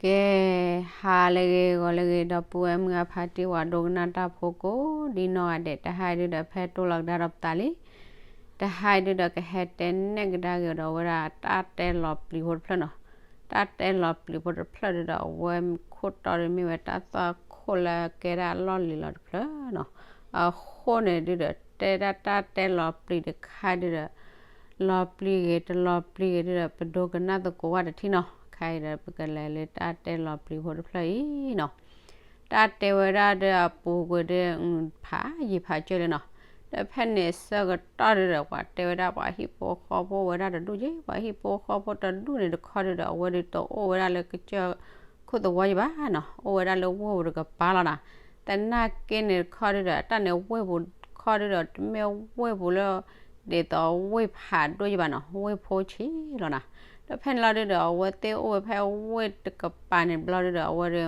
ကဲ, ဟါလၢအဂ့ၤ ဂီၤလၢအဂ့ၤ ဒီပုၢ်ဝဲၢ်မုၢ်အဖါတံၢ် ပှၤဒိကနၣ်တၢ်ဖိကိးဒ်နီၢ်ဂၤဒဲး, တဟါအံၤဒုဒီး ဖဲတိၢ်လီၤကဒါဒီးပသးလံ. တဟါအံၤဒုဒီးကဟဲတဲနဲၣ်ကဒါက့ၤဒီးဝဲဒၣ်တၢ်တဲလီၤပျံၤဖိတဖျၢၣ်နီၤ. တၢ်တဲလီၤပျံၤဖိတဖျၢၣ်ဒုဒီး အဝဲခိၣ်တီဒုမ့ၢ်ဝဲတၢ်သွၣ်ခိၣ်လၢကဲဒၣ် အလီၢ်လံၤလီၤတဖျၢၣ်နီၤ. အဃိန့ၣ်ဒုဒီး တဲဒၣ်တၢ်တဲလီၤပျံၤတခါဒုဒီး လီၤပျံၤဂ့ၤတလီၤပျံၤဂ့ၤဒုဒီး ပဒိကနၣ်သကိးဝဲတထံၣ်နီၤ. ခဲအံၤဒီးပကလဲၤလၢတၢ်တဲလီၤပျံၤဖိတဖျၢၣ်အံၤနီၤ. တၢ်တဲဝဲဒၣ်ဒီးအပူၤကွံာ်ဒီး ဖးယံၤဖးစၢၢ်လံနီၤ. ဒီးဖဲန့ၣ်ဆၢကတီၢ်ဒုဒီး ပှၤတဲဝဲဒၣ်ပှၤဟံၣ်ဖိဃီဖိဝဲဒၣ်တဒူၣ်က့ၤ, ပှၤဟံၣ်ဖိဃီဖိတဒူၣ်န့ၣ်တခီဒုဒီး အဝဲဒုတအိၣ်ဝဲဒၣ်လၢကစၢၢ်ခိၣ်သဝီယံၤဘၣ်နီၤ, အိၣ်ဝဲဒၣ်လၢဝ့ၢ်ပူၤတကပၤလီၤနီၤ. သနာ်က့န့ၣ်တခီဒုဒီး တၢ်န့ၣ်ဝ့ၢ်ပူၤတခီဒုဒီး တမ့ၢ်ဝ့ၢ်ပူၤလၢ ဒ်သိးဝ့ၢ်ဖးဒိၣ်ယံၤဘၣ်နီၤ, ဝ့ၢ်ဖိဆံးလီၤနီၤ. ဒီးဖဲန့ၣ်လီၤဒုဒီး အဝဲသ့ၣ်အိၣ်ဝဲဖဲဝ့ၢ်တကပၤန့ၣ်ဘျီဒုဒီး အဝဲဒု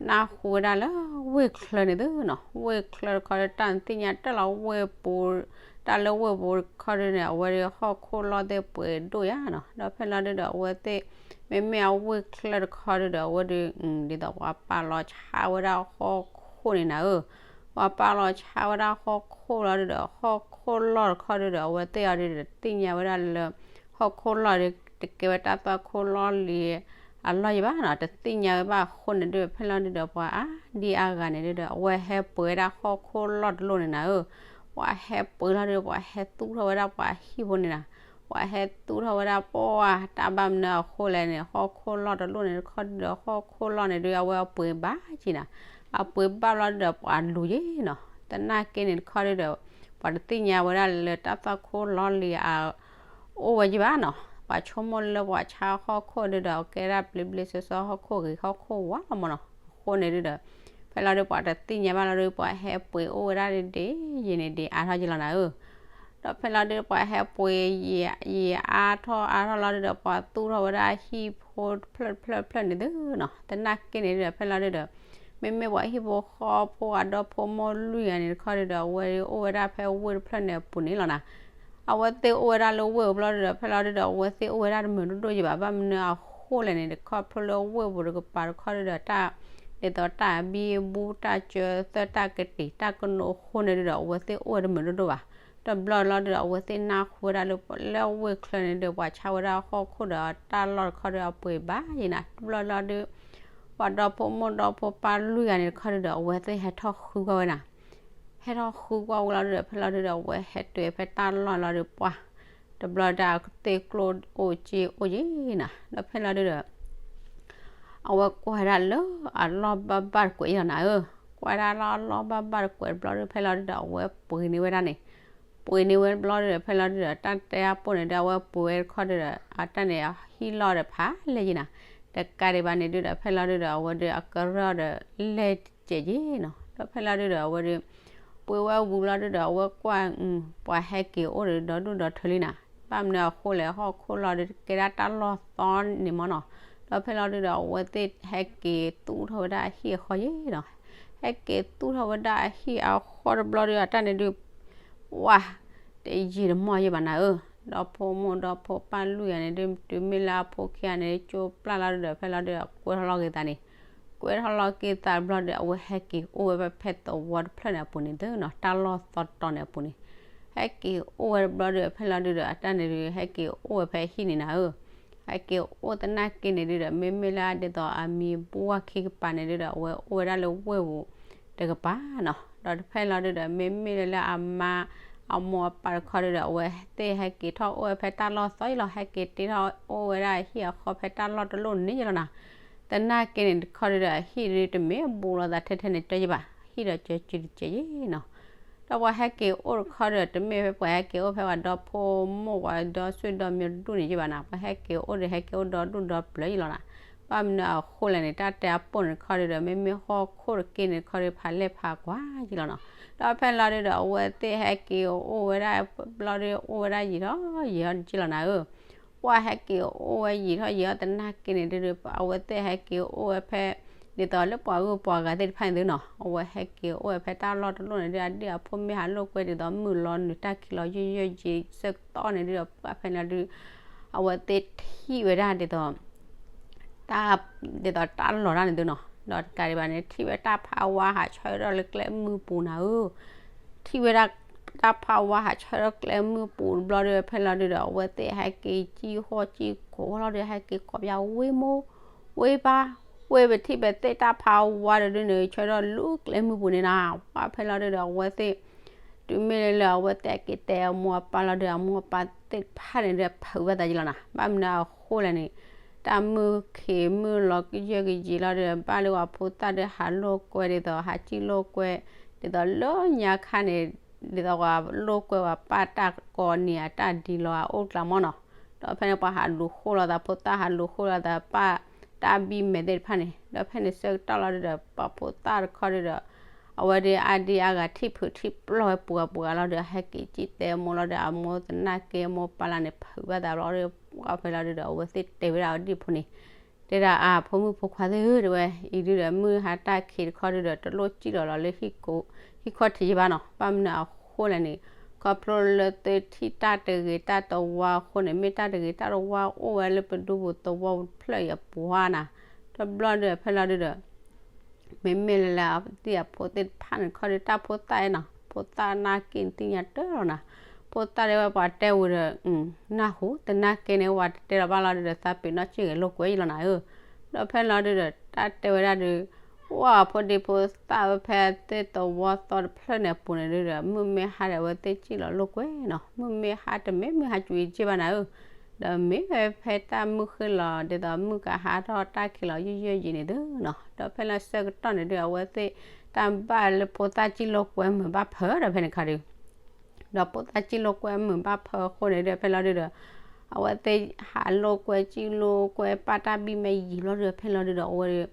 နၢ်ဟူဝဲဒၣ်လၢဝ့ၢ်ချၢန့ၣ်သုနီၤ, ဝ့ၢ်ချၢတခီဒု တၢ်သ့ၣ်ညါတၢ်လီၤဝ့ၢ်ပူၤ, တၢ်လၢဝ့ၢ်ပူၤတခီဒုန့ၣ် အဝဲဒုဟီၣ်ခိၣ်လီၢ်သ့ၣ်ပှဲၤဒိၣ်ယါနီၤ. ဒီးဖဲလီၤဒုဒီး အဝဲသ့ၣ် မ့မ့ၢ်အဝ့ၢ်ချၢတခီဒုဒီး အဝဲဒု ဒ်သိးပှၤပာ်လီၤဆါဝဲဒၣ်ဟီၣ်ခိၣ်န့ၣ်နၤဧၢ, ပှၤပာ်လီၤဆါဝဲဒၣ်ဟီၣ်ခိၣ်လီၤဒုဒီး ဟီၣ်ခိၣ်လီၢ်တခီဒုဒီး အဝဲသ့ၣ်အီၤဒုဒီး တသ့ၣ်ညါဝဲဒၣ်လၢ ဟီၣ်ခိၣ်လီၢ်ဒု တကဲဝဲတၢ်သွၣ်ခိၣ်လီၢ်လံၤအလီၢ်ယံၤဘၣ်နီၤ, တသ့ၣ်ညါဝဲဘၣ်အဃိန့ၣ်ဒု ဖဲလီၤဒုဒီး ပှၤအါဒံအါဂၤန့ၣ်ဒုဒီး အဝဲဟဲပှ့ၤဝဲဒၣ်ဟီၣ်ခိၣ်လီၢ်တလိၣ်န့ၣ်နၤဧၢ, ပှၤဟဲပှ့ၤလီၤဒုဒီးပှၤဟဲသူၣ်ထီၣ်ဝဲဒၣ်ပှၤဟံၣ်ဖိန့ၣ်နၤ, ပှၤဟဲသူၣ်ထီၣ်ဝဲဒၣ်ပှၤတၢ်ဘၣ်မနုၤအဃိလဲၣ်န့ၣ် ဟီၣ်ခိၣ်လီၢ်တလိၣ်န့ၣ်တခီဒုဒီး ဟီၣ်ခိၣ်လီၢ်န့ၣ်ဒု အဝဲအပှ့ၤဘၣ်က့ၤနၤ, အပှ့ၤဘၣ်ဘျီဒုဒီးပှၤလူၤယံၤနီၤ. သနာ်က့န့ၣ်တခီဒုဒီး ပှၤတသ့ၣ်ညါဝဲဒၣ်လၢတၢ်သွၣ်ခိၣ်လီၢ်လံၤအ အိၣ်ဝဲယံၤဘၣ်နီၤ, ပှၤဆိကမိၣ်လၢပှၤဆါဟီၣ်ခိၣ်ဒုဒီး ကဲဒၣ်ဘျ့ဘျ့ဆှီဆှီဟီၣ်ခိၣ်ဂ့ၤဟီၣ်ခိၣ်ဝါလီၤမၢ်နီၤ, အဃိန့ၣ်ဒုဒီး ဖဲလီၤဒုပှၤတသ့ၣ်ညါဘၣ်လီၤဒု ပှၤဟဲပှ့ၤအိၣ်ဝဲဒၣ်ဒ်ယံၤန့ၣ်ဒ်အါထီၣ်ယံၤလီၤနၤဧၢ, ဒီးဖဲလီၤဒုပှၤဟဲပှ့ၤ ယံၤအါထီၣ်အါထီၣ်လီၤဒုဒီး ပှၤသူၣ်ထီၣ်ဝဲဒၣ်ဟံၣ်ဖိတဖျၢၣ်တဖျၢၣ်တဖျၢၣ်န့ၣ်သုနီၤ, သနာ်က့န့ၣ်ဒုဒီး ဖဲလီၤဒုဒီး မ့မ့ၢ်ပှၤဟံၣ်ဖိဃီဖိအဒီဖိမိၢ်လွံၢ်ဂၤန့ၣ်တခီဒုဒီး အဝဲအိၣ်ဝဲဒၣ်ဖဲဝ့ၢ်တဖျၢၣ်န့ၣ်အပူၤန့ၣ်လီၤနၤ, အဝဲသ့ၣ်အိၣ်ဝဲဒၣ်လၢဝ့ၢ်အဘျီဒုဒီး ဖဲလီၤဒုဒီး အဝဲသ့ၣ်အိၣ်ဝဲဒၣ်တမုာ်ဒိၣ်ဒိၣ်ယံၤဘၣ်, ဘၣ်မနုၤအဃိလဲၣ်န့ၣ် တခီဖျိလၢဝ့ၢ်ပူၤတကပၤတခီဒုဒီး တၢ် ဒ်သိးတၢ်ဘံဘူတၢ်စၢသၢတၢ်ကတံာ်တၢ်ကနိးအဃိန့ၣ်ဒုဒီး အဝဲသ့ၣ်အိၣ်ဝဲတမုာ်ဒိၣ်ဒိၣ်ဘၣ်, တဘျီလီၤဒုဒီး အဝဲသ့ၣ်နၢ်ဟူဝဲဒၣ်လၢလၢဝ့ၢ်ချၢန့ၣ်ဒု ပှၤဆါဝဲဒၣ်ဟီၣ်ခိၣ်ဒီးတၢ်လီၢ်တခီဒု အပှ့ၤဘၣ်ယံၤနၤ, တဘျီလီၤဒု ပှၤဒီဖိမိၢ်ဒီဖိပၢ်လွံၢ်ဂၤန့ၣ်တခီဒုဒီး အဝဲသ့ၣ်ဟဲထီၣ်ဃုကွၢ်ဝဲနၤ, ဟဲထီၣ်ဃုကွၢ်ဝဲလီၤဒုဒီး ဖဲလီၤဒုဒီး အဝဲဟဲတုၤဖဲတၢ်လီၢ်လီၤဒု ပှၤ တဘျီဒုအသ့ၣ်ကျိၣ်အိၣ်စ့အိၣ်ယံၤနၤ, ဒီးဖဲလီၤဒုဒီး အဝဲကွၢ်ဒၣ်လၢအလီၢ်ဘၣ်ဘၣ်တကွဲးယံၤလီၤနၤဧၢ, ကွၢ်ဒၣ်လၢအလီၢ်ဘၣ်ဘၣ်တကွဲးတဘျီဒု ဖဲလီၤဒုဒီး အဝဲပှ့ၤန့ၢ်ဝဲဒၣ်န့ၣ်, ပှ့ၤန့ၢ်ဝဲတဘျီဒုဒီး ဖဲလီၤဒုဒီး တၢ်တဲအပူၤန့ၣ်ဒု အဝဲပှ့ၤဝဲတခီဒုဒီး အတၢ်န့ၣ်ဟံၣ်လီၢ်ဒီးဖးလဲၢ်ယံၤနၤ, တကးဒံးဘၣ်န့ၣ်ဒုဒီး ဖဲလီၤဒုဒီး အဝဲဒုအကရၢၢ်ဒီးလဲၢ်စဲးယံၤနီၤ, ဒီးဖဲလီၤဒုဒီး အဝဲဒု ပှ့ၤဝဲဝံၤလီၤဒုဒီး အဝဲကွၢ် ပှၤဟဲက့ၤအိၣ်ဒီးဒီဒူၣ်ဒီထၢလံနၤ, ဘၣ်မနုၤအဃိလဲၣ် ဟီၣ်ခိၣ်လီၢ်ဒုကဲဒၣ်တၢ်လီၢ်သီန့ၣ်မၢ်နီၤ, ဒီးဖဲလီၤဒုဒီး အဝဲသ့ၣ်ဟဲက့ၤသူၣ်ထီၣ်ဝဲဒၣ်အဟံၣ်အဃီယံၤနီၤ, ဟဲက့ၤသူၣ်ထီၣ်ဝဲဒၣ်အဟံၣ်အဃီတဘျီဒု အတၢ်န့ၣ်ဒု ဝါ တယံာ်တမီၢ်ယံၤဘၣ်နၤဧၢ, ဒီဖိမိၢ်ဒီဖိပၢ်လွံၢ်ဂၤန့ၣ်ဒု တုၤမ့ၢ်လၢအဖိခံဂၤန့ၣ် ကၠိပျၢ်လီၤဒုဒီး ဖဲလီၤဒုဒီး ကွဲထီၣ်လီၤက့ၤသးန့ၣ်, ကွဲထီၣ်လီၤက့ၤသးတဘျီဒု အဝဲဟဲက့ၤအိၣ်ဝဲဖဲသဝီတဖျၢၣ်န့ၣ်အပူၤန့ၣ်သုနီၤ, တၢ်လီၢ်သီတီၤန့ၣ်အပူၤန့ၣ်, ဟဲက့ၤအိၣ်ဝဲတဘျီဒု ဖဲလီၤဒုဒီး အတၢ်န့ၣ်ဒု ဟဲက့ၤအိၣ်ဝဲဖဲဟံၣ်န့ၣ်နၤဧၢ, ဟဲက့ၤအိၣ်သနာ်က့န့ၣ်ဒုဒီး မ့မ့ၢ်လၢဒ်သိးအမံၤဘှၢ်ခံကပၤန့ၣ်ဒုဒီး အဝဲအိၣ်ဝဲဒၣ်လၢဝ့ၢ်ပူၤတကပၤနီၤ, ဒီးဖဲလီၤဒုဒီး မ့မ့ၢ်လၢအမါ အမိၢ်အပၢ်တခီဒုဒီး အဝဲသ့ၣ်ဟဲက့ၤထီၣ်အိၣ်ဝဲဖဲတၢ်လီၢ်သီယံၤလီၤ, ဟဲက့ၤတ့ထီၣ်အိၣ်ဝဲဒၣ်အဟံၣ်အဃီဖဲတၢ်လီၢ်တလိၣ်န့ၣ်ယံၤလီၤနၤ, သနာ်က့န့ၣ်တခီဒုဒီး အဟံၣ်ဒုတမ့ၢ်ဘူးလိာ်သးထဲထဲန့ၣ်ကၠီယံၤဘၣ်, ဟံၣ်ဒီးကၠီစုတကဲးယံၤနီၤ ဒီးပှၤဟဲက့ၤအိၣ်တခီဒီး တမ့ၢ်ဖဲပှၤဟဲက့ၤအိၣ်ဖဲပှၤဒီဖိမိၢ်ပှၤဒီဆွေဒီမံၤတဒူၣ်န့ၣ်ယံၤဘၣ်နၤ, ပှၤဟဲက့ၤအိၣ်ဒီးဟဲက့ၤအိၣ်ဒီဒူၣ်ဒီပျၢၤယံၤလီၤနၤ, ဘၣ်မနုၤအဃိလဲၣ်န့ၣ် တၢ်တဲအပိၢ်န့ၣ်တခီဒီး မ့မ့ၢ်ဟီၣ်ခိၣ်တက့ၢ်န့ၣ်တခီဒီး ဖးလဲၢ်ဖးကွၢ်ယံၤလီၤနီၤ, ဒီးဖဲလီၤဒုဒီး အဝဲသ့ၣ်ဟဲက့ၤအိၣ်ဝဲဒၣ်ဘျီဒီး အိၣ်ဝဲဒၣ်ယံာ်ထီၣ်ယံာ်ထီၣ်ယံၤလီၤနၤဧၢ ပှၤဟဲက့ၤအိၣ်ဝဲယံာ်ထီၣ်ယံာ်ထီၣ်သနာ်က့န့ၣ်ဒုဒီး အဝဲသ့ၣ်ဟဲက့ၤအိၣ်ဝဲဖဲ ဒ်သိးလၢပှၤဂုၤပှၤဂၤသ့ၣ်တဖၣ်န့ၣ်သုနီၤ, အဝဲဟဲက့ၤအိၣ်ဝဲဖဲတၢ်လီၢ်တလိၣ်န့ၣ်ဒု အဒ့ၣ်အဖိမ့ၢ်ဟးလိာ်ကွဲဒ်သိးမုၢ်လီၤနုာ်တၢ်ခံးလီၤယိယိယံၤဆၢကတီၢ်န့ၣ်ဒုဒီး ပှၤဖဲန့ၣ်ဒု အဝဲသ့ၣ်ထံၣ်ဝဲဒၣ်ဒ်သိး တၢ် ဒ်သိးတၢ်လီၤတၢ်န့ၣ်သုနီၤ, ဒီးတကးဒံးဘၣ်န့ၣ် ထံၣ်ဝဲတၢ်ဖးဝါဟးဆၢထၢၣ်လၢကျဲမုၢ်ပူၤနၤဧၢ, ထံၣ်ဝဲဒၣ် တၢ်ဖးဝါဟးဆၢထၢၣ်ကျဲမုၢ်ပူၤတဘျီဒီး ဖဲလီၤဒုဒီး အဝဲသ့ၣ်ဟဲက့ၤစံၣ်ဃီၣ်စံၣ်ကိးလီၤဒီး ဟဲက့ၤကိးပၠးဝ့မူ ဝ့ပါ ဝ့ပထံၣ်ဘၣ်သ့ၣ်တၢ်ဖးဝါဒီးဒုန့ၣ် ဆၢထၢၣ်လၢကျဲမုၢ်ပူၤန့ၣ်နၤ, ပှၢ်ဖဲလီၤဒုဒီး အဝဲသ့ၣ် တုၤမ့ၢ်လၢအဝဲသ့ၣ်က့ၤတဲအမိၢ်အပၢ်လီၤဒီး အမိၢ်အပၢ်သ့ၣ်တဖၣ်န့ၣ်ဒီး ဖုးဘၣ်သးယံလီၤနၤ, ဘၣ်မနုၤအဃိလဲၣ်န့ၣ် တၢ်မုၢ်ခံးမုၢ်လီၤကယၢၢ်ကယံာ်လီၤဒီး ဘၣ်လၢပှၤဖိသၣ်ဒီးဟးလိာ်ကွဲဒ်သိး ဟးစံၣ်လိာ်ကွဲ ဒ်သိးလၢညါခါန့ၣ် ဒ်သိးပှၤလိာ်ကွဲပှၤပၢ်တၢ်ကိးန့ၢ်အတၢ်ဒ်လီၤအအိၣ်ကျါမီၢ်နီၤ, ဒီးဖဲန့ၣ်ပှၤဟးလူၤဃိလီၤသး ဖိသၣ်ဟးလူၤဃိလီၤသးပၢ်တၢ်ဘံၣ်မဲာ်သ့ၣ်တဖၣ်န့ၣ် ဒီးဖဲန့ၣ်ဆၢကတီၢ်လီၤဒုဒီး ပှၤဖိသၣ်တခီဒုဒီး အဝဲဒၣ်အါဒံအါဂၤထံၣ်ဖုးထံၣ်ပျီၢ်ဝဲပှၤပှၤလီၤဒီး ဟဲက့ၤစံၣ်တဲအမိၢ်လီၤဒီး အမိၢ်သနာ်က့အမိၢ်ပၢ်လၢန့ၣ် ဖုးဘၣ်သးဘျီဒီး ပှၢ်ဖဲလီၤဒုဒီး အဝဲသ့ၣ်တဲဝဲဒၣ်အဒံၣ်ဖိန့ၣ် တဲဒၣ်အဖိမုၣ်ဖိခွါသ့ၣ်ဧၢ တဲဝဲ အံၤဒုဒီး မုၢ်ဟါတၢ်ခံးတခီဒုဒီး တလိၣ်စံၣ်လီၤလီၤလၢဟံၣ်ခိၣ်ထံးယဘၣ်နီၤ, ဘၣ်မနုၤအဃိလဲၣ်န့ၣ် ခီဖျိလၢသုထံၣ်တၢ်တဂ့ၤတၢ်တဝါအဃိန့ၣ် မ့ၢ်တၢ်တဂ့ၤတၢ်တဝါအိၣ်ဝဲလၢပဒူပူၤသဝီပူၤတဖျၢၣ်အံၤအပူၤဧါနၤ, တဘျီဒီးဖဲလီၤဒုဒီး မ့မ့ၢ်လၢလၢအသ့ၣ်အဖိသ့ၣ်တဖၣ်န့ၣ်တခီဒီး တၢ်ဖိသၣ်နီၤ ဖိသၣ်နာ်က့န့ၣ်သ့ၣ်ညါတၢ်လီၤနၤ, ဖိသၣ်ဒ်ဝဲပှၤတဲဝံၤဒီး နၢ်ဟူ သနာ်က့န့ၣ် ပှၤတတဲလီၤဘၣ်လီၤဒုဒီး သးပ့ၤနီၣ်စ့ၢ်ကီးလိာ်ကွဲယလီၤနၤဧၢ, ဒီးဖဲလီၤဒုဒီး တၢ်တဲဝဲဒၣ်ဒု ပှၢ်ဖိဒံဖိသၣ်ဝဲဖဲသ့ၣ်သဝီသီတဖျၢၣ်န့ၣ်အပူၤန့ၣ်ဒုဒီး မုၢ်မ့ၢ်ဟါဒီးအဝဲသ့ၣ်စံၣ်လီၤလိာ်ကွဲနီၤ, မုၢ်မ့ၢ်ဟါတမ့ၢ်မုၢ်ဟါကွံာ်စ့ၢ်ဘၣ်နၤဧၢ ဒီးမ့ၢ်ဝဲဖဲတၢ်မုၢ်ဃ့ၢ်လီၤ ဒ်သိးမုၢ်ကဟါထီၣ်တၢ်ခံးလီၤယံာ်ယံာ်ယံာ်န့ၣ်သုနီၤ, ဒီးဖဲလီၤဆၢကတီၢ်န့ၣ်ဒု အဝဲသ့ၣ် တၢ်ဘၣ်လၢဖိသၣ်စံၣ်လိာ်ကွဲမုာ်ဘၣ်ဖၢဒီးဖဲန့ၣ်ခါဒု ဒီးဖိသၣ်စံၣ်လိာ်ကွဲမုာ်ဘၣ်ဖၢအဃိန့ၣ်ဒု ဖဲလီၤဒုဒီး အဝဲသ့ၣ်ဟးလိာ်ကွဲစံၣ်လိာ်ကွဲပၢ်တၢ်ဘံၣ်မဲာ်ယံာ်လီၤဒု ဖဲလီၤဒုဒီး အဝဲဒု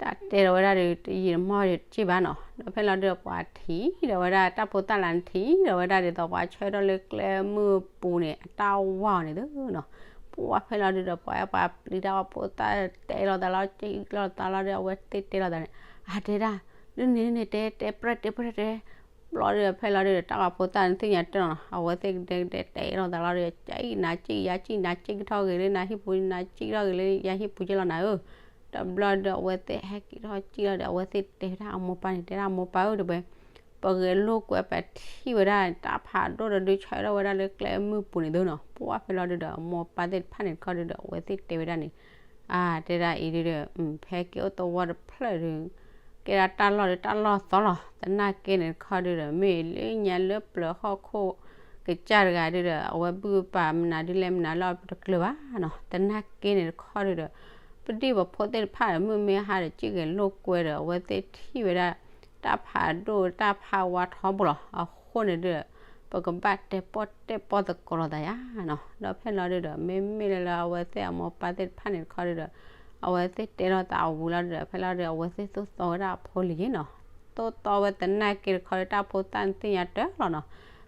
တၢ်တဲလီၤဝဲဒၣ်ဒု တယံာ်တမီၢ်တစ့ၢ်ဘၣ်နီၤ, ဒီးဖဲလီၤဒုဒီးပှၤထံၣ်ဒီးဝဲဒၣ် တၢ်ဖိသၣ်လၢန့ၣ်ထံၣ်ဒီးဝဲဒၣ်ဒ်သိး ပှၤဆၢထၢၣ်လၢကျဲမုၢ်ပူၤန့ၣ် အတၢ်ဝါအီၤန့ၣ်သုနီၤ, ပှၢ်ဖဲလီၤဒုဒီး ပှၤအဲၣ်ပှၤပျံၤတၢ် ပှၤဖိသၣ်တဲလီၤသးလီၤ စံၣ်လီၤသးလီၤဒီး အဝဲသ့ၣ်တဲလီၤသးန့ၣ် အတဲဒၣ် ဒ်န့ၣ်န့ၣ် တဲတဲပြဲၢ်တဲပြဲၢ်တဲ ဘျီဒုဒီးဖဲလီၤဒုဒီး တၢ်ပှၤဖိသၣ်န့ၣ်သ့ၣ်ညါတၢ်လီၤနီၤ, အဝဲသ့ၣ်ကဒဲကဒဲတဲလီၤသးလီၤဒီး ကနၤစံၣ်ယၤစံၣ်နၤစံၣ်ကထီၣ်ဂ့ၤလၢနၤဟံၣ်ပူၤ နၤစံၣ်ကထီၣ်ဂ့ၤလၢယၤဟံၣ်ပူၤက့လီၤနၤဧၢ, တဘျီဒီးအဝဲသ့ၣ်ဟဲက့ၤထီၣ်စံၣ်လီၤဒီး အဝဲသ့ၣ်တဲဝဲဒၣ်အမိၢ်ပၢ်န့ၣ် တဲဒၣ်အမိၢ်ပၢ်ဧၢ တဲဝဲ ပဂဲၤလိာ်ကွဲပထံၣ်ဝဲဒၣ် တၢ်ဖးဒိၣ်ဒီးဒုဆၢထၢၣ်ဝဲဒၣ်လၢကျဲမုၢ်ပူၤန့ၣ်သုနီၤ, ပှၢ်ဖဲလီၤဒုဒီး အမိၢ်ပၢ်သ့ၣ်တဖၣ်န့ၣ်တခီဒုဒီး အဝဲသ့ၣ်တဲဝဲဒၣ်န့ၣ် အါ တဲဒၣ်အံၤဒုဒီး ဖဲက့ၤအိၣ်သဝီတဖျၢၣ်ဒု ကဲဒၣ်တၢ်လီၢ်ဒုတၢ်လီၢ်သီလီၤ, သနာ်က့န့ၣ်တခီဒုဒီး မ့ၢ်လၢညါလၢပျၢၤဟီၣ်ခိၣ်ကစၢ်တဂၤဒုဒီး အဝဲဘုၣ်ပာ်မနုၤဒ်လဲၣ်မနုၤလၢအတကျၢၤဘၣ်နီၤ, သနာ်က့န့ၣ်တခီဒုဒီး ပဒံၣ်ပဖိသ့ၣ်တဖၣ်ဒီး မုၢ်မ့ၢ်ဟါဒီး စံၣ်ဂဲၤလိာ်ကွဲဒီး အဝဲသ့ၣ်ထံၣ်ဝဲဒၣ် တၢ်ဖးဒိၣ်တၢ်ဖးဝါထီဘိလီၤ, အဃိန့ၣ်ဒုဒီး ပကဘၣ်တဲပီၣ်တဲပီၣ်သကိးလိာ်သးယါနီၤ, ဒီးဖဲလီၤဒုဒီး မ့မ့ၢ်လၢလၢအဝဲသ့ၣ်အမိၢ်ပၢ်သ့ၣ်တဖၣ်န့ၣ်တခီဒုဒီး အဝဲသ့ၣ်တဲလိာ်သးအဝံၤလီၤဒုဒီး ဖဲလီၤဒု အဝဲသ့ၣ်သိၣ်သီဝဲဒၣ်အဖိလံၤနီၤ, သိၣ်သီဝဲသနာ်က့တခီဒု တၢ်ဖိသၣ်န့ၣ်သ့ၣ်ညါတၢ်လီၤနီၤ,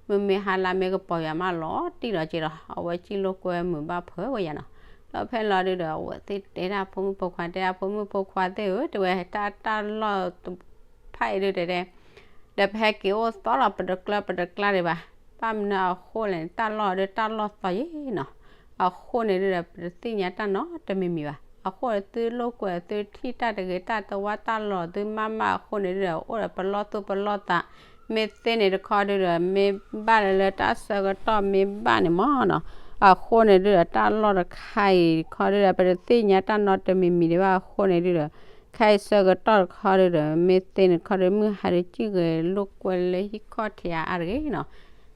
မ့မ့ၢ်ဟါလၢမ့ၢ်ကပီၤယၤမးလီၤတံၢ်လီၤက့လီၤ, အဝဲစံၣ်လိာ်ကွဲမုာ်ဘၣ်ဖၢဝဲယါနီၤ, ဒီးဖဲလီၤဒုဒီး အဝဲသ့ၣ်တဲဒၣ်ဖိမုၣ်ဖိခွါ တဲဒၣ်ဖိမုၣ်ဖိခွါသ့ၣ်ဧၢ တဲဝဲတၢ်တၢ်လီၢ်တဖၣ်အံၤဒုတဲတဲ ဒီးပဟဲက့ၤအိၣ်သီလီၤ ပတကျၢၤပတကျါဒံးဘၣ်, ဘၣ်မနုၤအဃိလဲၣ်န့ၣ် တၢ်လီၢ်ဒုတၢ်လီၢ်သီယံၤနီၤ, အဃိန့ၣ်ဒုဒီး ပတသ့ၣ်ညါတၢ်နီတမံၤမံၤဘၣ်, အဃိန့ၣ်သုလိာ်ကွဲသုထံၣ်တၢ်တဂ့ၤတၢ်တဝါတၢ်လီၢ်သုမးမးအဃိန့ၣ်ဒုဒီး အိၣ်ဒီးပလီၢ်သူၣ်ပလီၢ်သး, မ့ၢ်သ့န့ၣ်တခီဒုဒီး မ့ၢ်ဘၣ်လၢလၢတၢ်ဆၢကတီၢ်မ့ၢ်ဘၣ်န့ၣ်မးနီၤ, အဃိန့ၣ်ဒုဒီး တၢ်လီၢ်တခါအံၤတခီဒုဒီး ပတသ့ၣ်ညါတၢ်နီတမံၤမံၤဒံးဘၣ်အဃိန့ၣ်ဒုဒီး ခဲအံၤဆၢကတီၢ်တခီဒုဒီး မ့ၢ်သ့န့ၣ်တခီဒု မုၢ်ဟါဒုစံၣ်ဂဲၤလိာ်ကွဲလၢဟံၣ်ခီၣ်ထံးအါတဂ့ၤနီၤ,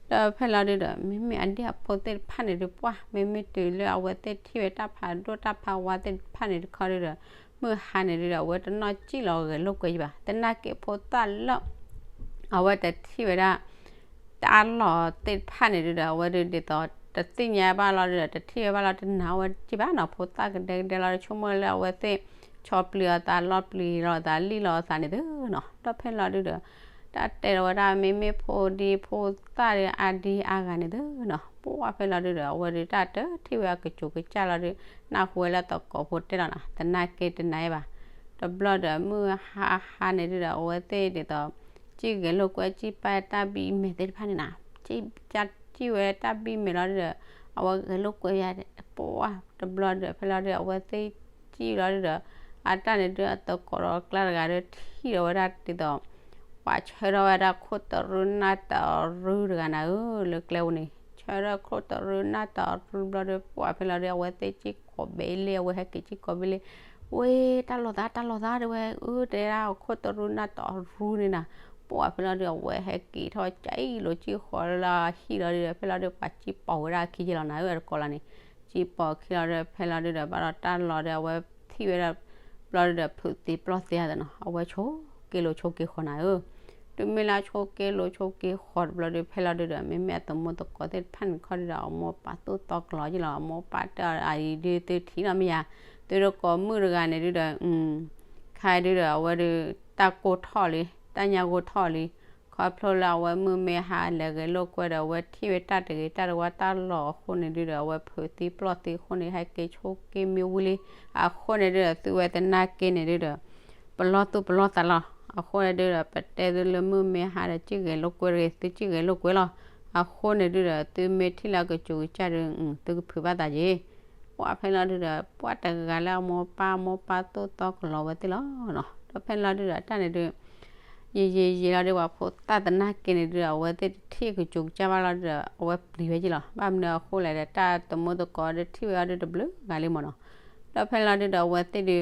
ဒီးဖဲလီၤဒုဒီး မ့မ့ၢ်အဒံၣ်အဖိသ့ၣ်တဖၣ်န့ၣ်ဒုပှၢ် မ့မ့ၢ်တုၤလၢအဝဲသ့ၣ်ထံၣ်ဝဲတၢ်ဖးဒိၣ်တၢ်ဖးဝါသ့ၣ်တဖၣ်န့ၣ်တခီဒုဒီး မုၢ်ဟါန့ၣ်ဒုဒီး အဝဲတနီၣ်စံၣ်လီၤဂဲၤလိာ်ကွဲယံၤဘၣ်, သနာ်က့ဖိသၣ်လၢ အဝဲတထံၣ်ဝဲဒၣ် တၢ်လီၢ်သ့ၣ်တဖၣ်န့ၣ်ဒုဒီး အဝဲဒုးဒ်သိး တသ့ၣ်ညါဘၣ်လီၤဒုဒီး တထံၣ်ဝဲဘၣ်လီၤ တနာ်ဝဲစ့ၢ်ဘၣ်နီၤ, ဖိသၣ်ကဒဲကဒဲလီၤဒီး ဆိကမိၣ်လၢအဝဲသ့ၣ် ဆီပျံၤအသး လီၤပျံၤလီၤသး လံၣ်လီၤအသးန့ၣ်သုနီၤ, ဒီးဖဲလီၤဒုဒီး တၢ်တဲလီၤဝဲဒၣ် မ့မ့ၢ်ဖိဒံဖိသၣ်ဒီးအါဒံအါဂၤန့ၣ်သုနီၤ, ပှၢ်ဖဲလီၤဒုဒီး အဝဲဒုးတၢ်တထံၣ်ဝဲအကစူၤကစၢ်လီၤဒုး နၢ်ဟူဝဲလၢသကိးဖိတဲလီၤနီၤ, သနာ်က့တနာ်ဘၣ်, တဘျီဒီး မုၢ်ဟါဟါန့ၣ်ဒုဒီး အဝဲသ့ၣ်ဒ်သိး စံၣ်ဂဲၤလိာ်ကွဲစံၣ်ပာ်တၢ်ဘံၣ်မဲာ်သ့ၣ်တဖၣ်န့ၣ်နီၤ, စံၣ်ဝဲတၢ်ဘံၣ်မဲာ်လီၤဒုဒီး အဝဲဂဲၤလိာ်ကွဲယါ ပှၢ်တဘျီဒီး ဖဲလီၤဒုး အဝဲသ့ၣ် အဝဲစံၣ်လီၤဒုဒီး အတၢ်န့ၣ်ဒု အတကိးဒီးကျါတဂၤဒီး ထံၣ်ဒီးဝဲဒၣ်ဒ်သိး ပှၤဆၢထီၣ်ဝဲဒၣ်ခိၣ်တရူးနၢ်တရူးတဂၤနၤဧၢ လၢကျဲပူၤန့ၣ် ဆၢထီၣ်ခိၣ်တရူးနၢ်တရူးဘျီဒီး ပှၤဖဲလီၤဒု အဝဲသ့ၣ်စံၣ်ကိးဘ့ၣ်လံ အဝဲဟဲက့ၤစံၣ်ကိးဘ့ၣ်လံ ဝ့ တၢ်လီၤသး တၢ်လီၤသး တဲဝဲ အၢ တဲဒၣ်ခိၣ်တရူးနၢ်တရူးန့ၣ်နၤ ပှၤဖဲလီၤဒု အဝဲဟဲက့ၤထီၣ်ကၠီလီၤစံၣ်ဃီလၢဟံၣ်လီၤဒုဒီး ဖဲလီၤဒု ပှၤစံၣ်ပိာ်ဝဲဒၣ်အခံက့လီၤနၤဧၢ အတကိးလီၤန့ၣ် စံၣ်ပိာ်ခံလီၤဒီး ဖဲလီၤဒုဒီး ဘၣ်ဒီးတၢ်လီၤဒီး အဝဲထံၣ်ဝဲဒၣ် ဘျီဒုဒီး ဖုးသံပျီၢ်သံအသးနီၤ အဝဲဆိးက့လိာ်ဆိးက့ဃီၤနၤဧၢ တုၤမ့ၢ်လၢဆိးက့လိာ်ဆိးက့ဃီၤတဘျီဒီး ဖဲလီၤဒုဒီး မ့မ့ၢ်အတမူတကိးသ့ၣ်တဖၣ်န့ၣ်တခီဒုဒီး အမိၢ်ပၢ်သိၣ်သီကလီၤက့လီၤ အမိၢ်ပၢ်တဲအီၤအံၤဒု သုထံၣ်နီတမ့ၢ်ယၤ သုတကိးမုၣ်တဂၤန့ၣ်ဒုဒီး ခါဒုဒီး အဝဲဒု တၢ်ကိၢ်ထီၣ်လံ တၢ်ညါကိၢ်ထီၣ်လံ ခီဖျိလၢအဝဲမုၢ်မ့ၢ်ဟါလဲၤဂဲၤလိာ်ကွဲဒီး အဝဲထံၣ်ဝဲတၢ်တဂ့ၤတၢ်တဝါတၢ်လီၤအဃိန့ၣ်ဒုဒီး အဝဲဖုးသံပျီၢ်သံအဃိန့ၣ် ဟဲက့ၤဆိးက့မ့ၢ်ဝံၤလံ အဃိန့ၣ်ဒုဒီး သုဝဲသနာ်က့န့ၣ်ဒုဒီး ပလီၢ်သူၣ်ပလီၢ်သးလီၤ အဃိန့ၣ်ဒုဒီး ပတဲသုလၢမုၢ်မ့ၢ်ဟါဒီး စံၣ်ဂဲၤလိာ်ကွဲတဂ့ၤ သုစံၣ်ဂဲၤလိာ်ကွဲလီၤ အဃိန့ၣ်ဒုဒီး သုမ့ၢ်ထံၣ်လၢအကစူၤကစၢ်ဒီး သုကဖုးဘၣ်သးက့ၤ ပှၤဖဲလီၤဒုဒီး ပှၤတဂၤလၢအမိၢ်ပၢ် အမိၢ်ပၢ်သိၣ်သီကလီၤဝဲသ့ၣ်လီၤနီၤ ဒီးဖဲလီၤဒုဒီး တၢ်န့ၣ်ဒု ယံာ်ယံာ်ယံာ်လီၤဒု ပှၤဖိသၣ်သနာ်က့န့ၣ်ဒုဒီး အဝဲသ့ၣ်တထံၣ်ကစူၤကစၢ်ဘၣ်လီၤဒုဒီး အဝဲပျံၤဝဲက့လီၤ ဘၣ်မနုၤအဃိလဲၣ်ဒီး တၢ်တမူတကိးဒီးထံၣ်ဝဲအီၤဒုတဘျုးဂၤလံမ့ၢ်နီၤ ဒီးဖဲလီၤဒုဒီး အဝဲသ့ၣ်ဒု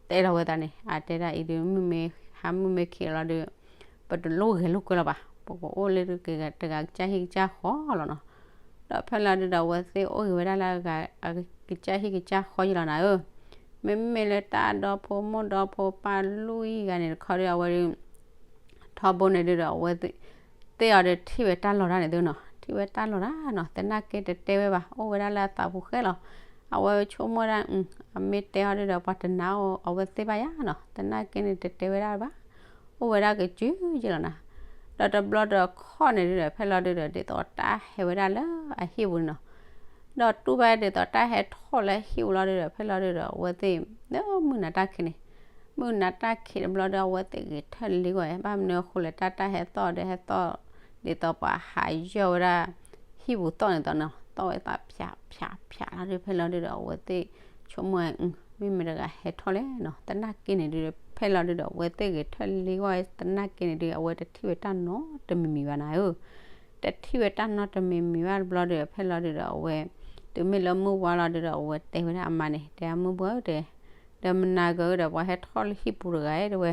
တဲလီၤဝဲသးန့ၣ် အတဲဒၣ်အံၤဒု မုၢ်မ့ၢ်ဟါမုၢ်မ့ၢ်ခံးလီၤဒု ပတလိၣ်ဂဲၤလိာ်ကွဲလီၤဘၣ် ပကအိၣ်လၢတဂၤကစၢ်ဟံၣ်ကစၢ်ဃီလီၤနီၤ ဒီးဖဲလီၤဒုဒီး အဝဲသ့ၣ်အိၣ်ဂ့ၤဝဲဒၣ်လၢအဂၤ ကစၢ်ဟံၣ်ကစၢ်ဃီက့လီၤနၤဧၢ မ့မ့ၢ်လၢတၢ်ဒီဖိမိၢ်ဒီဖိပၢ်လွံၢ်ဂၤန့ၣ်တခီဒု အဝဲဒု ထီဘိန့ၣ်ဒုဒီး အဝဲသ့ၣ်အီၤဒီးထံၣ်ဝဲတၢ်လီၤတၢ်န့ၣ်သုနီၤ ထံၣ်ဝဲတၢ်လီၤတၢ်နီၤ သနာ်က့တတဲဝဲဘၣ် အိၣ်ဝဲဒၣ်လၢအသးပူၤဃဲလီၤ အဝဲဆိကမိၣ်ဒၣ် အမ့ၢ်တဲအီၤဒုဒီး ပှၤတနာ်အီၤအဝဲသ့ၣ်ဘၣ်ယါနီၤ သနာ်က့န့ၣ်တတဲဝဲဒၣ်ဘၣ် အိၣ်ဝဲဒၣ်ကစူၤက့လီၤနၤ ဒီးတဘျီဒီးခီၣ်န့ၣ်ဒုဒီး ဖဲလီၤဒုဒီး ဒ်သိးတၢ်ဟဲဝဲဒၣ်လၢအဟံၣ်ပူၤန့ၣ်နီၤ ဒီးတူၢ်ဘၣ်ဒ်သိးတၢ်ဟဲထီၣ်လၢဟံၣ်ပူၤလီၤဒုဒီး ဖဲလီၤဒုဒီး အဝဲသ့ၣ် မုၢ်နၤတၢ်ခံးန့ၣ် မုၢ်နၤတၢ်ခံးတဘျီဒီး အဝဲသ့ၣ်ဂဲၤထၢၣ်လံဂီၢ် ဘၣ်မနုၤအဃိလဲၣ် တၢ်တၢ်ဟဲသီၣ်ဒီးဟဲသီၣ် ဒ်သိးပှၤဟးယီၢ်ဝဲဒၣ် ဟံၣ်ပူၤသီၣ်န့ၣ်သိးနီၤ သီၣ်ဝဲသးဖၠးဖၠးဖၠးလီၤဒု ဖဲလီၤဒုဒီး အဝဲသ့ၣ်ဆိကမိၣ် မ့မ့ၢ်တဂၤဟဲထီၣ်လဲၣ်နီၤ သနာ်က့န့ၣ်ဒု ဖဲလီၤဒုဒီး အဝဲသ့ၣ်ဂဲၤထၢၣ်လံဂီၢ် သနာ်က့န့ၣ်ဒု အဝဲတထံၣ်ဝဲတၢ်နီတမံၤမံၤဘၣ်နၤဧၢ တထံၣ်ဝဲတၢ်နီတမံၤမံၤဘၣ်တဘျီဒီး ဖဲလီၤဒုဒီး အဝဲ တုၤမ့ၢ်လၢမုၢ်ဝါလီၤဒုဒီး အဝဲတဲဝဲဒၣ်အမါန့ၣ် တဲအမုၢ်ပှၢ်ဧၢတဲ ဒီးမနၤကၢၤဒီး ပှၤဟဲထီၣ်လၢဟံၣ်ပူၤတဂၤတဲဝဲ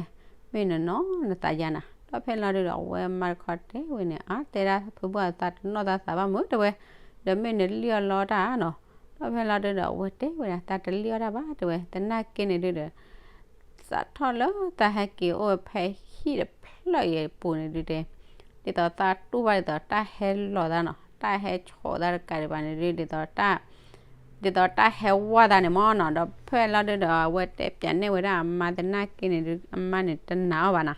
မ့ၢ်နနီၢ်နသးယါနၤ ဒီးဖဲလီၤဒုဒီး အဝဲမါတခီတဲဝဲန့ၣ် အါ တဲဒၣ်ဖုဘှၢ်သးတနီၢ်သးသးဘၣ်မုၢ်တဲဝဲ ဒီးမ့ၢ်နလံၣ်အီၣ်လီတၢ်နီၤ ဒီးဖဲလီၤဒုဒီး အဝဲတဲဝဲဒၣ် သးတလံၣ်အီၣ်တၢ်ဘၣ်တဲဝဲ သနာ်က့န့ၣ်ဒုဒီး စးထီၣ်လၢသးဟဲက့ၤအိၣ်ဖဲဟံၣ်တဖျၢၣ်အံၤအပူၤန့ၣ်ဒုတဲ ဒ်သိးသးတူၢ်ဘၣ်ဒ်သိးတၢ်ဟဲလီၤသးနီၤ တၢ်ဟဲဆိးသးတကးဒံးဘၣ်န့ၣ်ဒု ဒ်သိးတၢ် ဒ်သိးတၢ်ဟဲဝါသးန့ၣ်မ့ၢ်နီၤ ဒီးဖဲလီၤဒုဒီး အဝဲတဲပျးနဲၣ်ဝဲဒၣ်အမါသနာ်က့န့ၣ်ဒု အမါန့ၣ်တနာ်အီၤဘၣ်နီၤ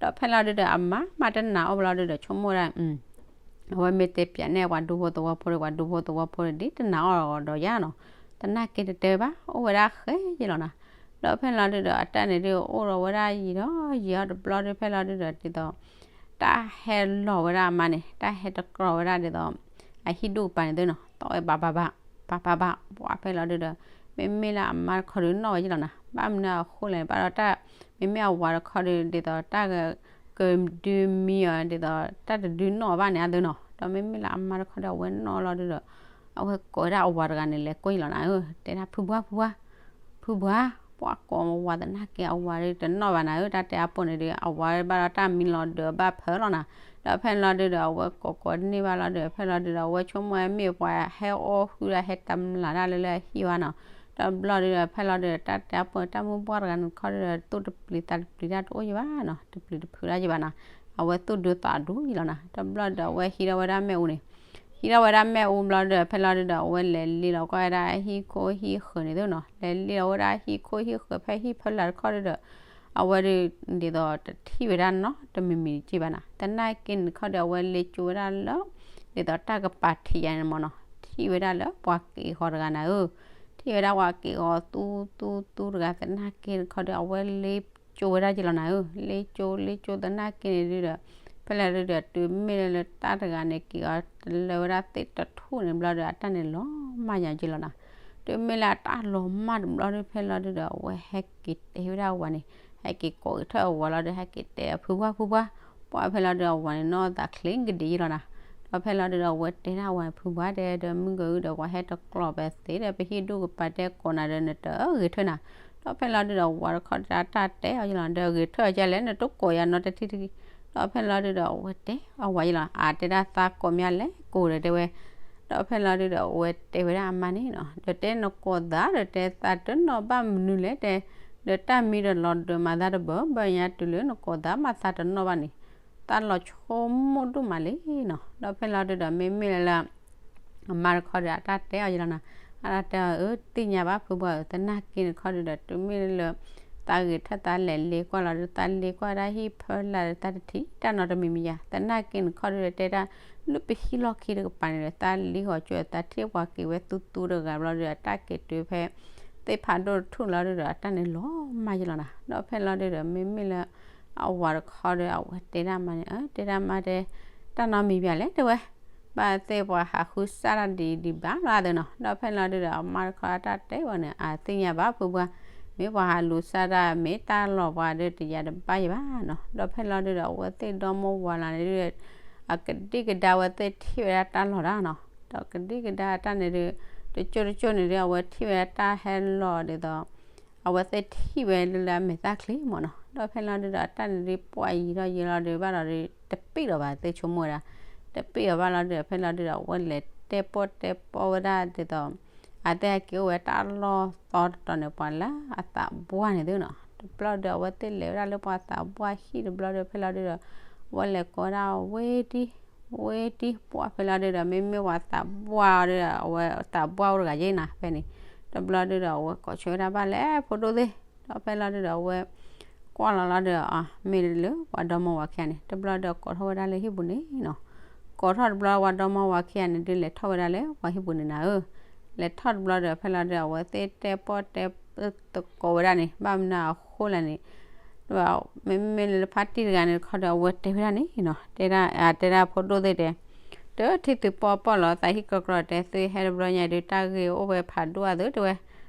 ဒီးဖဲလီၤဒုဒီး အမါမါတနာ်အီၤဘၣ်လီၤဒုဒီး ဆိကမိၣ်ဒၣ် အဝဲမ့ၢ်တဲပျးနဲၣ်ပှၤဒူဖိသဝီဖိဒီး ပှၤဒူဖိသဝီဖိဒီး ဒ်တနာ်အီၤဒီးယါနီၤ သနာ်က့တတဲဘၣ် အိၣ်ဝဲဒၣ်ဃဲယဲလီၤနၤ ဒီးဖဲလီၤဒုဒီး အတၢ်န့ၣ်ဒု အိၣ်ဒီးဝဲဒၣ်ယံာ်ဒီးယံာ်အီၤတဘျီဒု ဖဲလီၤဒုဒီး ဒ်သိး တၢ်ဟဲလီၤဝဲဒၣ်အမါန့ၣ် တၢ်ဟဲတကြၢးဝဲဒၣ်ဒ်သိး အဟံၣ်ဒူၣ်ကပၤန့ၣ်သုနီၤ သီၣ်ဝဲဘၣ်ဘၣ်ဘၣ် ဘၣ်ဘၣ်ဘၣ် ပှၤဖဲလီၤဒုဒီး မ့မ့ၢ်လၢအမါတခီဒုနီၣ်ဝဲယဲလီၤနၤ ဘၣ်မနုၤအဃိလဲၣ် ဘၣ်ဒီးတၢ် မ့မ့ၢ်အဝၤတခီဒု ဒ်သိးတၢ် ကဒုမံအီၤ ဒ်သိးတၢ်တဒုနီၣ်ဘၣ်န့ၣ်အသုနီၤ ဒီးမ့မ့ၢ်လၢအမါတခီဒီး အဝဲနီၣ်လီၤဒုဒီး အဝဲကိးဝဲဒၣ်အဝၤတဂၤန့ၣ် လဲၤကွၢ်ယဲလီၤနၤဧၢ တဲဒၣ်ဖုဘှၢ် ဖုဘှၢ် ဖုဘှၢ် ပှၤကိးဝၤသနာ်က့ အဝၤဒုတနီၣ်ဘၣ်နၤဧၢ တၢ်တဲအပိၢ်န့ၣ်ဒု အဝၤဘၣ်ဒီးတၢ်မံလီၤဒုးဘၣ်ဖၢလီၤနၤ ဒီးဖဲလီၤဒုဒီး အဝဲကိးကိးန့ၢ်ဘၣ်လီၤဒုး ဖဲလီၤဒုဒီး အဝဲဆိကမိၣ်ဝဲမ့ၢ်ပှၤဟဲအီၣ်ဟုၣ်ဒၣ်ဟဲတမျးတၢ်လၢလၢအဟံၣ်ဝဲနီၤ ဒီးဘျီဒုဒီး ဖဲလီၤဒုဒီး တၢ်တဲအပိၢ်န့ၣ် တၢ်မုၢ်ပှၢ်တဂၤန့ၣ်တခီဒုဒီး သူၣ်တပျံၤသးတပျံၤတၢ်တအိၣ်ယဲဘၣ်နီၤ တပျံၤတဖုးတၢ်ယဲဘၣ်နီၤ အဝဲသူၣ်ဒုသးဒူယဲလီၤနၤ ဒီးဘျီဒုဒီး အဝဲဟံးထီၣ်ဝဲဒၣ်မ့ၣ်အူန့ၣ် ဟံးထီၣ်ဝဲဒၣ်မ့ၣ်အူဘျီဒုဒီး ဖဲလီၤဒုဒီး အဝဲလဲၤလ့လီၤကွၢ်ဝဲဒၣ်ဟံၣ်ခိၣ်ဟံၣ်ဃၢၤန့ၣ်သုနီၤ လဲၤလ့လီၤဝဲဒၣ်ဟံၣ်ခိၣ်ဟံၣ်ဃၢၤဖဲဟံၣ်ဖီလာ်တခီဒုဒီး အဝဲဒု ဒ်သိးတထံၣ်ဝဲဒၣ်နီတမံၤမံၤတက့ၢ်ဘၣ်နၤ သနာ်က့န့ၣ်တခီဒီး အဝဲလ့ကၠိဝဲဒၣ်လၢ ဒ်သိးတၢ်ကပၤထံးယါန့ၣ်မ့ၢ်နီၤ ထံၣ်ဝဲဒၣ်လၢပှၤက့ၤဃီတဂၤနၤဧၢ ထံၣ်ဝဲဒၣ်ပှၤက့ၤဃီသူသူသူတဂၤသနာ်က့တခီဒီး အဝဲလ့ကၠိဝဲဒၣ်ယဲလီၤနၤဧၢ လ့ကၠိလ့ကၠိသနာ်က့န့ၣ်ဒုဒီး ဖဲလီၤဒုဒီး တုၤမ့ၢ်လၢတၢ်တဂၤန့ၣ် က့ၤအီၤတလၢဝဲဒၣ်သ့ၣ်တထူၣ်န့ၣ်ဘျီဒီး အတၢ်န့ၣ်လီၤမၢ်ညါယဲလီၤနၤ တုၤမ့ၢ်လၢအတၢ်လီၤမၢ်တဘျီဒုး ဖဲလီၤဒုးဒီး အဝဲဟဲက့ၤတဲဝဲဒၣ်အဝၤန့ၣ်, ဟဲက့ၤကိးက့ၤထၢၣ်အဝၤလီၤဒီး ဟဲက့ၤတဲအဖုပှၢ် ဖုပှၢ်, ပှၢ်ဖဲလီၤဒုးအဝၤန့ၣ် နီၢ်သးချ့ကဒံယလီၤနၤ. ဒီးဖဲလီၤဒုးဒီး အဝဲတဲဒၣ်အဝၤန့ၣ် ဖုပှၢ်တဲဒီး မုၢ်ကဂုာ်ဒီး ပှၤဟဲတကျိးပသ့ဒီး ပဟံၣ်ဒူၣ်ကပၤတဲကိးနၤဒီး နတဂ့ၤထၢၣ်နၤ. ဒီးဖဲလီၤဒုးဒီးအဝၤတခီဒီးတၢ်တဲအီၤယလီၤ ဒီးဂ့ၤထၢၣ်အီၤကလဲၣ် နတကိးယၤနီတထံၣ်တထံၣ်. ဒီးဖဲလီၤဒုးဒီး အဝဲတဲအဝၤယလီၤ အတဲဒၣ်သးကိးမးလဲၣ်ကိးဒီးတဲဝဲ ဒီးဖဲလီၤဒုးဒီး အဝဲတဲဝဲဒၣ်အမါန့ၣ်နီၤ, ဒီးတဲနကိးသးဒီးတဲသးတနီၣ်ဘၣ်မနုၤလဲၣ်တဲ, ဒီးတၢ်မံဒီးလီၤဒိးမၤသးတဘၢဘၢညါတုၤလၢနကိးသးမၤသးတနီၣ်ဘၣ်န့ၣ်, သးလီၤဆိကမိၣ်ဒိၣ်မးလံနီၤ. ဒီးဖဲလီၤဒုးဒီး မ့မ့ၢ်လၢ အမါတခီဒီး အတၢ်တဲအီၤယလီၤနၤ, အတၢ်တဲအီၤအၢ သ့ၣ်ညါဘၣ်ဖုပှၢ်ဧၢ, သနာ်က့န့ၣ်တခီဒုးဒီး တုၤမ့ၢ်လၢ သးဂ့ၤထၢၣ်သးလဲၤလ့ကွၢ်လီၤဒီး သးလ့ကွၢ်ဒၣ်ဟံၣ်ဖၢလာ်ဒီး သးတထံၣ်တၢ်နီတမံၤမံၤယၤ, သနာ်က့န့ၣ်တခီဒုးဒီး တဲဒၣ် လၢပဟံၣ်လီၢ်ခံတကပၤန့ၣ်ဒီး သးလ့ဂီၤကွဲး သးထံၣ်ပှၤက့ၤဝဲသူသူတဂၤဘျီဒီး အတၢ်က့ၤတုၤဖဲ သ့ၣ်ဖးဒိၣ်တထူၣ်လီၤဒုးဒီး အတၢ်န့ၣ်လီၤမၢ်ယလီၤနၤ. ဒီးဖဲလီၤဒုးဒီး မ့မ့ၢ်လၢ အဝၤတခီဒီး အဝဲတဲဒၣ်မါန့ၣ် အၢ တဲဒၣ်မါတဲ တၢ်နီတမံၤဘၣ်လဲၣ်တဲဝဲ, ဘၣ်သ့ၣ်ပှၤဟးဃုစၢ်တၢ်ဒ်ဒံးဘၣ်လီၤအသိးနီၤ. ဒီးဖဲလီၤဒုးဒီး အမါတခီအတၢ်တဲဝဲန့ၣ် အသ့ၣ်ညါဘၣ်ဖုပှၢ်, မ့ၢ်ပှၤဟးလူၤစၢ်တၢ် မ့ၢ်တၢ်လီၤပှၤဒီးတယၤတဘၣ်ယၤဘၣ်နီၤ. ဒီးဖဲလီၤဒုးဒီး အဝဲသ့ၣ်ဒီမါဝၤလၢန့ၣ်ဒုး အကဒံကဒါဝဲသ့ၣ်ထံၣ်ဝဲဒၣ်တၢ်လီၤတၢ်နီၤ. ဒီးကဒံကဒါတၢ်န့ၣ်ဒုး တကၠိတကၠိန့ၣ်ဒုး အဝဲထံၣ်ဝဲဒၣ်တၢ်ဟဲလီၤဒ်သိး အဝဲသ့ၣ်ထံၣ်ဝဲလၢအမဲာ်သၣ်ချ့မၢ်နီၤ. ဒီးဖဲလီၤဒုးဒီး အတၢ်န့ၣ်ဒုးပှၤယံၤထီၣ်ယံၤလီၤဒုးဘၣ်ဒီး တပ့ၢ်ဒီးဘၣ်သ့ၣ်ဆိကမိၣ်ဝဲဒၣ်, တပ့ၢ်အီၤဘၣ်လီၤဒုးဒီး ဖဲလီၤဒုးဒီး အဝဲလဲၤတဲပီၣ်တဲပီၣ်ဝဲဒၣ်ဒ်သိး အသ့ၣ်ဟဲက့ၤအိၣ်ဝဲတၢ်လီၢ်သီတတီၤန့ၣ် ပှၤလၢအသးပှၢ်န့ၣ်သုနီၤ. တဘျီဒီး အဝဲသ့ၣ်လဲၤဝဲဒၣ်လၢပှၤသးပှၢ်ဟံၣ်တဘျီဒီး ဖဲလီၤဒုးဒီး အဝဲလဲၤကိးဝဲဒၣ်ဝ့ၢ်တံၢ် ဝ့ၢ်တံၢ် ပှၢ်ဖဲလီၤဒုးဒီး မ့မ့ၢ်ပှၤသးပှၢ်အီၤဒီး အဝဲသးပှၢ်အိၣ်တဂၤယဲၢ်နၤဖဲန့ၣ်. တဘျီဒုးဒီး အဝဲကိးဆိဝဲဒၣ်ဘၣ်လဲၣ်ဖိဒိၣ်သ့ၣ်. ဒီးဖဲလီၤဒုးဒီး အဝဲကွၢ်လီၤလီၤဒီး မ့ၢ်လၢပှၤဒီမါဝၤခံဂၤန့ၣ် တဘျီဒီးကိးထီၣ်ဝဲဒၣ်လၢဟံၣ်ပူၤန့ၣ်နီၤ. ကိးထီၣ်တဘျီ ပှၤဒီမါဝၤခံဂၤန့ၣ်ဒုး လဲၤထီၣ်ဝဲဒၣ်လၢပှၤဟံၣ်ပူၤန့ၣ်နၤဧၢ. လဲၤထီၣ်တဘျီဒီး ဖဲလီၤဒုး အဝဲသ့ၣ်တဲပီၣ်တဲသကိးဝဲဒၣ်န့ၣ် ဘၣ်မနုၤအဃိလဲၣ်န့ၣ် မ့မ့ၢ်လၢဖါတံၢ်တဂၤန့ၣ်တခီဒီး အဝဲတဲဝဲဒၣ်န့ၣ်နီၤ, တဲဒၣ် တဲဒၣ်ဖိဒိၣ်သ့ၣ်တဲ တထံၣ်သုပီၣ်ပီၣ်လီၤသးဟံၣ်ကီကီၢ်တဲ သုဟဲတဘျီညါဒုး တၢ်ဂ့ၢ်အိၣ်ဝဲဖးဒိၣ်အသိးတဲဝဲ,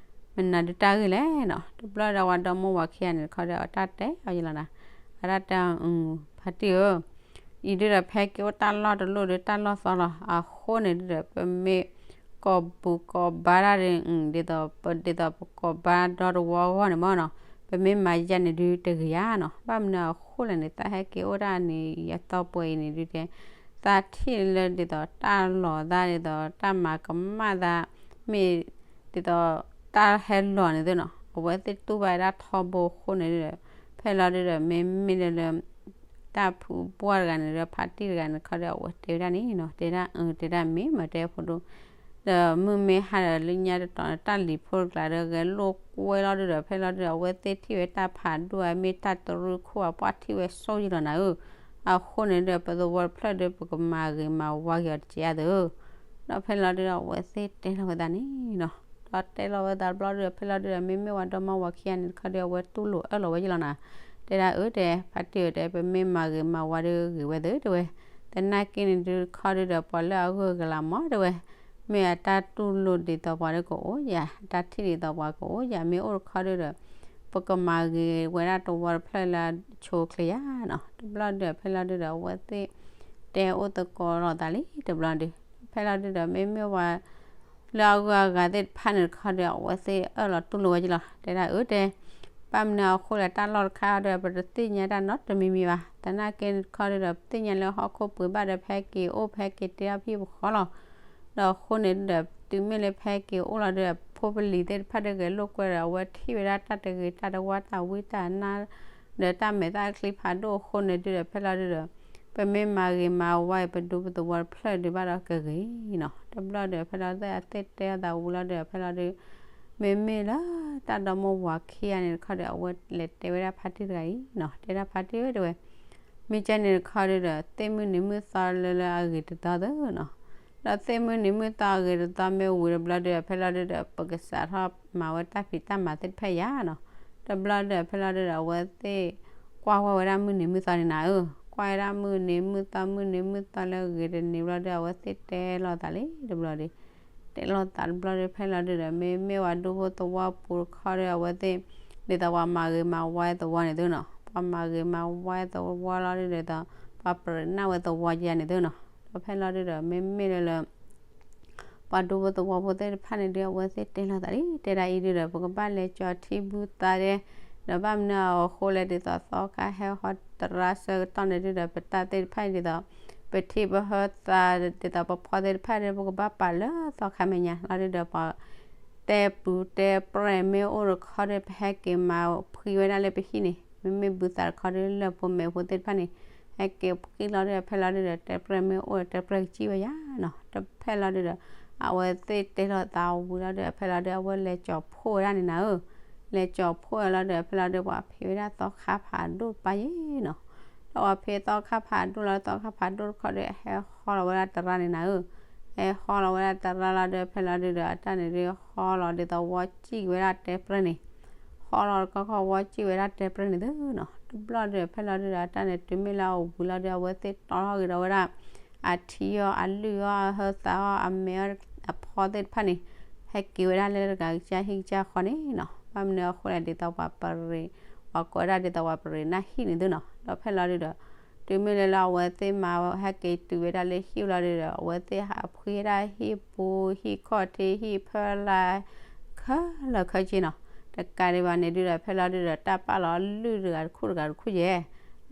မနုၤဒုးတၢ်ဂ့ၢ်လဲၣ်နီၤ. တဘျီဒီး ပှၤဒီမါဝၤခံဂၤန့ၣ်တခီဒီး အတၢ်တဲအီၤယလီၤနၤ, အတၢ်တဲ ဖါတံၢ်ဧၢ အံၤဒုးဒီး ဖဲက့ၤအိၣ်တၢ်လီၢ်တလီၢ်ဒီး တၢ်လီၢ်သီလီၤ. အဃိန့ၣ်ဒုးဒီး ပမ့ၢ်ကိးဘူၣ်ကိးဘါတၢ်ဒီး ဒ်သိး ဒ်သိးပကိးဘါဒီတဝီအဂီၢ်န့ၣ်မၢ်နီၤ, ပမ့ၢ်မၤယဲန့ၣ်ဒုးတဂ့ၤဧါနီၤ. ဘၣ်မနုၤအဃိလဲၣ်န့ၣ် သးဟဲက့ၤအိၣ်ဒၣ်န့ၣ် ယသီပှဲၤအံၤန့ၣ်ဒုးတဲ သးထံၣ်လၢဒ်သိးတၢ်လီၤသး ဒ်သိးတၢ်မၤကမၣ်သး မ့ၢ် ဒ်သိးတၢ်ဟဲလီၤန့ၣ်သ့ၣ်နီၤ, အဝဲသ့ၣ်တူၢ်ဘၣ်ဝဲဒၣ်ထီဘိအဃိန့ၣ်ဒီး ဖဲလီၤဒုးဒီး မ့မ့ၢ်လၢလၢ တၢ်ဖုပှၢ်တဂၤန့ၣ်ဒီး ဖါတံၢ်တဂၤန့ၣ်တခီဒီး အဝဲတဲဝဲဒၣ်န့ၣ်နီၤ, တဲဒၣ်အၢ တဲဒၣ်မ့ၢ်မၤတဲဖိဒိၣ် ဒီးမုၢ်မ့ၢ်ဟါဒီး လၢညါတတီၤန့ၣ် တၢ်လံၤဖိတကျါဒီး ဂဲၤလိာ်ကွဲလီၤဒုးဒီး ဖဲလီၤဒုးဒီး အဝဲသ့ၣ်ထံၣ်ဝဲတၢ်ဖးဒိၣ်ဧါ မ့ၢ်တၢ်တရူခိၣ်ဧါ ပှၢ်ထံၣ်ဝဲဆိယလီၤနၤဧၢ, အဃိန့ၣ်ဒီး ပသဝီတဖျၢၣ်ဒီး ပကမၤဂ့ၤမၤဝါက့ၤအီၤတက့ၢ်ဧါသၢ ဒီးဖဲလီၤဒုးဒီး အဝဲသ့ၣ်တဲလီၤဝဲသးန့ၣ်နီၤ, ဒီးတဲလီၤဝဲသးတဘျီဒီး ဖဲလီၤဒုးဒီး မ့မ့ၢ်ဝဲဒီမါဝၤခံဂၤန့ၣ်တခီဒီး အဝဲတူၢ်လိာ်အၢၣ်လီၤဝဲယလီၤနၤ, တဲဒၣ်အၢ တဲ ဖါတံၢ်ဧၢ တဲ ပမ့ၢ်မၤဂ့ၤမၤဝါဒီးဂ့ၤဝဲသၢ တဲဝဲ, သနာ်က့န့ၣ်ဒုးတခီဒုးဒီး ပှၤလၢအဂုၤအဂၤလၢမၢ်တဲဝဲ, မ့ၢ်အတၢ်တူၢ်လိာ်ဒ်သိးပှၤဒီးကအိၣ်ယၤ အတၢ်ထံၣ်ဒ်သိးပှၤကအိၣ်ယၤ မ့ၢ်အိၣ်တခီဒုးဒီး ပကမၤဂ့ၤဝဲဒၣ်တဝီတဖျၢၣ်လၢအဆိအချ့ယၤနီၤ, တဘျီဒုးဒီး ဖဲလီၤဒုးဒီး အဝဲသ့ၣ်တဲအိၣ်သကိးလိာ်သးလံတဘျီဒုး, ဖဲလီၤဒုးဒီး မ့မ့ၢ်ဝဲ လၢအဂုၤအဂၤသ့ၣ်တဖၣ်န့ၣ်တခီဒီး အဝဲသ့ၣ်အၢၣ်လီၤတူၢ်လိာ်ဝဲယလီၤ, တဲဒၣ်အၢ တဲ ဘၣ်မနုၤအဃိလဲၣ် တၢ်လီၢ်တခါဒီး ပတသ့ၣ်ညါတၢ်နီတမံၤမံၤဘၣ်, သနာ်က့န့ၣ်တခီဒုးဒီး ပသ့ၣ်ညါလၢဟီၣ်ခိၣ်ပှ့ၤဘၣ်ဒီး ပဟဲက့ၤအိၣ် ပဟဲက့ၤတဲအီၣ်ပဟံၣ်ပဃီလီၤ, ဒီးအဃိန့ၣ်ဒုးဒီး တုၤမ့ၢ်လၢပဟဲက့ၤအိၣ်လီၤဒုးဒီး ဖိပလံၤသ့ၣ်တဖၣ်ဒီးဂဲၤလိာ်ကွဲဒီး အဝဲထံၣ်ဝဲဒၣ်တၢ်တဂ့ၤတၢ်တဝါတၢ်ဝံတၢ်နါ ဒီးတၢ်မဲာ်သၣ်ချံဖးဒိၣ်အဃိန့ၣ်ဒုးဒီး ဖဲလီၤဒုးဒီး ပမ့ၢ်မၤဂ့ၤမၤဝါအံၤ ပဒူပသဝီတဖျၢၣ်ဒုးဘၣ်ဒီးကဂ့ၤနီၤ, တဘျီဒီး ဖဲလီၤသ့ၣ်အသ့ၣ်တဲအသးဝံၤလီၤဒုးဒီး ဖဲလီၤဒုး မ့မ့ၢ်လၢတၢ်ဒီမါဝၤခံဂၤန့ၣ်တခီဒီး အဝဲလဲၤတဲဝဲဒၣ်ဖါတံၢ်တဂၤအံၤနီၤ, တဲဒၣ်ဖါတံၢ်ဧၢ တဲဝဲ, မ့ၢ်ကဲန့ၣ်တခီဒုးဒီး သ့ၣ်မုၢ်နံၤမုၢ်သီလၢလၢအဂ့ၤတသီသၢနီၤ, ဒီးသ့ၣ်မုၢ်နံၤမုၢ်သီအဂ့ၤတသီမ့ၢ်ဝံၤတဘျီဒုးဒီး ဖဲလီၤဒုးဒီး ပကစးထီၣ်မၤဝဲတၢ်ဖံးတၢ်မၤသ့ၣ်တဖၣ်ယၤနီၤ, တဘျီဒီးဖဲလီၤဒုးဒီး အဝဲသ့ၣ်ကွၢ်ဝဲဝဲဒၣ်မုၢ်နံၤမုၢ်သီန့ၣ်နၤဧၢ, ကွၢ်ဝဲဒၣ်မုၢ်နံၤမုၢ်သီ မုၢ်နံၤမုၢ်သီလၢအဂ့ၤတန့ၢ်ဘျီဒုး အဝဲသ့ၣ်တဲလိာ်သးလံတဘျီဒုး, တဲလိာ်သးတဘျီဒီး ဖဲလီၤဒုဒီး မ့မ့ၢ်ဝဲဒူဖိသဝီပူၤတခီဒီး အဝဲသ့ၣ် ဒ်သိးပှၤမၤဂ့ၤမၤဝါသဝီန့ၣ်သုနီၤ, ပှၤမၤဂ့ၤမၤဝါသဝီလီၤဒုဒီး ပှၤပရံးနၢ်ဝဲသဝီယါန့ၣ်သုနီၤ, ဒီးဖဲလီၤဒုဒီး မ့မ့ၢ်လၢလၢ ပှၤဒူဖိသဝီဖိသ့ၣ်တဖၣ်န့ၣ်ဒုး အဝဲသ့ၣ်တဲလိာ်သးလံ, တဲဒၣ်အံၤဒုဒီး ပကဘၣ်လဲၤကၠီၤထံဘုသးဒဲ, ဒီးဘၣ်မနုၤအဃိလဲၣ် ဒ်သိးသီခါဟဲဟီတရါဆၢကတီၢ်န့ၣ်ဒုဒီး ပတၢ်သ့ၣ်တဖၣ်အံၤဒ်သိး ပထံပဟၢသး ဒ်သိးပဖီသ့ၣ်တဖၣ်ဒီး ပကဘၣ်ပာ်လၢသီခါမဲာ်ညါလီၤဒုဒီး ပှၤ တဲပူၤတဲပြဲၢ်မ့ၢ်အိၣ်တခီဒီး ပဟဲက့ၤမၤဖှံဝဲဒၣ်လၢပဟံၣ်န့ၣ်, မ့မ့ၢ်ဘုသးတခီဒီး လၢဖိမဲာ်ဖိသ့ၣ်တဖၣ်န့ၣ် ဟဲက့ၤဖှံလီၤဒုဒီး ဖဲလီၤဒုဒီး တဲပြဲၢ်မ့ၢ်အိၣ်ဒီး တဲပြဲၢ်ကစံၣ်ဝဲယါနီၤ, ဒီးဖဲလီၤဒုဒီး အဝဲသ့ၣ်တဲလိာ်သးဝံၤလီၤဒုဒီး ဖဲလီၤဒု အဝဲလဲၤကၠီၤဖှိၣ်ဝဲဒၣ်န့ၣ်နၤဧၢ, လဲၤကၠီၤဖှိၣ်ဝဲလီၤဒုဒီး ဖဲလီၤဒု ပှၤဖံးဝဲဒၣ်သီခါဖးဒိၣ်တပၢ်ယါနီၤ, ဒီးပှၤဖံးသီခါဖးဒိၣ်လီၤ သီခါဖးဒိၣ်တခီဒီး ဟဲဟီလီၤဝဲဒၣ်တရါန့ၣ်နၤဧၢ, ဟဲဟီလီၤဝဲဒၣ်တရါလီၤဒုဒီး ဖဲလီၤဒုဒီး အတၢ်န့ၣ်ဒု ဟီလီၤဒ်သိးဝီစံၣ်ဝဲဒၣ်တဲပြဲၢ်န့ၣ်, ဟီလီၤတခီခီဝီစံၣ်ဝဲဒၣ်တဲပြဲၢ်န့ၣ်သုနီၤ, တဘျီဒုဒီး ဖဲလီၤဒုဒီး အတၢ်န့ၣ် တုၤမ့ၢ်လၢအဝံၤလီၤဒု အဝဲသ့ၣ်တီထီၣ်က့ၤဒီးဝဲဒၣ် အထံအီၤ အလုၢ်အီၤ အဟၢသးအီၤ အမဲာ်အီၤ အဖီသ့ၣ်တဖၣ်န့ၣ် ဟဲက့ၤဝဲဒၣ်လၢတဂၤကစၢ်ဟံၣ်ကစၢ်ဃီန့ၣ်နီၤ, ဘၣ်မနုၤအဃိလဲၣ် ဒ်သိးပှၤပရံး ပှၤကိးဝဲဒၣ်ဒ်သိးပှၤပရံးနၢ်ဟံၣ်န့ၣ်သုနီၤ, ဒီးဖဲလီၤဒုဒီး တုၤမ့ၢ်လၢလၢအဝဲသ့ၣ်မၤဟဲက့ၤတုၤဝဲဒၣ်လၢဟံၣ်လီၤဒုဒီး အဝဲသ့ၣ်ဟးဖှံဝဲဒၣ်ဟံၣ်ပူၤဟံၣ်ခီၣ်ထံးဟံၣ်ဖၢလၢ် ခဲလၢာ်ခဲဆ့နီၤ, တကးဒံးဘၣ်န့ၣ်ဒုဒီး ဖဲလီၤဒုဒီး တၢ်ပာ်လီၤအလုၢ်တဂၤတခူၣ်တဂၤတခူၣ်ယဲၢ်,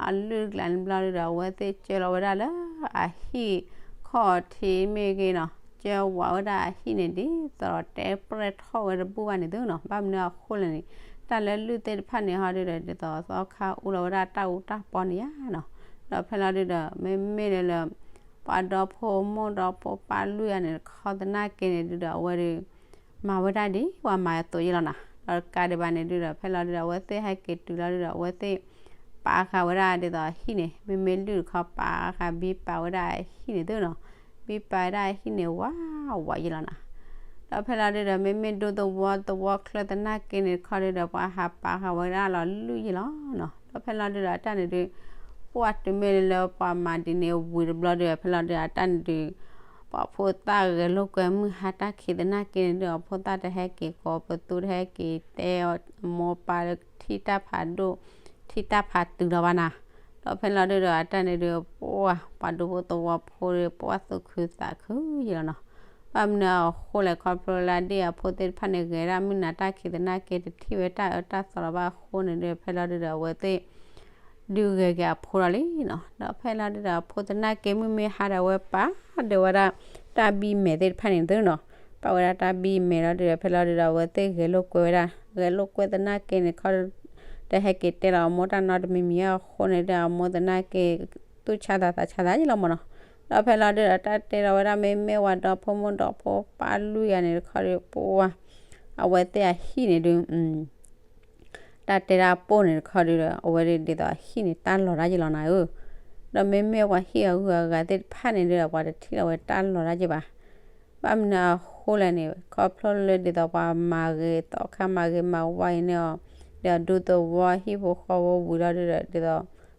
အလုၢ်ကျါန့ၣ်ဘျီဒုဒီး အဝဲသ့ၣ်ကၢလီၤဝဲဒၣ်လၢအဟံၣ်ခီၣ်ထံးမ့ၢ်ဂ့ၤနီၤ, ကၢဝးဝဲဒၣ်အဟံၣ်န့ၣ် ဒ်သိးဒီးတဲပြဲၢ်ထီၣ်ဝဲတဘူၣ်ဘၣ်န့ၣ်သုနီၤ, ဘၣ်မနုၤအဃိလဲၣ်န့ၣ် တၢ်လၢလုၢ်သ့ၣ်တဖၣ်န့ၣ်ဟီဒုဒီး ဒ်သိးသီခါအူလီၤဝဲဒၣ်တၢ်အူတၢ်ပီန့ၣ်ယါနီၤ, ဒီးဖဲလီၤဒုဒီး မ့မ့ၢ်လၢလၢ ပှၤဒီဖိမိၢ်ဒီဖိပၢ်လွံၢ်ဂၤန့ၣ်တခီ သနာ်က့န့ၣ်ဒုဒီး အဝဲဒု မၤဝဲဒၣ်ဒ်ပှၤမၤအသိးယဲၢ်လီၤနီၤ, ဒီးတကးဒံးဘၣ်န့ၣ်ဒုဒီး ဖဲလီၤဒုဒီး အဝဲသ့ၣ်ဟဲက့ၤတုၤလီၤဒုဒီး အဝဲသ့ၣ်ပာ်ဃာ်ဝဲဒၣ်ဒ်သိးဟံၣ်န့ၣ် မ့မ့ၢ်လုၢ်တခီ ပာ်ဃာ်ဘံပာ်ဝဲဒၣ်အဟံၣ်န့ၣ်သုနီၤ, ဘံပာ်ဝဲဒၣ်အဟံၣ်န့ၣ် ဝးဝးယဲၢ်လီၤနီၤ, ဒီးဖဲလီၤဒုဒီး မ့မ့ၢ်ဒူသဝီသဝီချၢသနာ်က့န့ၣ်တခီဒုဒီး ပှၤဟးပာ်ဃာ်ဝဲဒၣ်လီၤလုၢ်ယဲၢ်လီၤနီၤ, ဒီးဖဲလီၤဒုဒီး အတၢ်န့ၣ်ဒု ပှၤတုၤမ့ၢ်လၢပှၤမၤဒ်န့ၣ်ဝံၤတဘျီဒုဒီး ဖဲလီၤဒုဒီး အတၢ်န့ၣ်ဒု ပှၤဖိသၣ်ဂဲၤလိာ်ကွဲမုၢ်ဟါတၢ်ခံသနာ်က့န့ၣ်ဒု အဖိသၣ်တဟဲက့ၤကိးပသူ တဟဲက့ၤတဲအမိၢ်ပၢ်လၢထံၣ်တၢ်ဖးဒိၣ် ထံၣ်တၢ်ဖးတုၤလီၤဘၣ်နၤ, ဒီးဖဲလီၤဒုဒီး အတၢ်န့ၣ်ဒု ပှၤ ပှၤဒူဖိသဝီဖိဒီး ပှၤသူၣ်ခုသးခုယဲၢ်လီၤနီၤ, ဘၣ်မနုၤအဃိလဲၣ် ခီဖျိလၢဒ်အဖိသ့ၣ်တဖၣ်န့ၣ် ဂဲၤဒၣ်မုၢ်နၤတၢ်ခံသနာ်က့ တထံၣ်ဝဲတၢ်အၢတၢ်သီလီၤဘၣ်အဃိန့ၣ်ဒု ဖဲလီၤဒုဒီး အဝဲသ့ၣ် ဒုးဂဲၤက့ၤအဖိလီၤလံနီၤ, ဒီးဖဲလီၤဒုဒီး အဖိသနာ်က့ မုၢ်မ့ၢ်ဟါဒီး အဝဲပာ်ဒၢးဝဲဒၣ် တၢ်ဘံၣ်မဲာ်သ့ၣ်တဖၣ်န့ၣ်သုနီၤ, ပာ်ဝဲဒၣ်တၢ်ဘံၣ်မဲာ်လီၤဒုဒီး ဖဲလီၤဒုဒီး အဝဲသ့ၣ်ဂဲၤလိာ်ကွဲဝဲဒၣ် ဂဲၤလိာ်ကွဲသနာ်က့န့ၣ်တခီ တဟဲက့ၤတဲလီၤအမိၢ်တၢ်နီတမံၤမံၤအဃိန့ၣ်ဒု အမိၢ်သနာ်က့ သူၣ်ဆါသးသးဆါသးယဲၢ်လီၤမၢ်နီၤ, ဒီးဖဲလီၤဒုဒီး တၢ်တဲလီၤဝဲဒၣ် မ့မ့ၢ်ပှၤဒီဖိမိၢ်ဒီဖိပၢ်လွံၢ်ဂၤန့ၣ်တခီဒီး ပှၤ အဝဲသ့ၣ်အဟံၣ်န့ၣ်ဒု တၢ်တဲဒၣ်ပိၢ်န့ၣ်တခီဒုဒီး အဝဲဒၣ်ဒ်သိးအဟံၣ်န့ၣ် တၢ်လီၤတၢ်ယဲၢ်လီၤနၤဧၢ, ဒီးမ့မ့ၢ်ပှၤဟံၣ်အဂုၤအဂၤသ့ၣ်တဖၣ်န့ၣ်ဒုဒီး ပှၤတထံၣ်လီၤဝဲတၢ်လီၤတၢ်ယဲၢ်ဘၣ်, ဘၣ်မနုၤအဃိလဲၣ်န့ၣ် ခီဖျိလၢဒ်သိးပှၤမၤဂ့ၤ သီခါမၤဂ့ၤမၤဝါအံၤန့ၣ်အီၤ ဒီးဒူသဝီဟံၣ်ဖိဃီဖိဝံၤလီၤဒုဒီး ဒ်သိး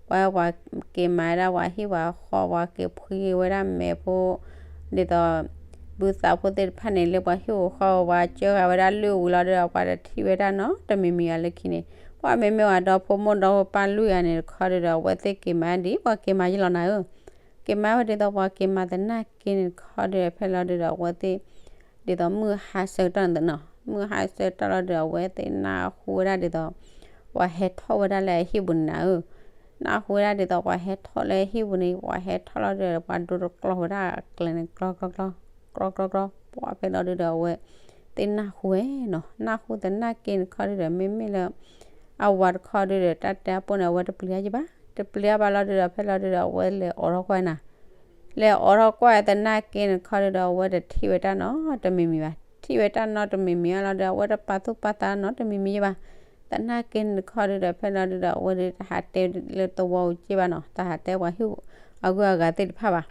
ပှၤက့ၤမၤဝဲဒၣ်ပှၤဟံၣ်ပှၤဃီ ပှၤက့ၤဖှံဝဲဒၣ်မဲာ်ဖိ ဒ်သိး ဘုသးဖိသ့ၣ်တဖၣ်န့ၣ် လၢပှၤဟံၣ်ဖိဃီဖိ ပှၤကၢဃာ်ဝဲဒၣ်လုၢ်ဝံၤလီၤဒီး ပှၤတထံၣ်ဝဲဒၣ်နီတမံၤမံၤအီၤလၢခံန့ၣ် ပှၤမ့မ့ၢ်ပှၤဒီဖိမိၢ်ဒီဖိပၢ်လွံၢ်ဂၤန့ၣ်တခီဒုဒီး အဝဲသ့ၣ်က့ၤမၤဒ်ပှၤက့ၤမၤယဲၢ်လီၤနၤဧၢ, က့ၤမၤဝဲဒ်သိးပှၤက့ၤမၤသနာ်က့န့ၣ်တခီဒုဒီး ဖဲလီၤဒုဒီး အဝဲသ့ၣ် ဒ်သိးမုၢ်ဟါဆၢကတီၢ်န့ၣ်နီၤ မုၢ်ဟါဆၢကတီၢ်လီၤဒုဒီး အဝဲသ့ၣ်နၢ်ဟူဝဲဒၣ်ဒ်သိး ပှၤဟဲထီၣ်ဝဲဒၣ်လၢအဟံၣ်ပူၤန့ၣ်နၤဧၢ, နၢ်ဟူဝဲဒၣ်ဒ်သိးပှၤဟဲထီၣ်လၢအဟံၣ်ပူၤန့ၣ် ပှၤဟဲထီၣ်လီၤဒုဒီး ပှၤဒိတကျီဝဲဒၣ်အကျဲန့ၣ် ကျီကျီကျီ ကျီကျီကျီ ပှၤဖဲလီၤဒုဒီး အဝဲသ့ၣ်နၢ်ဟူဝဲနီၤ နၢ်ဟူသနာ်က့န့ၣ်တခီဒုဒီး မ့မ့ၢ်လၢ အဝၤတခီဒုဒီး တၢ်တဲအပိၢ်န့ၣ် အဝဲတပျံၤအါယဲၢ်ဘၣ်, တပျံၤအါဘၣ်လီၤဒုဒီး ဖဲလီၤဒုဒီး အဝဲလဲၤအိးထီၣ်ကွၢ်နၤ လဲၤအိးထီၣ်ကွၢ်သနာ်က့န့ၣ်တခီဒုဒီး အဝဲတထံၣ်ဝဲတၢ်နီတမံၤမံၤဘၣ်, ထံၣ်ဝဲတၢ်နီတမံၤမံၤအါလီၤဒီး အဝဲတပာ်သူၣ်ပာ်သးနီတမံၤမံၤယဲၢ်ဘၣ်, သနာ်က့န့ၣ်တခီဒုဒီး ဖဲလီၤဒုဒီး အဝဲဒုးတဟးတဲလၢသဝီပူၤက့ၢ်ဘၣ်နီၤ တဟးတဲပှၤဟံၣ်အဂုၤအဂၤသ့ၣ်တဖၣ်ဘၣ်,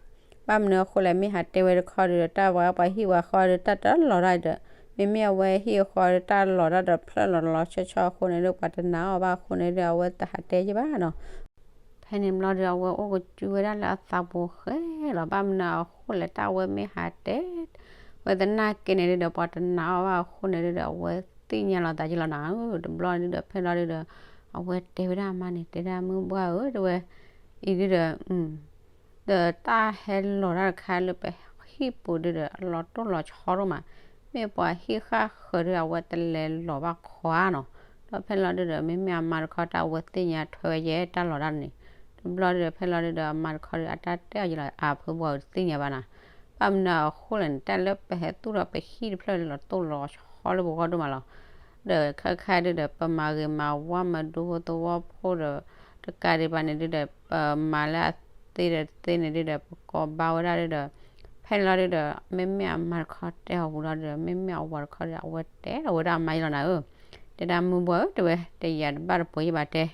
ဘၣ်မနုၤအဃိလဲၣ် မ့ၢ်ဟးတဲဝဲတခီဒုဒီး တၢ်ဝဲပှၤဟံၣ်ပှၤဃီဒီး တၢ်တလီၤတၢ်ဒီး မ့မ့ၢ်အဝဲဟံၣ်အဃီဒီး တၢ်လီၤတၢ်ဒီးဖျၢၣ်လီၤလီၤဆီဆီအဃိန့ၣ်ဒီး ပှၤတနာ်အီၤဘၣ်အဃိန့ၣ်ဒီး အဝဲတဟးတဲယဲၢ်ဘၣ်နီၤ ဖဲန့ၣ်ဘျီဒီး အဝဲအိၣ်ကစုဝဲဒၣ်လၢအသးပူၤဃဲလီၤ, ဘၣ်မနုၤအဃိလဲၣ် တၢ်ဝဲမ့ၢ်ဟးတဲ ဝဲသနာ်က့န့ၣ်ဒုဒီး ပှၤတနာ်အီၤဘၣ်အဃိန့ၣ်ဒုဒီး အဝဲသ့ၣ်ညါလီၤသးယ့လီၤနၤဧၢ, တဘျီန့ၣ်ဒုဒီး ဖဲလီၤဒုဒီး အဝဲတဲဝဲဒၣ်အမါန့ၣ် တဲဒၣ်မုၢ်ဘှၢ်ဧၢ တဲဝဲ အံၤဒုဒီး ဒီးတၢ်ဟဲလီၤတၢ်တခါလၢပဟံၣ်ပူၤဒုဒီး အလီၤတိၢ်လီၤဆီဒိၣ်မး, မ့ၢ်ပှၤဟံၣ်ဃၣ်ဃၢၤဒု အဝဲတလဲၤလီၤဘၣ်ခီဧါနီၤ, ဒီးဖဲလီၤဒုဒီး မ့မ့ၢ်အမါတခီတၢ်အဝဲသ့ၣ်ညါထွဲဝဲယဲတၢ်လီၤတၢ်န့ၣ်, တဘျီဒုဒီး ဖဲလီၤဒုဒီး အမါတခီဒု အတၢ်တဲအီၤယ့လီၤ အါဖုဘှၢ်ဧၢ တသ့ၣ်ညါဘၣ်နၤ ဘၣ်မနုၤအဃိလဲၣ်န့ၣ် တၢ်လၢပဟဲသူၣ်ထီၣ်ပဟံၣ်တဖျၢၣ်လၢလီၤတိၢ်လီၤဆီလၢပဂီၢ်ဒိၣ်မးလီၤ. ဒီးခဲခါဒုဒီး ပမၤဂ့ၤမၤဝါမၤဒူဖိသဝီဖိဒီး တကးဒံးဘၣ်န့ၣ်ဒုဒီး ပမၤလၢအသ့ဒီးတသ့န့ၣ်ဒုဒီး ပကိးဘၣ်ဝဲဒၣ်ဒုဒီး ဖဲန့ၣ်လီၤဒုဒီး မ့မ့ၢ်အမါတခီတဲအီၤဝံၤလီၤဒုဒီး မ့မ့ၢ်အဝၤတခီဒီး အဝဲတဲဒီးဝဲဒၣ်အမါယ့လီၤနၤဧၢ, တဲဒၣ်မုၢ်ဘှၢ်ဧၢ တဲဝဲ တယၤတဘၣ်တပှဲၤယဘၣ်တဲ,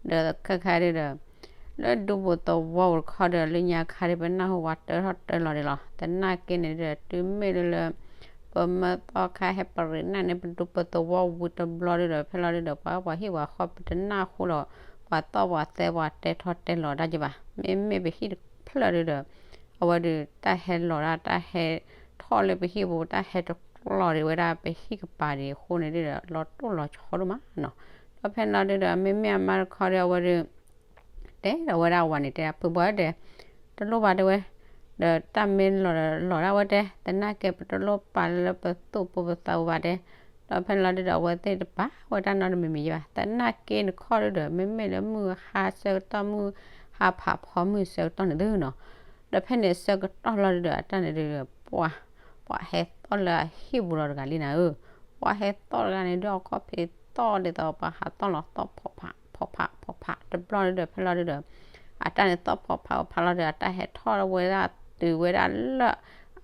ဒီးခဲခါဒုဒီး လၢဒူဖိသဝီဖိတခီဒီး လၢညါခါဒု ပနၢ်ဟူဝဲတၢထီၣ်တၢလီၤဒံးလီၤ. သနာ်က့န့ၣ်ဒုဒီး တုၤမ့ၢ်လၢလၢ ပမၢသီခါဟဲပရံးနၢ်န့ၣ် ပဒူပသဝီဝံၤတဘျီဒုဒီး ဖဲလီၤဒုဒီး ပှၤပှၤဟံၣ်ပှၤဃီပတနၢ်ဟူဒီး ပှၤသီၣ်ပှၤသဲပှၤတဲထီၣ်တဲလီၤတၢ်ကဘၣ်. မ့မ့ၢ်ပဟံၣ်တဖျၢၣ်ဒုဒီး အဝဲဒု တၢ်ဟဲလီၤဒၣ် တၢ်ဟဲထီၣ်လၢပဟံၣ်ပူၤ တၢ်ဟဲတကျီၢ်ဒံးဝဲဒၣ်ပဟံၣ်ကပၤဒံးအဃိန့ၣ်ဒုဒီး လီၤတိၢ်လီၤဆီဒိၣ်မးနီၤ. ဒီးဖဲန့ၣ်လီၤဒုဒီး မ့မ့ၢ်အမါတခီဒီး အဝဲဒု တဲဒီးဝဲဒၣ်အဝၤန့ၣ် တဲဒၣ်ဖုဘှၢ်ဧၢ တဲ တလိၣ်ဘၣ်တဲဝဲ, ဒီးတၢ်မ့ၢ်လီၤဒီးလီၤဒၣ်ဝဲတဲ, သနာ်က့ပတလိၣ်ပာ်လၢပသူၣ်ပူၤပသးပူၤဘၣ်တဲ, ဒီးဖဲန့ၣ်လီၤဒုဒီး အဝဲသ့ၣ်တပာ်ဝဲတၢ်နီတမံၤမံၤယဘၣ်. သနာ်က့န့ၣ်ခီဒုဒီး မ့မ့ၢ်လၢမုၢ်ဟါဆၢကတီၢ် မုၢ်ဟါဖးဖီမုၢ်ဆၢကတီၢ်န့ၣ်သုနီၤ, ဒီးဖဲန့ၣ်ဆၢကတီၢ်လီၤဒုဒီး အတၢ်န့ၣ်ဒုဒီး ပှၤ ပှၤဟဲသီၣ်လၢအဟံၣ်ပူၤလီၤတဂၤလံနၤဧၢ, ပှၤဟဲသီၣ်တဂၤန့ၣ်ဒု အခီၣ်ဖံးသီၣ်ဒ်သိးပှၤဟးသီၣ်လီၤသီၣ်ဖီၣ်ဖးဖီၣ်ဖးဖီၣ်ဖး တဘျီဒုဒီး ဖဲလီၤဒုဒီး အတၢ်န့ၣ်သီၣ်ဖီၣ်ဖးဖီၣ်ဖးလီၤဒီး အတၢ်ဟဲထီၣ်ဝဲဒၣ်တုၤဝဲဒၣ်လၢ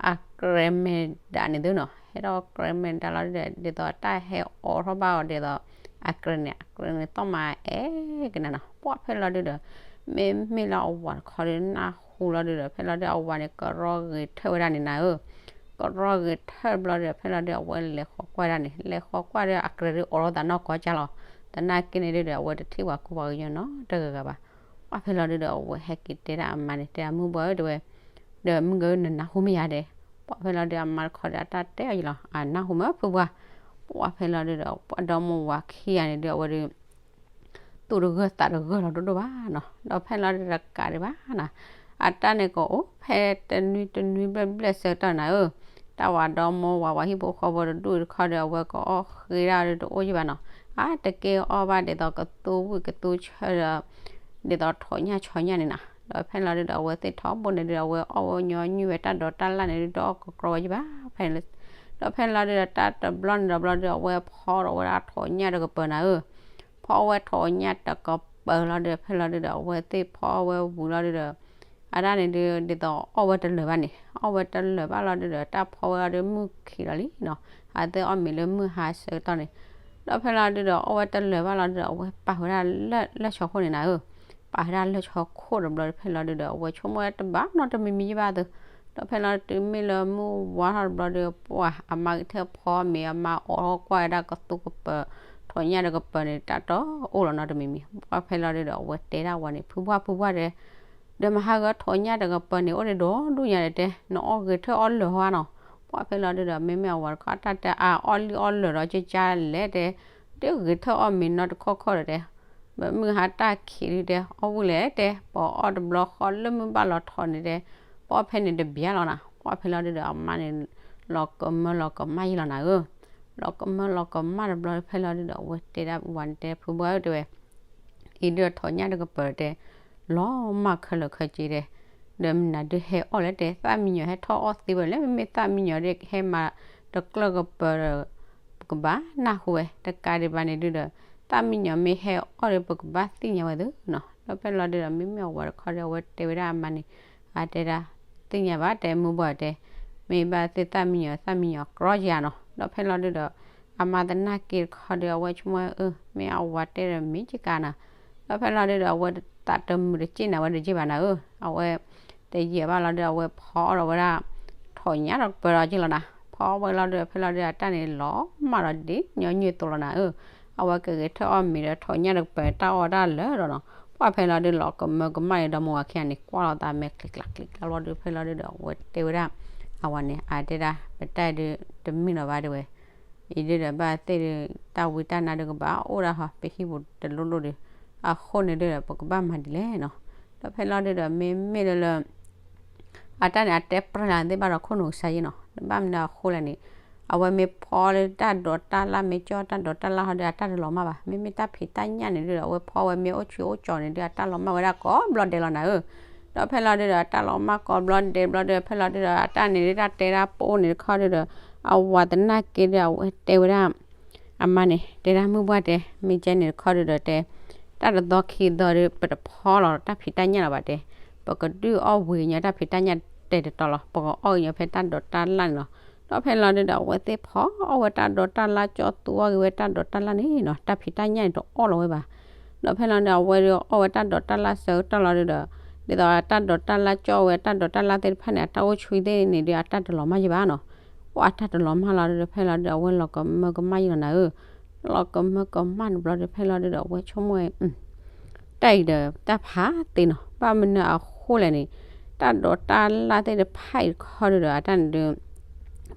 အကြဲမဲာ်ဒၣ်န့ၣ်သုနီၤ, ဟဲထီၣ်ကြဲမဲာ်ဒၣ်လီၤဒုဒီး ဒ်သိးအတၢ်ဟဲအိးထီၣ်ဘၣ်အီၤဒ်သိး အကြဲန့ၣ် အကြဲန့ၣ်သီၣ်မးအဲၣ်ကနၤနီၤ. ပှၤဖဲလီၤဒုဒီး မ့မ့ၢ်လၢအဝၤတခီဒု နၢ်ဟူလီၤဒုဒီး ဖဲလီၤဒု အဝၤန့ၣ် ကရီဂ့ၤထၢၣ်ဝဲဒၣ်န့ၣ်နၤဧၢ, ကရီဂ့ၤထၢၣ်တဘျီဒီး ဖဲလီၤဒု အဝဲလဲၤဃီၤကွၢ်ဒၣ်န့ၣ် လဲၤဃီၤကွၢ်ဒီး အကြဲဒုအိးထီၣ်သးနီၢ်ကီၢ်ကၢ်လီၤ. သနာ်က့န့ၣ်ဒုဒီး အဝဲတထံၣ်ပှၤကူပှၤကညီနီတဂၤဂၤဘၣ်. ပှၤဖဲလီၤဒုဒီး အဝဲဟဲက့ၤတဲဒၣ်အမါန့ၣ် တဲဒၣ်မုၢ်ဘှၢ်ဧၢ တဲဝဲ, ဒီးမုၢ်ဂၤနနၢ်ဟူမ့ၢ်ယၤဒဲး, ပှၤဖဲလီၤဒု အမါတခီဒီး အတၢ်တဲအီၤယံၤလီၤ အနၢ်ဟူမ့ၢ်ဖုပှၢ်. ပှၤဖဲလီၤဒုဒီး ပှၤဒီမါဝၤခံဂၤန့ၣ်ဒု အဝဲဒု သူၣ်တဂၢၢ်သးတဂၢၢ်လီၤဒိၣ်ဒိၣ်ဘၣ်နီၤ. ဒီးဖဲလီၤဒုတကးဒံးဘၣ်နီၤ, အတၢ်န့ၣ်ကအိၣ်ဖဲတနွံတနွံဘျဲၣ်ဘျဲၣ်ဆၢကတီၢ်နၤဧၢ, တၢ်ဝၤဒီမါဝၤ ပှၤဟံၣ်ဖိဃီဖိတဒူၣ်တခီဒီး အဝဲကအီၣ်ဃ့ဒၣ်ဒုတအိၣ်ယံၤဘၣ်နီၤ. အါတက့ၢ်အီၣ်ဘၣ်ဒ်သိးကသူဝံၣ်ကသူဆၢဒီး ဒ်သိးထိးညၣ်ဆီညၣ်န့ၣ်နီၤ. ဒီးဖဲလီၤဒုဒီး အဝဲသ့ၣ်ထီဘိန့ၣ်ဒု အဝဲအီၣ်ဝဲညီနုၢ်ဝဲတၢ်ဒိးတၢ်လၣ်န့ၣ်ဒု တအီၣ်ကကြီဝဲယံၤဘၣ်. ဖဲ ဒီးဖဲလီၤဒုဒီး တၢ်တဘျီန့ၣ်ဒီးဘျီဒု အဝဲဖီဒီးဝဲဒၣ်ထိးညၣ်တကပၤနၤဧၢ, ဖီဝဲထိးညၣ်တကပၤလီၤဒု ဖဲလီၤဒုဒီး အဝဲသ့ၣ်ဖီဝဲဝံၤလီၤဒုဒီး အတၢ်န့ၣ်ဒု ဒ်သိးအီၣ်ဝဲတလၢာ်ဘၣ်န့ၣ် အီၣ်ဝဲတလၢာ်ဘၣ်လီၤဒုဒီး တၢ်ဖီဝဲလီၤဒု မုၢ်ခံးလီၤလံနီၤ, အဝဲသ့ၣ်အီၣ်မ့ၤလၢမုၢ်ဟါဆၢကတီၢ်န့ၣ်. ဒီးဖဲလီၤဒုဒီး အီၣ်ဝဲတလၢာ်ဘၣ်လီၤဒုဒီး အဝဲပာ်ဝဲဒၣ်လၢ လၢၢ်ဆီခိၣ်န့ၣ်နၤဧၢ, ပာ်ဝဲဒၣ်လၢၢ်ဆီခိၣ်တဘျီဒု ဖဲလီၤဒုဒီး အဝဲဆိကမိၣ်ဝဲတဘၣ်နီတမံၤမံၤယဘၣ်သု. ဒီးဖဲလီၤဒုတုၤမ့ၢ်လၢမုၢ်ဝါထီၣ်တဘျီဒု ပှၤအမါကထၢၣ်ဖီမ့ၤ အမါအိးထီၣ်ကွၢ်ဝဲဒၣ်ကသူကပၤ ထိးညၣ်တကပၤန့ၣ် တၢ်တအိၣ်လီၤနီတမံၤမံၤ. ပှၤဖဲလီၤဒုဒီး အဝဲတဲဒၣ်ဝၤန့ၣ် ဖုပှၢ်ဖုပှၢ်တဲ ဒီးမဟါဂီၤထိးညၣ်တကပၤန့ၣ် အိၣ်ဒံးဒီဒူၣ်ညါဒီးတဲ နအီၣ်ဂ့ၤထၢၣ်အီၣ်လၢာ်ဟီဧါနီၤ. ပှၤဖဲလီၤဒုဒီး မ့မ့ၢ်အဝၤတခီတၢ်တဲအါ အီၣ်လံအီၣ်လၢာ်ဒီးကကၢ်လဲၣ်တဲ ဒ်ဂ့ၤထၢၣ်အီၣ်မ့ၤနီတခီၣ်ခီၣ်ဒီးတဲ မုၢ်ဟါတၢ်ခံးဒုတဲ အီၣ်ဝံၤလဲၣ်တဲ ပအီၣ်တဘျီဃီလၢမုၢ်ဘၣ်လီၤထီၣ်န့ၣ်တဲ ပအီၣ်ဖဲန့ၣ်တဘျီလီၤနၤ. ပှၤဖဲလီၤဒုဒီး အမါန့ၣ် လီၤကမၢလီၤကမၣ်ယံၤလီၤနၤဧၢ, လီၤကမၢလီၤကမၣ်တဘျီဖဲလီၤဒုဒီး အဝဲတဲဒၣ်ဝၤန့ၣ်တဲ ဖုပှၢ်ဧၢ တဲဝဲ အံၤဒုးထိးညၣ်တကပၤတဲ လီၤမၢ်ခဲလၢာ်ခဲဆ့တဲ ဒီးမနုၤဒုးဟဲအီၣ်လဲၣ်တဲ သၣ်မံယီၤဟဲထီၣ်အီၣ်သ့ဝဲလဲၣ် မ့မ့ၢ်သၣ်မံယီၤဒုးဟဲမၤတကျၢၢ်ကပၤဒီး ပကဘၣ်နၢ်ဟူဝဲ တကးဒံးဘၣ်န့ၣ်ဒုဒီး သၣ်မံယီၤမ့ၢ်ဟဲအီၣ်ဒီး ပကဘၣ်သ့ၣ်ညါဝဲသုနီၤ. ဒီးဖဲလီၤဒုဒီး မ့မ့ၢ်အဝၤတခီဒီး အဝဲတဲဝဲဒၣ်အမါန့ၣ် အတဲဒၣ် သ့ၣ်ညါဘၣ်တဲ မုၢ်ဘှၢ်တဲ မ့ၢ်ဘၣ်သ့ၣ်သၣ်မံယီၤ သၣ်မံယီၤကြီယၤနီၤ. ဒီးဖဲလီၤဒုဒီး အမါသနာ်က့တခီဒီး အဝဲဆိကမိၣ်အၢ မ့ၢ်အဝၤတဲဒီးမ့ၢ်ကကါနၤ. ဒီးဖဲလီၤဒုဒီး အဝဲသးတမုာ်တစ့ၣ်နၤဝဲတက့ၢ်ဘၣ်နၤဧၢ, အဝဲ တယံာ်ဘၣ်လီၤဒုး အဝဲဖီအီၣ်ဒီးဝဲဒၣ် ထိးညၣ်တကပၤဒီးက့ၢ်လီၤနၤ. ဖီအီၣ်ဝဲလီၤဒုး ဖဲလီၤဒုး အတၢ်န့ၣ်လီၤမၢ်ဒီးဒ်ညီနုၢ်သိးလီၤနၤဧၢ, အဝဲကဂဲၤထၢၣ်အီၣ်မ့ၤဒီး ထိးညၣ်တကပၤတၢ်အီၣ်တၢ်လၢာ်ဒီးနီၤ. ပှၤဖဲလီၤဒုး လီၤကမၢကမၣ်န့ၣ် ဒီမါဝၤခံဂၤန့ၣ် ကွၢ်လီၤသးမဲာ်ချံကျးချံကျးလီၤဒုး ဖဲလီၤဒုးဒီး အဝဲတဲဝဲဒၣ် အဝၤန့ၣ် အတဲဒၣ် ပတၢ်ဒုးတမ့ၢ်လီၤဘၣ်တဲဝဲ, အံၤဒုးဒီးဘၣ်သ့ၣ်ဒုး တၢ်ဝံတၢ်နါဒုးကဘၣ်အိၣ်ဒၣ်ဟီ ပဟံၣ်ပူၤတလိၣ်လိၣ်ဒီး အဃိန့ၣ်ဒုးဒီး ပကဘၣ်မၤဒ်လဲၣ်နီၤ. ဒီးဖဲလီၤဒုးဒီး မ့မ့ၢ်လၢလၢ အတၢ်န့ၣ် အတဲပြၢလၢသ့ၣ်ဘၣ်ဒီးခိၣ်နူာ်ကစၢ်ယ့ၣ်နီၤ, တဘၣ်မနုၤအဃိလဲၣ်န့ၣ်, အဝဲမ့ၢ်ဖီလၢတၢ်ဒိးတၢ်လၣ် မ့ၢ်ကၠီၣ်တၢ်ဒိးတၢ်လၣ်ဟီဒုး အတၢ်တလီၤမၢ်ဘၣ်. မ့မ့ၢ်တၢ်ဖံးတၢ်ညၣ်န့ၣ်ဒုးဒီး အဝဲဖီဝဲမ့ၢ်အိၣ်ဆံးအိၣ်ကၠီၤန့ၣ်ဒုး အတၢ်လီၤမၢ်ဝဲဒၣ်ကိးဘျီဒဲးလီၤနၤဧၢ. ဒီးဖဲလီၤဒုးဒီး အတၢ်လီၤမၢ်ကိးဘျီဒဲးဘျီဒုး ဖဲလီၤဒုးဒီး အတၢ်န့ၣ်ဒုး တၢ်တဲဒၣ်ပအိၣ်န့ၣ်တခီဒုးဒီး အဝၤသနာ်က့ဒုး အဝဲတဲဝဲဒၣ် အမါန့ၣ် တဲဒၣ်မုၢ်ဘှၢ်တဲ မ့ၢ်ကဲန့ၣ်တခီဒုးဒီးတဲ တၢ်တသီခံသီဒုး ပတဖီလီၤတၢ်ဖံးတၢ်ညၣ်လီၤဘၣ်တဲ, ပကဒုးအီၣ်ဝံၤကညီတၢ်ဖံးတၢ်ညၣ်တဲတတီၤလီၤ, ပကအီၣ်ကညီဖဲတၢ်ဒိးတၢ်လၣ်န့ၣ်လီၤ. ဒီးဖဲလီၤဒုးဒီး အဝဲသ့ၣ်ဖီအီၣ်ဝဲတၢ်ဒိးတၢ်လၣ် ကၠီသူအီၣ်က့ၤဝဲတၢ်ဒိးတၢ်လၣ်န့ၣ်နီၤ, တၢ်ဖံးတၢ်ညၣ်န့ၣ်တအီၣ်လီၤဝဲဘၣ်. ဒီးဖဲလီၤဒုး အဝဲဒုးအီၣ်ဝဲတၢ်ဒိးတၢ်လၣ်ဆၢကတီၢ်လီၤဒုးဒီး ဒ်သိးတၢ်ဒိးတၢ်လၣ်ကၠီဝဲ တၢ်ဒိးတၢ်လၣ်သ့ၣ်တဖၣ်န့ၣ် အတၢ်အိၣ်ဆူၣ်သ့ၣ်န့ၣ်ဒုး အတၢ်တလီၤမၢ်ယံၤဘၣ်နီၤ. ပှၤအတၢ်တလီၤမၢ်လီၤဒုးဒီး ဖဲလီၤဒုး အဝဲလီၤကမၢကမၣ်ယံၤလီၤနၤဧၢ. လီၤကမၢကမၣ်န့ၣ်ဘျီဒုး ဖဲလီၤဒုးဒီး အဝဲဆိကမိၣ်ဝဲ တၢ်အံၤဒီးတၢ်ဖးသ့နီၤ, ဘၣ်မနုၤအဃိလဲၣ်န့ၣ်, တၢ်ဒိးတၢ်လၣ်သ့ၣ်တဖၣ်အံၤတခီဒုးဒီး အတၢ်န့ၣ်ဒုး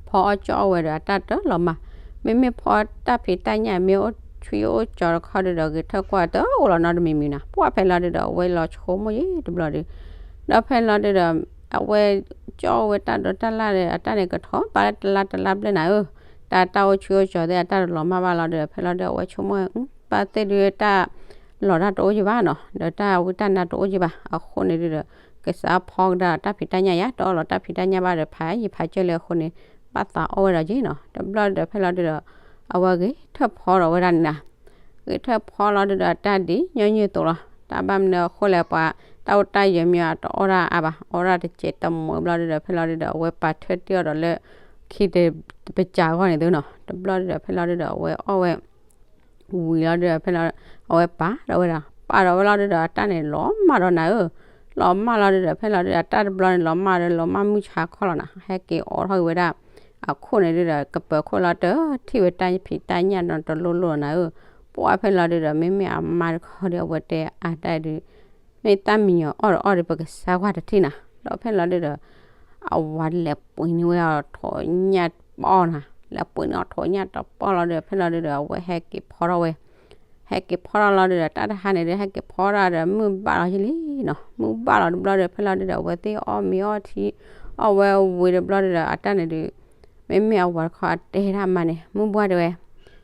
ဖီအီၣ်ကၠီအီၣ်ဝဲဒီး အတၢ်တလီၤမၢ်, မ့မ့ၢ်ဖီတၢ်ဖံးတၢ်ညၣ် မ့ၢ်အိၣ်ဆံးအိၣ်ကၠီၤတခီဒုးဒီး ဂဲၤထၢၣ်ကွၢ်တအိၣ်လီၤနီတမံၤမံၤနီၤ. ပှၤဖဲလီၤဒုးဒီး အဝဲလီၤဆိကမိၣ်ယံၤတဘျီဒုး, ဒီးဖဲလီၤဒုးဒီး အဝဲ ကၠီဝဲတၢ်ဒိးတၢ်လၣ်ဒီး အတၢ်န့ၣ်ကထီၣ်ဘၣ်လၢတလါတလါဘျဲၣ်နၤဧၢ, တၢ်တၢ်အိၣ်ဆူၣ်အိၣ်ကၠီၤသ့ၣ် အတၢ်တလီၤမၢ်ဘၣ်လီၤဒုးဒီး ဖဲလီၤဒုး အဝဲဆိကမိၣ် ဘၣ်သ့ၣ်ဒုးတၢ်လီၤတၢ်တအိၣ်ယံၤဘၣ်နီၤ, ဒီးတၢ်ဝံတၢ်နါတအိၣ်ယံၤဘၣ်. အဃိန့ၣ်ဒုးဒီး ကစးဖီကဒါတၢ်ဖံးတၢ်ညၣ်ယါ တအီၣ်လီၤတၢ်ဖံးတၢ်ညၣ်ဘၣ်ဒီး ဖးယံၤဖးကၢလံအဃိန့ၣ် ဘၣ်သးအီၣ်ဝဲဒီးက့ၤနီၤ. တဘျီဒုးဒီး ဖဲလီၤဒုးဒီး အဝဲဂဲၤထၢၣ်ဖီဒီးဝဲဒၣ်န့ၣ်နီၤ ဂဲၤထၢၣ်ဖီလီၤဒုးဒီး တၢ်ဒ်ညီနုၢ်အသိးလီၤ. တၢ်ဘၣ်မနုၤအဃိလဲၣ် ပှၤတၢ်အိၣ်တၢ်ယၢၤမ့ၢ်အတအီၣ်ဒၣ်အါဘၣ်, အီၣ်ဒၣ်တစဲးတမှဲဘျီဒုးဒီး ဖဲလီၤဒုးဒီး အဝဲပာ်ထၢၣ်တ့ၢ်အီၤဒီးလၢ ခံတပစးဂီၢ်န့ၣ်သုနီၤ. တဘျီဒုးဒီး ဖဲလီၤဒုးဒီး အဝဲအီၣ်ဝဲ ဝံၤလီၤဒုးဒီး ဖဲလီၤ အဝဲပာ်ဒီးဝဲဒၣ် ပာ်ဒီးဝဲလီၤဒုးဒီး အတၢ်န့ၣ်လီၤမၢ်ဒီးနၤဧၢ, လီၤမၢ်လီၤဒုးဒီး ဖဲလီၤဒုးဒီး အတၢ်တဘျီန့ၣ် လီၤမၢ်ဒီး လီၤမၢ်မုၢ်ဆါခီလီၤနၤ, ဟဲက့ၤအိးထီၣ်က့ၤဝဲဒၣ် အခိၣ်န့ၣ်ဒုးဒီး ကပၢၤခိၣ်လီၤတထံၣ်ဝဲတၢ်ဖံးတၢ်ညၣ် နီတလိၣ်လိၣ်နၤဧၢ. ပှၤဖဲလီၤဒုးဒီး မ့မ့ၢ်အမါတခီဒီး အဝဲတဲအါတၢ်ဒုး မ့ၢ်တၢ်မံညီၤအီၣ်ဒီးအီၣ်ဒီး ပကစၢ်ကွၢ်တထံၣ်နၤ. ဒီးဖဲလီၤဒုးဒီး အဝၤလဲၤပှ့ၤန့ၢ်ဝဲအီၤထိးညၣ်တပီၢ်နၤ, လဲၤပှ့ၤန့ၢ်အီၤထိးညၣ်တပီၢ်လီၤဒုးဒီး ဖဲလီၤဒုးဒီး အဝဲဟဲက့ၤဖီထီၣ်ဝဲ ဟဲက့ၤဖီထီၣ်လီၤဒုးဒီး တၢ်တဟါန့ၣ်ဒုး ဟဲက့ၤဖီထီၣ်ဒီး မုၢ်ဘၣ်လီၤယံၤလံနီၤ, မုၢ်ဘၣ်လီၤတဘျီဒီး ဖဲလီၤဒုးဒီး အဝဲသ့ၣ်အီၣ်မ့ၤအီထံ အီၣ်ဝဲဝံၤတဘျီဒုးဒီး အတၢ်န့ၣ်ဒုး မ့မ့ၢ်အဝၤတခီအတဲဒၣ်မါန့ၣ် မုၢ်ဘှၢ်တဲဝဲ,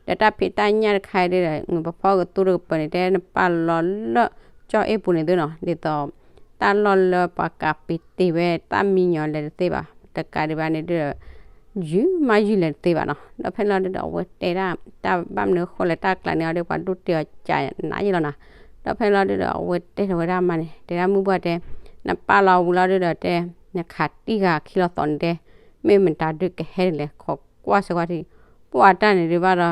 ဒီးတၢ်ဖံးတၢ်ညၣ်တခါအံၤဒုးဒီး ပဖီကသူတကပၤန့ၣ် တဲနပာ်လီၤလၢကၠီၣ်အ့ၣ်ပူၤန့ၣ်သုနီၤ, ဒ်သိး တၢ်လီၢ်လၢပှၤကးပ့ၤတ့ၢ်ဝဲ တၢ်မံညီၤလဲၤတသ့ဘၣ်, တကးဒံးဘၣ်န့ၣ်ဒုးဒီး ယုၢ်မးယုၢ်လဲၤတသ့ဘၣ်နီၤ. ဒီးဖဲလီၤဒုးဒီး အဝဲတဲဒၣ် တၢ်ဘၣ်မနုၤအဃိလဲၣ် တၢ်ကျးန့ၣ်အီၤဒီး ပှၤဒိၣ်တ့ၢ်အီၤကနးယံၤလီၤနၤ. ဒီးဖဲလီၤဒုးဒီး အဝဲတဲထီၣ်ဝဲဒၣ်မါန့ၣ် တဲဒၣ်မုၢ်ဘှၢ်တဲ, နပာ်လီၤဝံၤလီၤဒုးဒီးတဲ နခးတံၢ်ဂၤခံလီၤသီန့ၣ်တဲ မ့ၢ်မတၤဒုးကဟဲဒ်လဲၣ် ခိးကွၢ်စ့ၢ်ကီးထံး, ပှၤတၢ်န့ၣ်ဒုးဘၣ်ဒီး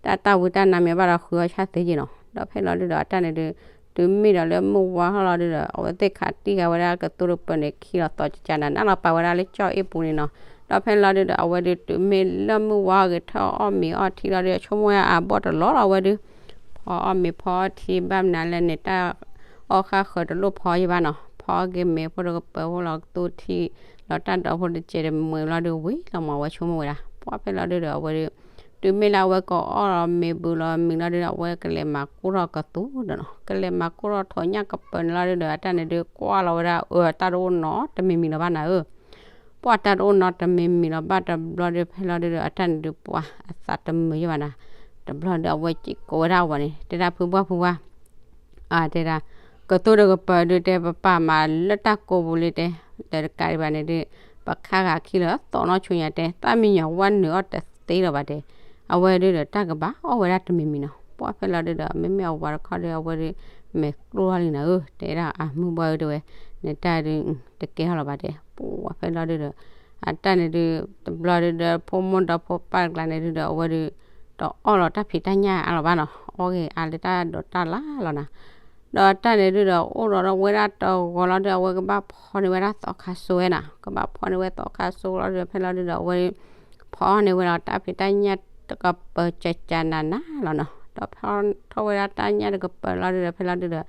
တၢ်တၢ်ဝံတၢ်နါမ့ၢ်ဘၣ်ဒီး ဃုအီၣ်ဆၣ်သ့က့ၤနီၤ. ဒီးဖဲလီၤဒုးဒီး အတၢ်န့ၣ်ဒုး တုၤမ့ၢ်ဒီးလၢမုၢ်ဝါထီၣ်လီၤဒုးဒီး အဝဲသ့ၣ်ခးတံၢ်ဂၤဝဲဒၣ်ကသူတပၤန့ၣ် ခံလီၤသီကကနးနးလီၤ ပာ်ဝဲဒၣ်လၢကၠီၣ်အ့ၣ်ပူၤန့ၣ်နီၤ. ဒီးဖဲလီၤဒုးဒီး အဝဲဒုးတုၤမ့ၢ်လၢမုၢ်ဝါဂဲၤထၢၣ်အီၣ်မ့ၤအီထံလီၤဒုး ဆိကမိၣ်ဝဲအဘီၣ်တလီၤလီၤ အဝဲဒုး ဖီအီၣ်မ့ၤဖီအီထံဘၣ်မနုၤလဲၣ်န့ၣ် တၢ်အီၣ်ဃၣ်ဃၢၤတလိၣ်ဖီယံၤဘၣ်နီၤ. ဖီက့ၤမ့ၤဖိတကပၤဖိလီၤကသူထံ လီၤတၢ်ဒီဖိတစဲးတမှဲလီၤဒုးဝံၤလီၤမး အဝဲဆိကမိၣ်ဝဲဒၣ် ပှၤဖဲလီၤဒုးဒီး အဝဲဒုး တုၤမ့ၢ်လၢအဝဲကအီၣ်လီၤမ့ၤဘုလီၤမ့ၤလီၤဒုးဒီး အဝဲကလဲၤမၤကိၢ်ထီၣ်ကသူဒီးနီၤ ကလဲၤမၤကိၢ်ထီၣ်ထိးညၣ်ကပၤန့ၣ်လီၤဒုးဒီး အတၢ်န့ၣ်ဒုးကွၢ်လီၤဝဲဒၣ် အၢ တၢ်တအိၣ်နီတမံၤမံၤလီၤဘၣ်နၤဧၢ ပှၤတၢ်တအိၣ်နီတမံၤမံၤလီၤဘၣ်တဘျီဒုး ဖဲလီၤဒုးဒီး အတၢ်န့ၣ်ဒုးပှၤအသးတမုာ်ယံၤဘၣ်နၤ တဘျီဒုး အဝဲစံးကိးဝဲဒၣ်အဝၤန့ၣ် တဲဒၣ်ဖုဘှၢ်ဖုဘှၢ် အတဲဒၣ် ကသူတကပၤဒုးတဲ ပပာ်မၤလၢတၢ်ကိးပူၤလံတဲ ဒီးတကးဒံးဘၣ်န့ၣ်ဒုး ပခါဂၤခံလီၤသီနီၢ်ဆူညါတဲ တၢ်မံညီၤဝဲနုာ်အီၣ်တသ့လၢၤဘၣ်တဲ အဝဲဒုးဒီးတၢ်ကဘၣ်အီၣ်ဝဲဒၣ်တမံၤမံၤနီၤ ပှၤဖဲလီၤဒုးဒီး မ့မ့ၢ်အဝၤတခီဒုး အဝဲဒုး မဲာ်ကျိထီၣ်လံနၤဧၢ တဲဒၣ်အမုၢ်ဘှၢ်ဧၢတဲဝဲ နတၢ်ဒုး တကဲထီၣ်လၢၤဘၣ်တဲ ပှၤဖဲလီၤဒုးဒီး အတၢ်န့ၣ်ဒုး တဘျီဒုးဒီး ဖိမိၢ်ဒီးဖိပၢ်တကျါန့ၣ်ဒုးဒီး အဝဲဒုး တအီၣ်လီၤတၢ်ဖံးတၢ်ညၣ်အါလီၤဘၣ်နီၤ အီၣ်ဂ့ၤအါလၢတၢ်ဒိးတၢ်လၢ်လီၤနၤ ဒီးတၢ်န့ၣ်ဒုးဒီး အိၣ်ဒီးဝဲဒၣ်တဂီၤလီၤဒုး အဝဲကဘၣ်ဖီန့ၢ်ဝဲဒၣ်သီခါစိဝဲနၤ ကဘၣ်ဖီန့ၢ်ဝဲသီခါစိလီၤဒုး ဖဲလီၤဒုးဒီး အဝဲ ဖီန့ၢ်ဝဲလီၤတၢ်ဖံးတၢ်ညၣ်တကပၤကကနးနးလီၤနီၤ ဒီးဖီထီၣ်ဝဲဒၣ်တၢ်ညၣ်တကပၤလီၤဒုးဒီး ဖဲလီၤဒုးဒီး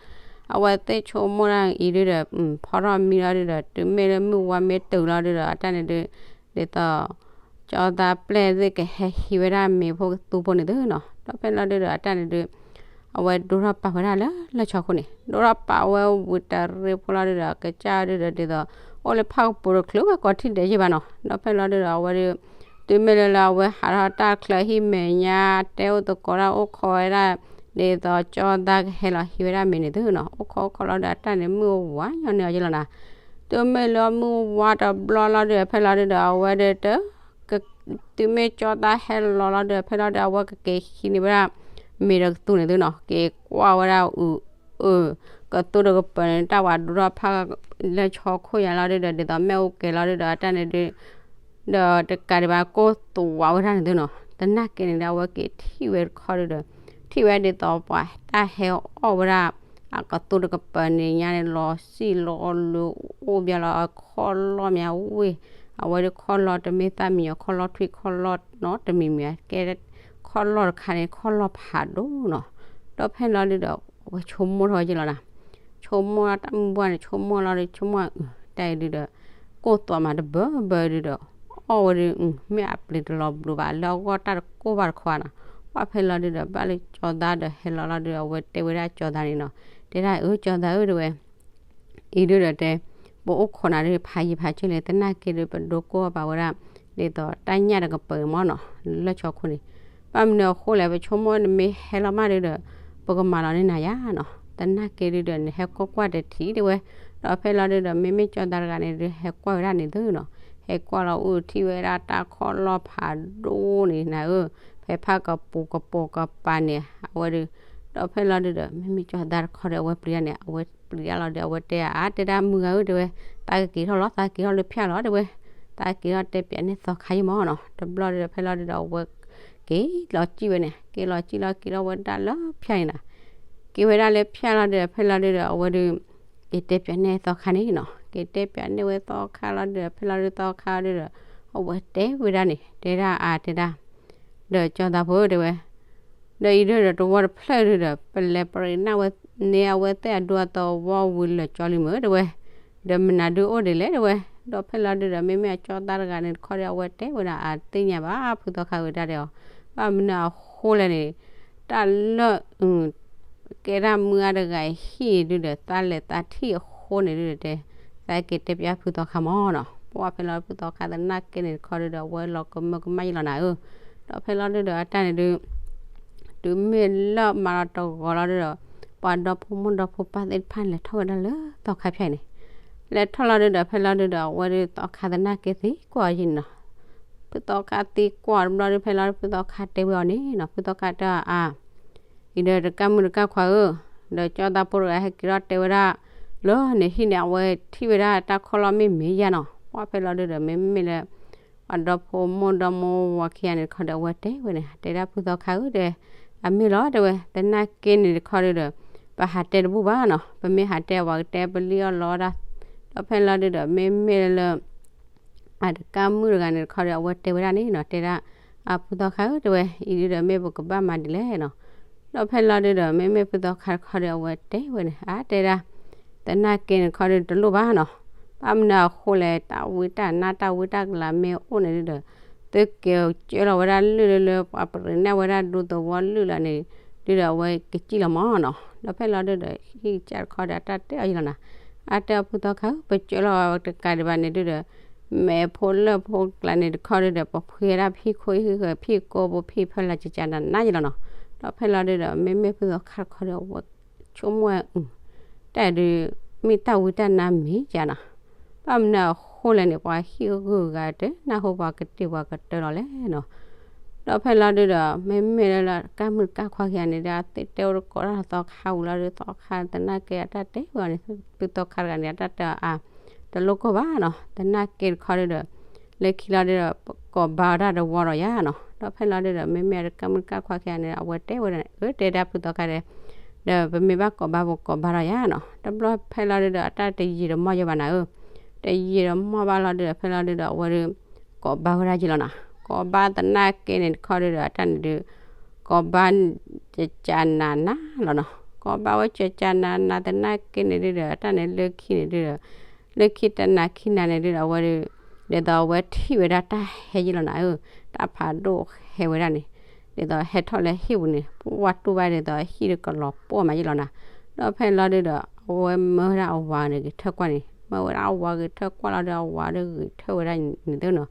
အဝဲသ့ၣ်ဆိကမိၣ်ဒၣ်အံၤဒုဒီး ဖီထီၣ်မံလီၤဒုဒီး တုၤမ့ၢ်လၢမုၢ်ဝါမ့ၢ်တုၤလီၤဒုဒီး အတၢ်န့ၣ်ဒု ဒ်သိး ကၠီသးပျဲၢ်သ့ၣ်ကဟဲဟံးဝဲဒၣ်မ့ၤဖိကသူဖိန့ၣ်သုနီၤ. ဒီးဖဲလီၤဒုဒီး အတၢ်န့ၣ်ဒု အဝဲဒိထီၣ်ပာ်ဝဲဒၣ်လၢလၢၢ်ဆီခိၣ်န့ၣ် ဒိထီၣ်ပာ်ဝဲဝံၤတရ့ဖိလီၤဒုဒီး ကစၢ်ဒုဒီး ဒ်သိး အိၣ်လၢဖးကပူၤတချုးဝဲကိးထံၣ်ဒဲးယ့ၢ်ဘၣ်နီၤ. ဒီးဖဲလီၤဒုဒီး အဝဲဒု တုၤမ့ၢ်လၢလၢအဝဲဟးထီၣ်တၢ်ချၢဟံၣ်မဲာ်ညါ တဲအိၣ်သကိးတၢ်အိၣ်ခိးဝဲဒၣ် ဒ်သိးကၠီသးကဟဲလီၤဟံးဝဲဒၣ်မ့ၤန့ၣ်သုနီၤ. အိၣ်ခိးအိၣ်ခိးလီၤဒုဒီး အတၢ်န့ၣ်မုၢ်ဝါညီန့ၣ်အီၤယ့ၢ်လီၤနီၤ. တုၤမ့ၢ်လၢမုၢ်ဝါတဘျီလီၤဒုဒီး ဖဲလီၤဒုဒီး အဝဲဒုတ တုၤမ့ၢ်ကၠီသးဟဲလီၤလီၤဒုဒီး ဖဲလီၤဒုဒီး အဝဲကက့ၤဟံးန့ၢ်ဝဲဒၣ် မ့ၤဒီးကသူန့ၣ်သုနီၤ. က့ၤကွၢ်ဝဲဒၣ်အုး အၢ ကသူတကပၤန့ၣ် တၢ်ဝးဒိထီၣ်ဖးလၢဆီခိၣ်ယါလီၤဒုဒီး ဒ်သိးမ့ၣ်အူကဲၤလီၤဒုဒီး အတၢ်န့ၣ်ဒု ဒီးတကးဒံးဘၣ်ကိၢ်သွးဝဲဒၣ်န့ၣ်သုနီၤ. သနာ်က့န့ၣ်ဒီး အဝဲက့ၤထံၣ်ဝဲတခီဒုဒီး ထံၣ်ဝဲဒ်သိးပှၤတၢ်ဟဲအီၣ်ဝဲဒၣ် အကသူတကပၤန့ၣ်ညါန့ၣ် လီၤစံၣ်လီၤလၢ အိၣ်ဘၣ်လီၤအခီၣ်လီၢ်မးဝ့ၢ် အဝဲဒုခီၣ်လီၢ်တမ့ၢ်သၣ်မံညီၤ ခီၣ်လီၢ်ထွံၣ်ခီၣ်လီၢ်နီတမံၤမံၤ ကဲ ခီၣ်လီၢ်တခါန့ၣ် ခီၣ်လီၢ်ဖးဒိၣ်နီၤ. ဒီးဖဲလီၤဒုဒီး အဝဲဆိကမိၣ်ထီၣ်ဝဲယ့ၢ်လီၤနီၤ. ဆိကမိၣ်တၢ်မုၢ်ဘှၢ်န့ၣ် ဆိကမိၣ်လီၤဒု ဆိကမိၣ် တၢ်အံၤဒုဒီး ကိၢ်သွးမးတဘၢဘၢဒုဒီး အီၣ်ဝဲဒု မ့ၢ်အပျ့ၤတလီၤဘျိးဘၣ် လၢအဂီၢ်တၢ်တကိၢ်ဘၣ်တခီနီၤ. ပှၢ်ဖဲလီၤဒုဒီး ဘၣ်လၢကၠီသးဒီးဟဲလီၤလီၤဒုဒီး အဝဲတဲဝဲဒၣ်ကၠီသးန့ၣ်နီၤ. တဲဒၣ်အၢ ကၠီသးဧၢ တဲဝဲ အံၤဒုဒီးတဲ ပအိၣ်ခိးနၤဒုဖးယံၤဖးဆ့လံ သနာ်က့ဒု ပဒိကိၢ်ဘၣ်ဝဲဒၣ် ဒ်သိးတၢ်ညၣ်တကပၤမ့ၢ်နီၤ လၢဆီခိၣ်န့ၣ် ဘၣ်မနုၤအဃိလဲၣ် ပဆိကမိၣ်နမ့ၢ်ဟဲလီၤမးဒုဒီး ပကမၤလီၤန့ၢ်နၤယါနီၤ. သနာ်က့ဒုဒီး နဟဲကွၢ်ကွၢ်တထံၣ်တဲဝဲ. ဒီးဖဲလီၤဒုဒီး မ့မ့ၢ်ကၠီသးတဂၤန့ၣ်ဒု ဟဲကွၢ်ဝဲဒၣ်န့ၣ်သုနီၤ. ဟဲကွၢ်လီၤအူထံၣ်ဝဲဒၣ်တၢ်ခီၣ်လီၢ်ဖးဒိၣ်န့ၣ်နၤဧၢ, ဖဲဖးကပူၤကပူၤကပၤန့ၣ် အဝဲဒု ဒီးဖဲလီၤဒုဒီး မ့မ့ၢ်ကၠီသးတခီဒီး အဝဲပျံၤတၢ်န့ၣ် အဝဲပျံၤတၢ်လီၤဒီး အဝဲတဲအါ တဲဒၣ်မုၢ်ဂၤဧၢ တဲဝဲ, သးကက့ၤထီၣ်လီၤ သးက့ၤထီၣ်လၢဖၠၣ်လီၤ တဲဝဲ, သးက့ၤထီၣ်တဲပၠးန့ၢ်သီခါယံမၢ်နီၤ. တဘျီဒုဒီး ဖဲလီၤဒုဒီး အဝဲက့ၤလီၤစံၣ်ဝဲန့ၣ် က့ၤလီၤစံၣ်လီၤက့ၤထီၣ်ဝဲဒၣ်လၢဖၠၣ်န့ၣ်နီၤ. က့ၤဝဲဒၣ်လၢဖၠၣ်လီၤဒုဒီး ဖဲလီၤဒုဒီး အဝဲဒု က့ၤတဲပၠးန့ၢ်သီခါန့ၣ်နီၤ. က့ၤတဲပၠးန့ၢ်ဝဲသီခါလီၤဒုဒီး ဖဲလီၤဒုသီခါဒုဒီး အဝဲတဲဝဲဒၣ်န့ၣ် တဲဒၣ်အါတဲဒၣ် ဒီးကၠီသးဖိတဲဝဲ, ဒီးအံၤဒုဒီးတဝီတဖျၢၣ်ဒုဒီး ပလဲၤပရံးနၢ်ဝဲ န့ၢ်အဝဲသ့ၣ်အဒူအသဝီဝံၤလၢာ်ကၠီလံမုၢ်တဲဝဲ, ဒီးမနုၤဒုအိၣ်ဒ်လဲၣ်တဲဝဲ. ဒီးဖဲလီၤဒုဒီး မ့မ့ၢ်အကၠီသးတဂၤန့ၣ်တခီဒီး အဝဲတဲဝဲဒၣ်အါ သ့ၣ်ညါဘၣ် ဖုသီခါဧၢ တၢ်တဲအီၤ, ဘၣ်မနုၤအဃိလဲၣ်န့ၣ် တၢ်လၢ ကဲဒၣ်မုၢ်အါတဂၤအဟံၣ်ဒုဒီး သးလဲၤသးထံၣ်အဃိန့ၣ်ဒုဒီးတဲ, သးက့ၤတဲပၠးဖုသီခါမၢ်နီၤ. ပှၢ်ဖဲလီၤဖုသီခါသနာ်က့န့ၣ်တခီဒုဒီး အဝဲလီၤကမၢကမၣ်ယလီၤနၤဧၢ. ဒီးဖဲလီၤဒုဒီး အတၢ်န့ၣ်ဒု တုၤမ့ၢ်လၢမၤလီၤတဂီၤလီၤဒုဒီး ပှၤဒီဖိမိၢ်ဒီဖိပၢ်သ့ၣ်တဖၣ်လဲၤထီၣ်ဝဲဒၣ်လၢသီခါဖၠၣ်အံၤန့ၣ်, လဲၤထီၣ်လီၤဒုဒီး ဖဲလီၤဒုဒီး အဝဲဒုသီခါသနာ်က့သံကွၢ်အီၤယံန့ၣ်နီၤ. ဖုသီခါသံကွၢ်တဘျီဒု ဖဲလီၤဒုဖုသီခါတဲဝဲအီၤန့ၣ်နီၤ. ဖုသီခါတဲအါ အံၤဒီးတကၢ်မုၣ်တကၢ်ခွါဧၢ, ဒီးကၠီသးဖိတဂၤဟဲက့ၤထီၣ်တဲဝဲဒၣ် လၢန့ၣ်ဟံၣ်န့ၣ် အဝဲထံၣ်ဝဲဒၣ်တၢ်ခီၣ်လီၢ်မ့ၢ်မ့ၢ်ယါနီၤ. ပှၢ်ဖဲလီၤဒုဒီး မ့မ့ၢ်လၢ ပှၤဒီဖိမိၢ်ဒီမိၢ်ဝၤခံဂၤန့ၣ်တခီဒီး အဝဲတဲဝဲန့ၣ် တဲဒၣ်ဖုသီခါဧၢ တဲဝဲ, အမ့ၢ်လီၤတဲဝဲ, သနာ်က့န့ၣ်တခီဒုဒီး ပဟးတဲတဘူၣ်ဘၣ်နီၤ, ပမ့ၢ်ဟးတဲပှၤကတဲပလံၣ်အီၣ်လီအီၣ်ဒၣ်. ဒီးဖဲလီၤဒုဒီး မ့မ့ၢ်လၢ အတကၢ်မုၣ်တဂၤန့ၣ်တခီဒီး အဝဲတဲဝဲဒၣ်န့ၣ်နီၤ, တဲဒၣ် အဖုသီခါဧၢ တဲဝဲ, အံၤဒုဒီးမ့ၢ်ပကဘၣ်မၤဒ်လဲၣ်နီၤ. ဒီးဖဲလီၤဒုဒီး မ့မ့ၢ်ဖုသီခါတခီဒီး အဝဲတဲဝဲန့ၣ် အါတဲဒၣ် သနာ်က့န့ၣ်တခီဒီး တလိၣ်ဘၣ်နီၤ. ဘၣ်မနုၤအဃိလဲၣ် တၢ်ဝံတၢ်နါတၢ်ဝံတၢ်ကလၤမ့ၢ်အိၣ်န့ၣ်ဒုဒီး သုက့ၤကၢလီၤဝဲဒၣ်လုၢ်လၢလၢ ပှၤပရံးနၢ်ဝဲဒၣ်ဒူသဝီလုၢ်လၢန့ၣ် ဒုဒီးအဝဲကစံၣ်လီၤမၢ်နီၤ. ဒီးဖဲလီၤဒုဒီး ဟံၣ်ကစၢ်တခီဒီး အတၢ်တဲအီၤယံလီၤနီၤ, အါတဲအီၤဖုသီခါဧၢ ပကၢလီၤဝဲတကးဒံးဘၣ်န့ၣ်ဒုဒီး မဲာ်ဖိလၢၢ်ဖိကျါန့ၣ်တခီဒုဒီး ပဖှ့ဒၣ်ဖံၣ်ခိၣ်ဟံၣ်ဃၢၤ ဖံၣ်ကိာ်ဖိဖံၣ်ဖၢလၢ်ကကနၤနၤယံလီၤနီၤ. ဒီးဖဲလီၤဒုဒီး မ့မ့ၢ်ဖုသီခါတခီဒီး အဝဲဆိကမိၣ်ဝဲ တၢ်ဒုး မ့ၢ်တၢ်ဝံတၢ်နါမ့ၢ်ကနီၤ. ဘၣ်မနုၤအဃိလဲၣ်န့ၣ် ပှၤဟံၣ်ဂုၤဂၤတနၢ်ဟူပှၤကတ့ၢ်ပှၤကတၢၢ်လီၤလဲၣ်နီၤ. ဒီးဖဲလီၤဒုဒီး မ့မ့ၢ်လၢတကၢ်မုၣ်တကၢ်ခွါခံဂၤန့ၣ်ဒီး သ့ၣ်တဲအိၣ်တကိးတၢ်သီခါဝံၤလီၤဒု သီခါသနာ်က့အတၢ်တဲဝဲအီၤန့ၣ် ဖုသီခါတဂၤန့ၣ် အတၢ်တဲအီၤအါ တလိၣ်ကိၢ်ဘၣ်နီၤ. သနာ်က့တခီဒုဒီး လၢခံလီၤဒုဒီး ကိးဘါဝဲဒၣ်တဝီဒီးယါနီၤ. ဒီးဖဲလီၤဒုဒီး မ့မ့ၢ်အတကၢ်မုၣ်တကၢ်ခွါခံဂၤန့ၣ်ဒီး အဝဲတဲဝဲဒၣ်န့ၣ် အၢ တဲဒၣ်ဖုသီခါဒီး ဒီးပမ့ၢ်ဘၣ်ကိးဘါပကိးဘါဒီးယါနီၤ. တဘျီဖဲလီၤဒုဒီး အတၢ်တယံာ်တမီၢ်ယဲဘၣ်နၤဧၢ, တယံာ်တမီၢ်ဘၣ်လီၤဒုဒီး ဖဲလီၤဒုဒီး အဝဲဒု ကိးဘါဝဲဒၣ်ယံလီၤနီၤ. ကိးဘါသနာ်က့န့ၣ်တခီဒုဒီး အတၢ်န့ၣ်ဒု ကိးဘါ ကကနၤနၤလီၤနီၤ. ကိးဘၣ်ဝဲကၢကၢနၤနၤသနာ်က့န့ၣ်ဒုဒီး အတၢ်န့ၣ်လၢခံန့ၣ်ဒုဒီး လၢခံတနၤခံနၤန့ၣ်ဒုဒီး အဝဲဒု ဒ်သိးအဝဲထံၣ်ဝဲဒၣ်တၢ်ဟဲယံလီၤနၤဧၢ, တၢ်ဖးဒိၣ်ဟဲဝဲဒၣ်န့ၣ် ဒ်သိးဟဲထီၣ်လၢဟံၣ်ပူၤန့ၣ် ပှၢ်တူၢ်ဘၣ်ဒ်သိးဟံၣ်တကလီၤပှီၢ်မးယံလီၤနၤ. ဒီးဖဲန့ၣ်လီၤဒုဒီး အဝဲမၢဝဲဒၣ်အဝၤန့ၣ်ဂဲၤထၢၣ်ကွၢ်န့ၣ် မၢဝဲဒၣ်အဝၤဂဲၤထၢၣ်ကွၢ်လီၤဒီး အဝၤဒုဂဲၤထၢၣ်ဝဲဒၣ်န့ၣ်သ့နီၤ.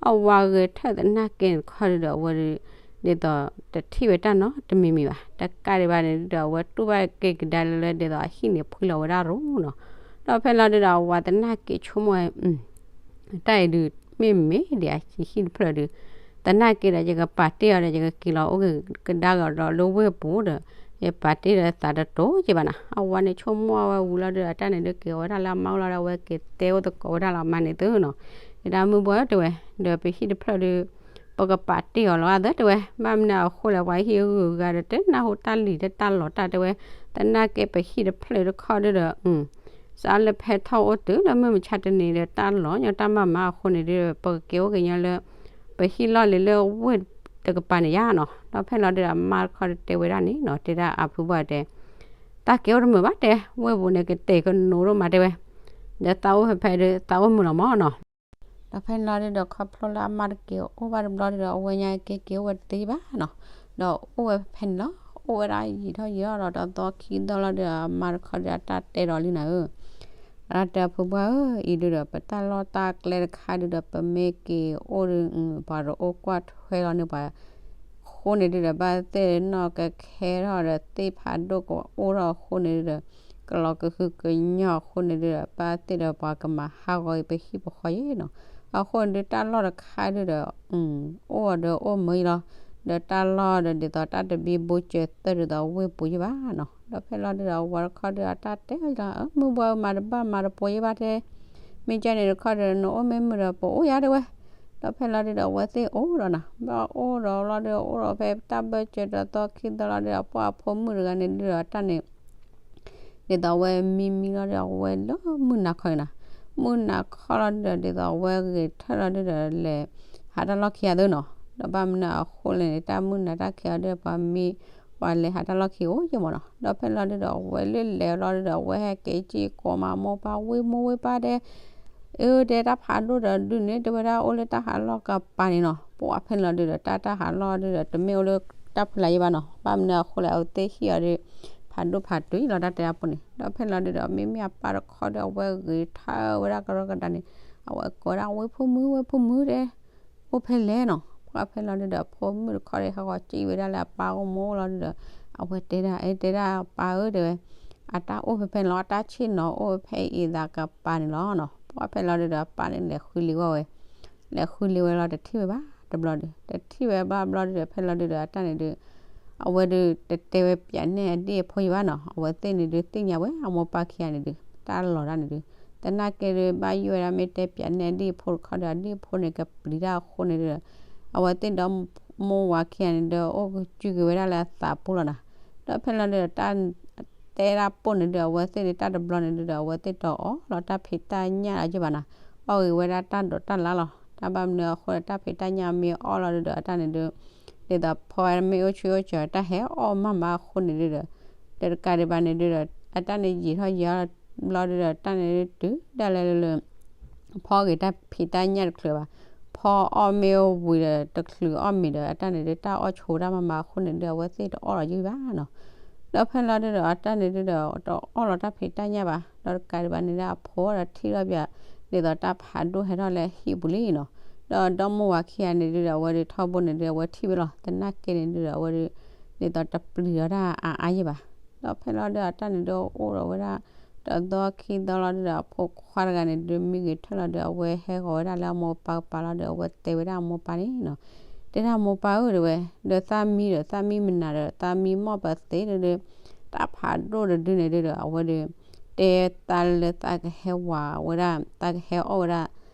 အဝၤဂဲၤထၢၣ်သနာ်က့န့ၣ်တခီဒုဒီး အဝဲဒု ဒ်သိးတထံၣ်ဝဲတၢ်နီတမံၤမံၤဘၣ်. တကးဒံးဘၣ်န့ၣ်ဒုဒီး အဝဲတူၢ်ဘၣ်က့ၤကဒါလၢလၢ ဒ်သိးအဟံၣ်န့ၣ်ဖှံလီၤဝဲဒၣ်ရိၤနီၤ. ဒီးဖဲန့ၣ်လီၤဒုဒီး အဝၤသနာ်က့ဆိကမိၣ်ဝဲ တၢ်အံၤဒု မ့ၢ်မ့ၢ်ဒံးအဟံၣ်တဖျၢၣ်ဒု သနာ်က့ဒီး ယကပာ်တ့ၢ်အီၤဒီး ယကက့ၤလီၤအိၣ်က့ၤကဒါက့ၤဒီးလၢဝ့ၢ်ပူၤဒီး ယပာ်တ့ၢ်ဒီးသးတတိၤက့ၤဘၣ်နၤ. အဝၤန့ၣ်ဆိကမိၣ်ဝဲဝံၤလီၤဒုဒီး အတၢ်န့ၣ်ဒုက့ၤဝဲဒၣ်လၢအမါအိၣ်လီၤဒီး အဝဲက့ၤတဲအိၣ်သကိးဝဲဒၣ်လၢအမါန့ၣ်သ့နီၤ. ယတဲမုၢ်ဘှီၢ်တဲဝဲ ဒီးပဟံၣ်တဖျၢၣ်ဒု ပကပာ်တ့ၢ်အီၤလီၤအသးတဲဝဲ, ဘၣ်မနုၤအဃိလဲၣ် ပှၤဟံၣ်ဂုၤဂၤဒီး တနၢ်ဟူတၢ်လံၤ တၢ်လီၤတၢ်တဲဝဲ, သနာ်က့ပဟံၣ်တဖျၢၣ်တခီဒုဒီး စးလၢဖဲထီၣ်အိၣ်တုၤလၢမုၢ်မဆါတနံၤဒီး တၢ်လီၤညီတၢ်မၤမၤအဃိန့ၣ်ဒု ပကက့ၤအိၣ်က့ၤညီလၢ ပဟံၣ်လီၢ်လံၤလၢဝ့ၢ်တကပၤန့ၣ်ယါနီၤ. ဒီးဖဲန့ၣ်လီၤဒုဒီး အမါတခီဒုတဲဝဲဒၣ်န့ၣ်နီၤ, တဲဒၣ်အဖုဘှီၢ်တဲ တၢ်ကဲအိၣ်တမုာ်ဘၣ်တဲ, ဝ့ၢ်ပူၤန့ၣ်ကတဲာ်ကနိးဒိၣ်မးတဲဝဲ, ဒီးသးအိၣ်ဖဲဖဲဒု သးအိၣ်မုာ်လီၤမးနီၤ. ဒီးဖဲန့ၣ်လီၤဒုဒီး ခီဖျိလၢအမါတက့ၤအိၣ်ဘၣ်တဘျီဒုဒီး အဝဲညါက့ၤက့ၤအိၣ်ဝဲတသ့ဘၣ်နီၤ. ဒီးအိၣ်ဝဲဖဲန့ၣ်လီၤ, အိၣ်ဝဲဒၣ်ယံာ်ထီၣ်ယံာ်ထီၣ်ဒီး တသီခံသီလီၤဒုဒီး အမါတခီဒုအတၢ်တဲဒီးလံနၤဧၢ အတၢ်တဲအဖုဘှီၢ်ဧၢ, အံၤဒုဒီး ပတၢ်လီၢ်တၢ်ကျဲတခါဒုဒီး ပမ့ၢ်က့ၤအိၣ်ဒု ပှၤတအိၣ်ကွၢ်ထွဲလီၤန့ၢ်ပှၤ အဃိန့ၣ်ဒုဒီး ဘၣ်သ့ၣ်နီၢ်ကခဲထီၣ်ဒီး သ့ၣ်ဖးဒိၣ်ကအိၣ်ထီၣ်အဃိန့ၣ်ဒုဒီး ကလီၤကဟုကညီၢ်အဃိန့ၣ်ဒုဒီး ဘၣ်သ့ၣ်ဒီးပှၤကမၤဟးဂီၤအံၤပဟံၣ်ပဃီယဲနီၤ. အဃိန့ၣ်ဒု တၢ်လီၢ်တခါဒုဒီး အိၣ်ဒီးအိၣ်မၢယလီၤ, ဒီးတၢ်လီၢ်ဒီးဒ်သိးတၢ်တဘံဘူစၢၤသၢၣ်ဒ်သိး ဝ့ၢ်ပူၤယဲဘၣ်နီၤ. ဒီးဖဲလီၤဒုဒီး အဝၤတခီဒုအတၢ်တဲဝဲလီၤ, မုၢ်ဘှီၢ်မၤတဘၣ်မၤတပိၤယဲဘၣ်တဲ, မ့ၢ်ကန့ၣ်တခီဒီး နအိၣ်မ့ၢ်မုာ်ဒီး ပအိၣ်ယါတဲဝဲ. ဒီးဖဲလီၤဒုဒီး အဝဲသ့ၣ်အိၣ်ဒီးနၤ, ဘၣ်အိၣ်ဒီးလီၤဒု အိၣ်ဒီးဖဲတၢ်ဘၢၣ်စၢၤဒီးသီခံသီလီၤဒုဒီး ပှၤအဖိမုၣ်တဂၤန့ၣ်ဒုဒီး တၢ်န့ၣ် ဒ်သိးအဝဲမံမံလီၤဒီး အဝဲလၢမုၢ်နၤခီန့ၣ်နီၤ, မုၢ်နၤခီလီၤဒုဒီး ဒ်သိးအဝဲဂဲၤထၢၣ်လီၤဒုဒီး လဲၤဟးတၢ်လီၢ်ခံဂၤသ့နီၤ. ဒီးဘၣ်မနုၤအဃိလဲၣ်န့ၣ် တၢ်မုၢ်နၤတၢ်ခံဂၤဒုဒီး ပှၤမံ ပှၤလဲၤဟးတၢ်လီၢ်ခံအိၣ်ယဲမးနီၤ. ဒီးဖဲလီၤဒုဒီး အဝဲလၢလဲၤလီၤဒုဒီး အဝဲဟဲက့ၤက့ၤကိးမး မိၢ်ပၢ်ဝ့ၢ်မိၢ်ဝ့ၢ်ပၢ်တဲ အၢ တဲတၢ်ဖးဒိၣ်ဒီးဒုန့ၣ် တဲဝဲဒၣ်အိၣ်လၢတၢ်ဟးလီၢ်ကပၤန့ၣ်နီၤ. ပှၤဖဲန့ၣ်လီၤဒုဒီး တၢ်တၢ်ဟးလီၢ်ဒုဒီး တမ့ၢ်အိၣ်လၢတၢ်ဖုလၢ်ယဲဘၣ်နီၤ. ဘၣ်မနုၤအဃိလဲၣ် အဝဲသ့ၣ်ဟံၣ်အီၤဒု ဖးဒိၣ်ဖးတုၤလီၤတၢ်တဲအပူၤန့ၣ်. ဒီးဖဲန့ၣ်လီၤဒုဒီး မ့မ့ၢ်အပၢ်တခီဒီး အဝဲဂ့ၤထၢဝဲဒၣ်ကရီကဒါန့ၣ် အဝဲကိးဒၣ်ဝ့ၢ်ဖိမုၣ် ဝ့ၢ်ဖိမုၣ်တဲ အိၣ်ဖဲလဲၣ်နီၤ. ပှၤဖဲန့ၣ်လီၤဒုဒီး အဖိမုၣ်တခီဒီး ဟဲဃီၤကံၣ်ဝဲဒၣ်လၢအပၢ်အိၣ်မူလီၤဒုဒီး အဝဲတဲဒၣ် အဲ တဲဒၣ်ပၢ်ဧၢ တဲဝဲ အတၢ်အိၣ်ဖဲဖဲန့ၣ်လီၤ အတၢ်ဆ့ၣ်နီၤအိၣ်ဖဲအံၤသးကပၤန့ၣ်လီၤနီၤ. ပှၤဖဲန့ၣ်လီၤဒုဒီး အပၢ်န့ၣ်လဲၤဃုလံဝဲဝဲ လဲၤဃုလံဝဲလီၤ တထံၣ်ဝဲဘၣ်တဘျီဒု တထံၣ်ဝဲဘၣ်ဘျီဒုဒီး ဖဲလီၤဒုဒီး အတၢ်န့ၣ်ဒု အဝဲဒု တတဲဝဲပၠးနဲၣ်အဒ့ၣ်အဖိယံၤဘၣ်နီၤ. အဝဲသ့ၣ်န့ၣ်ဒု သ့ၣ်ညါဝဲအမိၢ်ပၢ်ခံဂၤန့ၣ်ဒု တၢ်လီၤတၢ်န့ၣ်ဒု သနာ်က့ဒု ဘၣ်ယိၣ်ဝဲဒၣ်မ့ၢ်တဲပၠးနဲၣ်အဒ့ၣ်အဖိတခီဒီး အဒ့ၣ်အဖိန့ၣ်ကပျံၤတၢ်အဃိန့ၣ်ဒု အဝဲသ့ၣ်ဒီမိၢ်ဝၤခံဂၤန့ၣ်ဒု အိၣ်ကစုက့ၤဝဲဒၣ်လၢအသးပူၤလီၤနီၤ. ဒီးဖဲလီၤဒုဒီး တၢ်တဲဒၣ်ပိၢ်န့ၣ်ဒု အဝဲသ့ၣ်ဒု တၢ်တဘျီန့ၣ်ဒုဒီး အဝဲသ့ၣ်တအီၣ်လီၤတၢ်ဖံးတၢ်ညၣ်လီၤယဲဘၣ်နီၤ. အီၣ်ဂ့ၤဝဲဒၣ်တၢ်ဒိးတၢ်လါလီၤ. တၢ်ဘၣ်မနုၤအဃိဒီး တၢ်ဖံးတၢ်ညၣ်မ့ၢ်အီၣ်လီၤဒုဒီး အတၢ်န့ၣ်ဒု ဒ်သိးဖီမ့ၢ်အိၣ်ဆူၣ်အိၣ်စၢၤ တၢ်ဟဲအီၣ်မးမးအဃိန့ၣ်ဒုဒီး ဒီးတကးဒံးဘၣ်န့ၣ်ဒုဒီး အတၢ်န့ၣ်ယံာ်ထီၣ်ယံာ်ထီၣ်ဘျီဒုဒီး တၢ်န့ၣ်ဒုတုၤဒၣ်လဲာ်လၢလၢ ဖီဂ့ၤတၢ်ဖံးတၢ်ညၣ်တချုးဘၣ်. ဖီအီၣ်မ့ၢ်ဝံၤဒီး တချုးအီၣ်မ့ၤဒီး အတၢ်န့ၣ်ဒု တၢ်အီၣ်ဆိးတၢ်မးမးအဃိန့ၣ်ဒု အဝဲသ့ၣ်တအီၣ်လီၤယုၢ်ဘၣ်နီၤ. ဒီးဖဲလီၤဒုဒီး အတၢ်န့ၣ်ဒုဒီး တအီၣ်လီၤတၢ်ဖံးတၢ်ညၣ်ဘၣ်. ဒီးတကးဒံးဘၣ်န့ၣ်ဒု အဖိဒီးထံၣ်ထီၣ်ပၠး ဒ်သိးတၢ်ဖးဒိၣ်ဟဲထီၣ်လၢဟံၣ်ပူၤလံနီၤ. ဒီးဒီမိၢ်ဝၤခံဂၤန့ၣ်ဒုဒီး အဝဲဒုထီဘိန့ၣ်ဒု အဝဲထံၣ်ဝဲလီၤ. သနာ်က့န့ၣ်ဒုဒီး အဝဲဒု ဒ်သိးတပျံၤလီၤတၢ်အါအါယဲဘၣ်. ဒီးဖဲလီၤဒုဒီး အတၢ်န့ၣ်ဒု အိၣ်ဒီးဝဲဒၣ် တသီခံသီလီၤဒုဒီး အဖိခွါတဂၤန့ၣ်ဒု မံဂ့ၤထၢၣ်လီၤဒု အဝဲဟဲဂီၤဝဲဒၣ်လၢအမိၢ်ပၢ်ကပၤလီၤဒု အဝဲတဲဝဲဒၣ်အမိၢ်ပၢ်န့ၣ်နီၤ. တဲဒၣ်မိၢ်ပၢ်ဧၢ တဲဝဲ, ဒီးသးမံဒီး သးမံမနုၤဒီး သးမံမီၢ်ပသ့ဒီး တၢ်ဖးဒိၣ်တဒုန့ၣ်ဒုဒီး အဝဲဒု တဲသးလၢသးကဟဲဝၤဝဲဒၣ် သးကဟဲအီၣ်ဝဲဒၣ်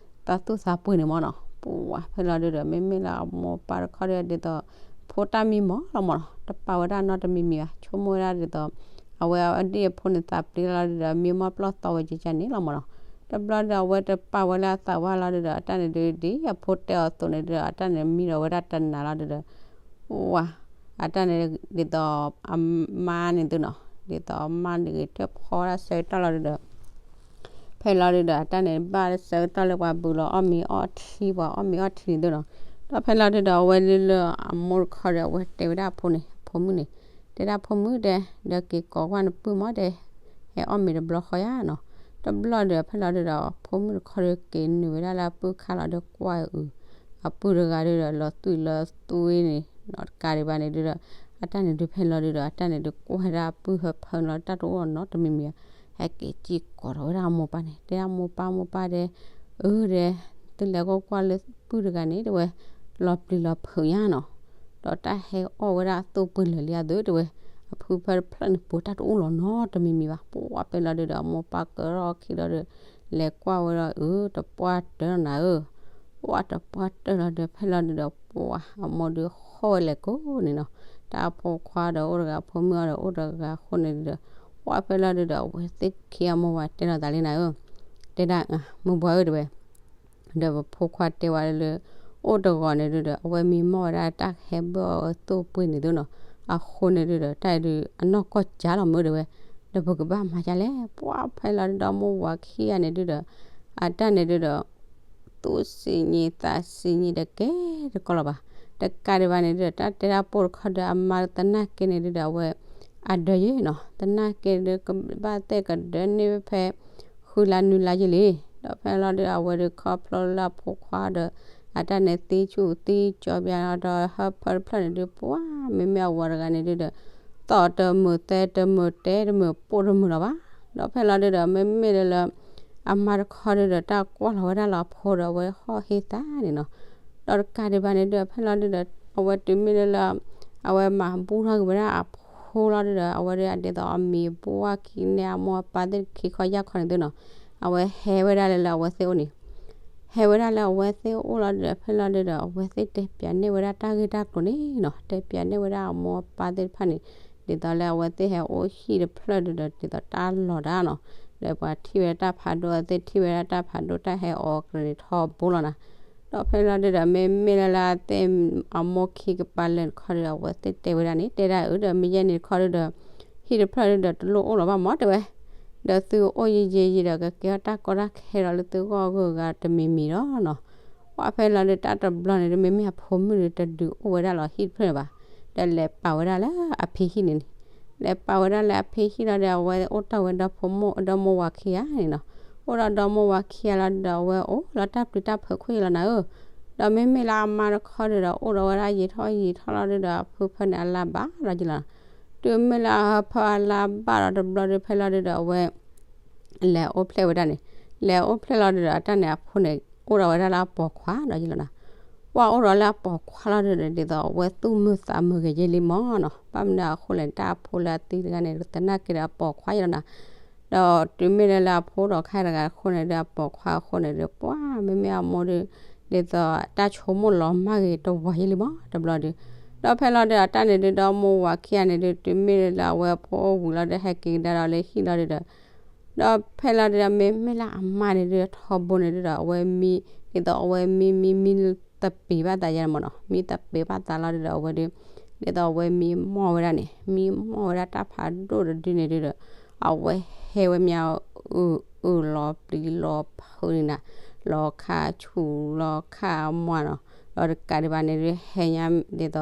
သးသူၣ်သးပှ့ၤန့ၣ်မးနီၤ. ပှၤဖဲလီၤဒုဒီး မ့မ့ၢ်လၢအမိၢ်ပၢ်တခီဒီး ဒ်သိး ဖိတၢ်မံမီၢ်လီၤမးနီၤ. တပာ်ဝဲဒၣ်နီတမံၤမံၤဘၣ်. ဆိကမိၣ်ဝဲဒၣ်ဒ်သိး အဝဲအဒ့ၣ်အဖိန့ၣ်သးပျံၤလီၤဒုဒီး မံမီၢ်ပျီၢ်သီဝဲကကန့ၣ်လီၤမးနီၤ. တဘျီဒီး အဝဲတပာ်ဝဲလၢအသးဝဲလီၤဒုဒီး အတၢ်န့ၣ်ဒု ဒ်အဖိတဲအီၤအသိးန့ၣ်ဒုဒီး အတၢ်န့ၣ်မံဒီးဝဲဒၣ်တနၤလီၤဒုဒီး ပှၤ အတၢ်န့ၣ်ဒ်သိး အမါန့ၣ်သုနီၤ ဒ်သိးအမါန့ၣ်ဂ့ၤ တဲဖီဝဲဒၣ်ဆၢကတီၢ်လီၤဒုဒီး ဖဲလီၤဒုဒီး အတၢ်န့ၣ်ဘၣ်ဆၢကတီၢ်လၢပှၤဘုးလီၤအီၣ်မ့ၤအီထံ ပှၤအီၣ်မ့ၤအီထံန့ၣ်ဒုနီၤ. ဒီးဖဲလီၤဒုဒီး အဝဲဒုလၢအမိၢ်တခီဒီး အဝဲတဲဝဲဒၣ်အဖိန့ၣ် အဖိမုၣ်န့ၣ် တဲဒၣ်ဖိမုၣ်တဲ ဒီးက့ၤကိးကွၢ်နပုၢ်မးတဲ ဟဲအီၣ်မ့ၤတဘျီဃီယါနီၤ. တဘျီဒီး ဖဲလီၤဒုဒီး ဖိမုၣ်တခီဒီးက့ၤနုာ်ဝဲဒၣ်လၢအပုၢ်ခါလီၤဒီးကွၢ်အုး အပုၢ်တဂၤဒုဒီး လီၤသွံၣ်လီၤသွံၣ်န့ၣ် ဒီးတကးဒံးဘၣ်န့ၣ်ဒုဒီး အတၢ်န့ၣ်ဒုဖဲလီၤဒုဒီး အတၢ်န့ၣ်ဒုကွၢ်ဝဲဒၣ် အပုၢ်ဟၢဖၢလီၤ တၢ်တအိၣ်နီတမံၤမံၤဧါ. ဟဲက့ၤစံၣ်ကိးထီၣ်ဝဲဒၣ်အမိၢ်ပၢ်န့ၣ် တဲဒၣ်မိၢ်ပၢ် မိၢ်ပၢ်တဲ အၢတဲ သုလဲၤကွၢ်ကွၢ်လၢပုၢ်တဂၤန့ၣ်တဲဝဲ လီၤပျံၤလီၤဖုးညါနီၤ. ဒီးတၢ်ဟဲအီၣ်ဝဲဒၣ်အသိၣ်ပှ့ၤလၢာ်လံအသိးတဲဝဲ အဖုဖၢတဖျၢၣ်န့ၣ် ပှၤတၢ်တအိၣ်လီၤနီတမံၤမံၤဘၣ်. ပှၢ်ဖဲလီၤဒုဒီး အမိၢ်ပၢ်ကရီၢ်ခံလီၤဒီး လဲၤကွၢ်ဝဲဒီး အၢ တပှၢ်တၢၢ်လီၤနၤဧၢ. ပှၢ်တပှၢ်တၢၢ်လီၤဒီး ဖဲလီၤဒုဒီး ပှၢ်အမိၢ်ဒုဟီၣ်ဝဲလဲၤကိးန့ၣ်နီၤ. တၢ်အဖိခွါဒီးအိၣ်တဂၤ ဖိမုၣ်အီၤဒီးအိၣ်တဂၤအဃိန့ၣ်ဒုဒီး ပှၢ်ဖဲလီၤဒုဒီး အဝဲသ့ၣ်ခံဂၤမိၢ်ဝၤတဲလီၤသးလံနၤဧၢ. တဲဒၣ် မုၢ်ပှၢ်ဧၢတဲဝဲ ဒီးပဖိခွါတဲဝဲလၢ အိၣ်တဂီၤန့ၣ်ဒုဒီး အဝဲမံမီၢ်ဝဲဒၣ်တၢ်ဟဲဘၢၣ်အီၤအသိၣ်ပှ့ၤန့ၣ်ဒုနီၤ. အဃိန့ၣ်ဒုဒီး တၢ်အံၤဒု အနီၢ်ကီၢ်ကၢ်လီၤမုၢ်တဲဝဲ ဒီးပကဘၣ်မၤဒ်လဲၣ်. ပှၢ်ဖဲလီၤဒုဒီး မိၢ်ဝၤခံဂၤန့ၣ်ဒုဒီး အတၢ်န့ၣ်ဒုဒီး သူၣ်စံၣ်ညီၣ်သးစံၣ်ညီၣ်တကဲတကီလီၤဘၣ်. တကးဒံးဘၣ်န့ၣ်ဒုဒီး တၢ်တဲဒၣ်ပိာ်တခီဒီး အမါသနာ်က့န့ၣ်ဒုဒီး အဝဲအဒၢယ့ၣ်နီၤ. သနာ်က့ဒု ကဘၣ်သ့ၣ်ကဒၢန့ၢ်ဝဲဖဲ ဃုလါနွံလါယ့ၣ်လံ. ဒီးဖဲလီၤဒုဒီး အဝဲဒုခီဖျိလၢအဖိခွါဒီး အတၢ်န့ၣ်သံဆူၣ်သံကၠီဘၣ်ဒီး ဟၢဖၢတဖျၢၣ်န့ၣ်ဒု ပှၢ်မ့မ့ၢ်အဝၤတဂၤန့ၣ်ဒုဒီး သီၣ်တမုာ်သဲတမုာ်တဲတမုာ်ပိာ်တမုာ်လီၤဘၣ်. ဒီးဖဲလီၤဒုဒီး မ့မ့ၢ်လၢလၢ အမါတခီဒုဒီး တၢ်ကွၢ်လီၤဝဲဒၣ်လၢအဖိဒီး အဝဲဟီၣ်ဟ့သးန့ၣ်နီၤ. ဒီးတကးဒံးဘၣ်န့ၣ်ဒု ဖဲလီၤဒုဒီး အဝဲတုၤမ့ၢ်လၢလၢ အဝဲမၤဘူၣ်ထီၣ်က့ၤဝဲဒၣ်အဖိလီၤဒုဒီး အဝဲဒုအဒ်သိးအမံၤဘှၢ်ခံန့ၣ် အမိၢ်အပၢ်သ့ၣ်ခံခီယၢ်ခီန့ၣ်သုနီၤ. အဝဲဟဲဝဲဒၣ်လၢလၢအဝဲသ့ၣ်အိၣ်န့ၣ် ဟဲဝဲဒၣ်လၢအဝဲသ့ၣ်အိၣ်လီၤဒုဒီး ဖဲလီၤဒုဒီး အဝဲသ့ၣ်တဲပၠးန့ၢ်ဝဲဒၣ်တၢ်ဂ့ၢ်တၢ်ကျိၤန့ၣ်နီၤ. တဲပၠးန့ၢ်ဝဲဒၣ်အမိၢ်အပၢ်သ့ၣ်တဖၣ်န့ၣ် ဒ်သိးလၢအဝဲသ့ၣ်ဟဲအိၣ်ဟံၣ်တဖျၢၣ်ဒုဒီး ဒ်သိးတၢ်လီၤတၢ်နီၤ. ဒီးပှၤထံၣ်ဝဲဒၣ်တၢ်ဖးဒိၣ် အဝဲသ့ၣ်ထံၣ်ဝဲဒၣ်တၢ်ဖးဒိၣ် တၢ်ဟဲအီၤကရၢန့ၣ်ထီဘိလီၤနၤ. ဒီးဖဲလီၤဒုဒီး မ့မ့ၢ်လၢလၢအသ့ၣ်အမိၢ်ခံကပၤလၢာ်တခီဒုဒီး အဝဲသ့ၣ်တဲဝဲဒၣ်န့ၣ် တဲဒၣ်အုးဒီး မ့ၢ်ယဲၢ်န့ၣ်တခီဒုဒီး ဟံၣ်တဖျၢၣ်ဒုဒီး တလိၣ်အိၣ်လီၤဘၣ်မးတဲဝဲ ဒီးသုအိၣ်ယံာ်ယံာ်ယံာ်ဒီး ကကဲထီၣ်တၢ်ကီတၢ်ခဲဒီးလၢသုဂီၢ်ဂုၤဂၤတမံၤမံၤဒီးနီၤ. ပှၢ်ဖဲလီၤဒု တၢ်တဘျီန့ၣ်ဒု မ့မ့ၢ်အဖိမုၣ်ဒု တဒုးအိၣ်ဝဲဒၣ်လီၤဟံၣ်တဖျၢၣ်န့ၣ်ဘၣ်. ဒီးလဲၤပာ်ဝဲဒၣ်လၢအဖံဟံၣ်န့ၣ်န့ၣ် လဲၤပာ်ဝဲဒၣ်လၢအဖံဟံၣ်လီၤဒီး အဝဲအိၣ်တ့ၢ်ဝဲဒီဖိမိၢ် ဒီမိၢ်ဝၤခံဂၤန့ၣ်နီၤ. အိၣ်ဒီးဒီမိၢ်ဝၤခံဂၤလီၤဒုဒီး အဝဲအိၣ်လီၤတၢ်ပျံၤတၢ်ဖုးခိၣ်ယံာ်လီၤနၤဧၢ. ဒီးမ့မ့ၢ်လၢအမါတခီဒုဒီး အိၣ်ဒီးဝဲဒၣ်ယံာ်ထီၣ်ယံာ်ထီၣ်လီၤဒုဒီး အဖုဖၢန့ၣ် အလါဘၣ်ဒီးယံာ်လီၤနၤ. တုၤမ့ၢ်လၢအဟၢဖၢအလါဘၣ်ဒီးတဘျီဒု ဖဲလီၤဒုဒီး အဝဲ လဲၤအိၣ်ဖျဲၣ်ဝဲဒၣ်န့ၣ် လဲၤအိၣ်ဖျဲၣ်လီၤဒုဒီး အတၢ်န့ၣ်အဖိန့ၣ် အိၣ်ဒီးဝဲဒၣ်လၢအပိာ်ခွါဒီးယံာ်လီၤနၤ. ပှၢ်အိၣ်ဒီးလၢအပိာ်ခွါလီၤဒုဒီး ဒ်သိးအဝဲသူၣ်မုာ်သးမုာ်ဂ့ၤယဲၢ်လံမးနီၤ. ဘၣ်မနုၤအဃိလဲၣ် တၢ်အဖိလၢအသံတဂၤန့ၣ် သနာ်က့ဒီးအပိာ်ခွါယံာ်လီၤနၤ. ဒီးတုၤမ့ၢ်လၢလၢအဖိဒီးခါတဂၤအဃိန့ၣ်ဒု အပိာ်ခွါအဃိန့ၣ်ဒု ပှၢ်မ့မ့ၢ်အမိၢ်ဒု ဒ်သိးတၢ်ဆိကမိၣ်လီၤမၢ်ဂ့ၤတဝီယဲၢ်လံမးတဘျီဒု. ဒီးဖဲလီၤဒု အတၢ်န့ၣ်ဒု ဒီမိၢ်ဝၤခံဂၤန့ၣ်ဒု တုၤမ့ၢ်လၢလၢအဝဲအဖိအိၣ်ဝံၤလီၤဒု ဟဲက့ၤကဒါဒီးလၢဟံၣ်လီၤဒုဒီး ဒီးဖဲလီၤဒုဒီး မ့မ့ၢ်လၢအမါန့ၣ်ဒု ထီဘိန့ၣ်ဒုဒီး အဝဲမံ ဒ်သိးအဝဲမံ မံ မံသပ့ၤဘၣ်သးယဲၢ်မးနီၤ. မံသပ့ၤဘၣ်သးလီၤဒုဒီး အဝဲဒု ဒ်သိးအဝဲမံမီၢ်ဝဲဒၣ်န့ၣ် မံမီၢ်ဝဲဒၣ်တၢ်ဖးဒိၣ်တဒုန့ၣ်ဒုဒီး အဝဲဟဲဝဲမ့ၢ်အ အုၣ်လီၤပျံၤလီၤဖုးန့ၣ်နၤ လီၤခါဆူၣ်လီၤခါမွါနီၤ. ဒီးတကးဒံးဘၣ်န့ၣ်ဒု ဟဲညါဒ်သိး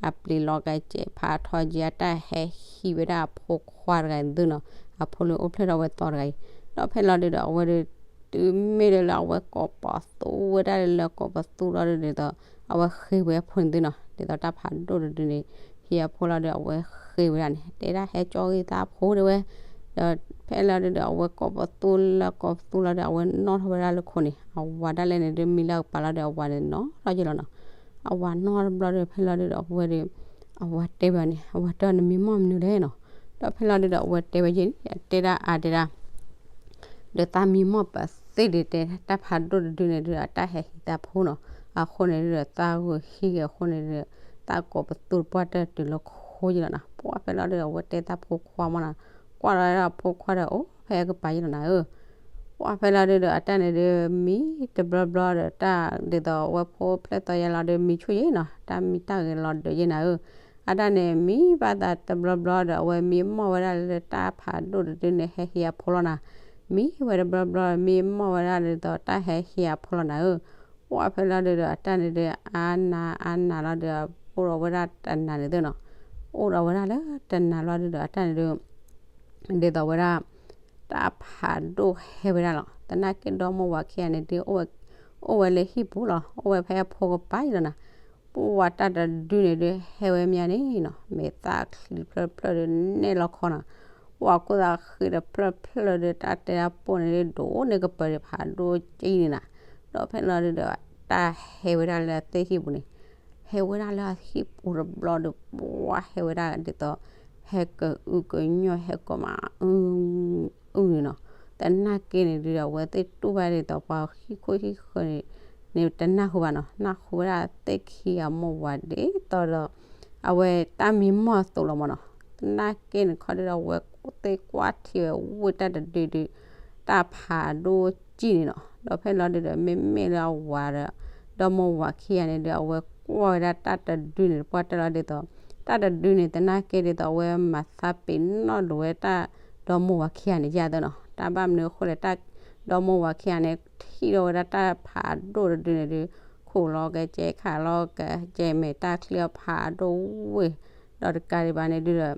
အပျံၤလီၤကဲကဲးဖးထီက့ၤ အတၢ်ဟဲဟံးဝဲဒၣ်အဖိခွါတဂၤန့ၣ်သုနီၤ. အဖိလၢအိၣ်ဖျဲၣ်ထီၣ်ဝဲသီတဂၤအံၤ ဒီးဖဲလီၤဒုဒီး အဝဲဒု တုၤမ့ၢ်လၢလၢအဝဲကိးပသူဝဲဒၣ်လၢလၢကိးပသူလီၤဒုဒီး အဝဲဃ့ဝဲအဖိန့ၣ်သုနီၤ. ဒ်သိးတၢ်ဖးဒိၣ်တဒုန့ၣ် ဟံးအဖိလီၤဒု အဝဲဃ့ဝဲဒၣ်န့ၣ် တဲဒၣ်ဟဲကၠီဂ့ၤသးဖိတဲဝဲ ဒီးဖဲလီၤဒုဒီး အဝဲကိးပသူလၢကိးပသူလီၤဒီး အဝဲနီၣ်ထီၣ်ဝဲဒၣ်လၢခိန့ၣ် အဝၤဒၣ်လဲာ်န့ၣ်ဒု မံလၢအကပၤလီၤဒီး အဝၤန့ၣ်နီၣ်ထီၣ်ယဲၢ်လီၤနီၤ. အဝၤနီၣ်တဘျီဒီး ဖဲလီၤဒုဒီး အဝဲဒု အဝၤတဲဝဲန့ၣ် အဝၤတဲအီၤ နမံမီၢ်မနုၤလဲၣ်နီၤ. ဒီးဖဲလီၤဒုဒီး အဝဲတဲဝဲယဲၢ်န့ၣ် တဲဒၣ်အါတဲဒၣ် ဒီးသးမံမီၢ်ပသ့ၣ်ဒုးတဲ တၢ်ဖးဒိၣ်တဒုန့ၣ်ဒုဒီး တၢ်ဟဲဟံးသးဖိနီၤ. အဃိန့ၣ်ဒုဒီး သးဂုာ်ဟံးဂ့ၤအဃိန့ၣ်ဒုဒီး သးကိးပသူတပှၢ်တၢ်တုၤလၢခိယဲၢ်လီၤနီၤ. ပှၢ်ဖဲလီၤဒုဒီး အဝဲတဲသးဖိခွါမးနီၤ. ကွၢ်လီၤဒၣ်အဖိခွါဒီး အိၣ်ဖဲအကပၤယဲၢ်လီၤနၤဧၢ. ပှၢ်ဖဲလီၤဒုဒီး အတၢ်န့ၣ်ဒု မံတဘျီဘျီဒီး တၢ်ဒ်သိးအဝဲဖိဖျဲၣ်သီယဲၢ်လီၤဒု မံဆူၣ်ယဲၢ်နီၤ. တၢ်မံတၢ်ဂဲၤလီၤဒုးယဲၢ်နၤဧၢ. အတၢ်န့ၣ်မံဘၣ်သးတဘျီဘျီဒီး အဝဲမံမီၢ်ဝဲဒၣ်လၢတၢ်ဖးဒိၣ်တဒုန့ၣ် ဟဲဟံးအဖိလီၤနၤ. မံဝဲတဘျီဘျီ မံမီၢ်ဝဲဒၣ်ဒ်သိး တၢ်ဟဲဟံးအဖိလီၤနၤဧၢ. ပှၢ်ဖဲလီၤဒုဒီး အတၢ်န့ၣ်ဒု အါနၤအါနၤလီၤဒုဒီး အိၣ်ဒီးဝဲဒၣ်တနၤန့ၣ်သုနီၤ. အိၣ်ဒီးဝဲဒၣ်လၢတနၤလီၤဒုဒီး အတၢ်န့ၣ်ဒု ဒ်သိးဝဲဒၣ် တၢ်ဖးဒိၣ်ဟဲဝဲဒၣ်လီၤ. သနာ်က့ဒီမိၢ်ဝၤခံဂၤန့ၣ်ဒု အိၣ်ဝဲလၢဟံၣ်ပူၤလီၤ. အိၣ်ဝဲဖဲအဖိကပၤအံၤလီၤနၤ. ပှၢ်တၢ်တဒုန့ၣ်ဒု ဟဲဝဲမးန့ၣ်နီၤ, မဲာ်သၣ်ချံတဖျၢၣ်တဖျၢၣ်ဒု နဲၣ်လီၤခီနီၤ. ပှၢ်ခိၣ်သးဃံတဖျၢၣ်တဖျၢၣ်ဒု တၢ်တဲတၢ်ပိၢ်န့ၣ်ဒု ဒိၣ်န့ၢ်ကပၤဒု ဖးဒိၣ်ကံန့ၣ်နၤ. ဒီးဖဲလီၤဒုဒီး တၢ်ဟဲဝဲဒၣ်လၢအသ့ၣ်ဟံၣ်ပူၤန့ၣ် ဟဲဝဲဒၣ်လၢအဟံၣ်ပူၤတဘျီဒီး ပှၢ်ဟဲဝဲဒၣ်ဒ်သိး ဟဲကအုကညီၢ် ဟဲကိးမး အုန့ၣ်နီၤ. သနာ်က့န့ၣ်ဒုဒီး အဝဲသ့ၣ်တူၢ်ဘၣ်ဒ်သိး ပှၤဟံၣ်ခိၣ်ဟံၣ်ဃၢၤန့ၣ် န့ၣ်တနၢ်ဟူဘၣ်နီၤ. နၢ်ဟူဝဲဒၣ်သ့ၣ်ခံဂၤမိၢ်ဝၤဒ်သိးဒီး အဝဲတၢ်မံမီၢ်အသိးလီၤမးနီၤ. သနာ်က့န့ၣ်ခီဒုဒီး အဝဲသ့ၣ်ကွၢ်ထံဝဲဝ့ၢ်တၢ်တဒုဒု တၢ်ဖးဒိၣ်ကံန့ၣ်နီၤ. ဒီးဖဲလီၤဒုဒီး မ့မ့ၢ်လၢအဝၤဒီး ဒီမိၢ်ဝၤခံဂၤန့ၣ်ဒု အဝဲကွၢ်ဝဲဒၣ်တၢ်တဒုန့ၣ် ပှၢ်တဲလီၤဒ်သိး တၢ်တဒုန့ၣ် သနာ်က့ဒ်သိး အဝဲမၤသးပ့ၤနီၣ်ဒိးဝဲတၢ်ဒီမိၢ်ဝၤခံဂၤန့ၣ်ယါသနီၤ. တၢ်ဘၣ်မနုၤအဃိလဲၣ် တၢ်ဒီမိၢ်ဝၤခံဂၤန့ၣ် ထံၣ်ဒီးဝဲဒၣ်တၢ်ဖးဒိၣ်တဒုန့ၣ်ဒု ခိၣ်လီၤကဲကဲ ခးလီၤကဲကဲ မဲာ်တၢ်ချံအီၤဖးဒိၣ်ဝ့ၢ်, ဒီးတကးဒံးဘၣ်န့ၣ်ဒုဒီး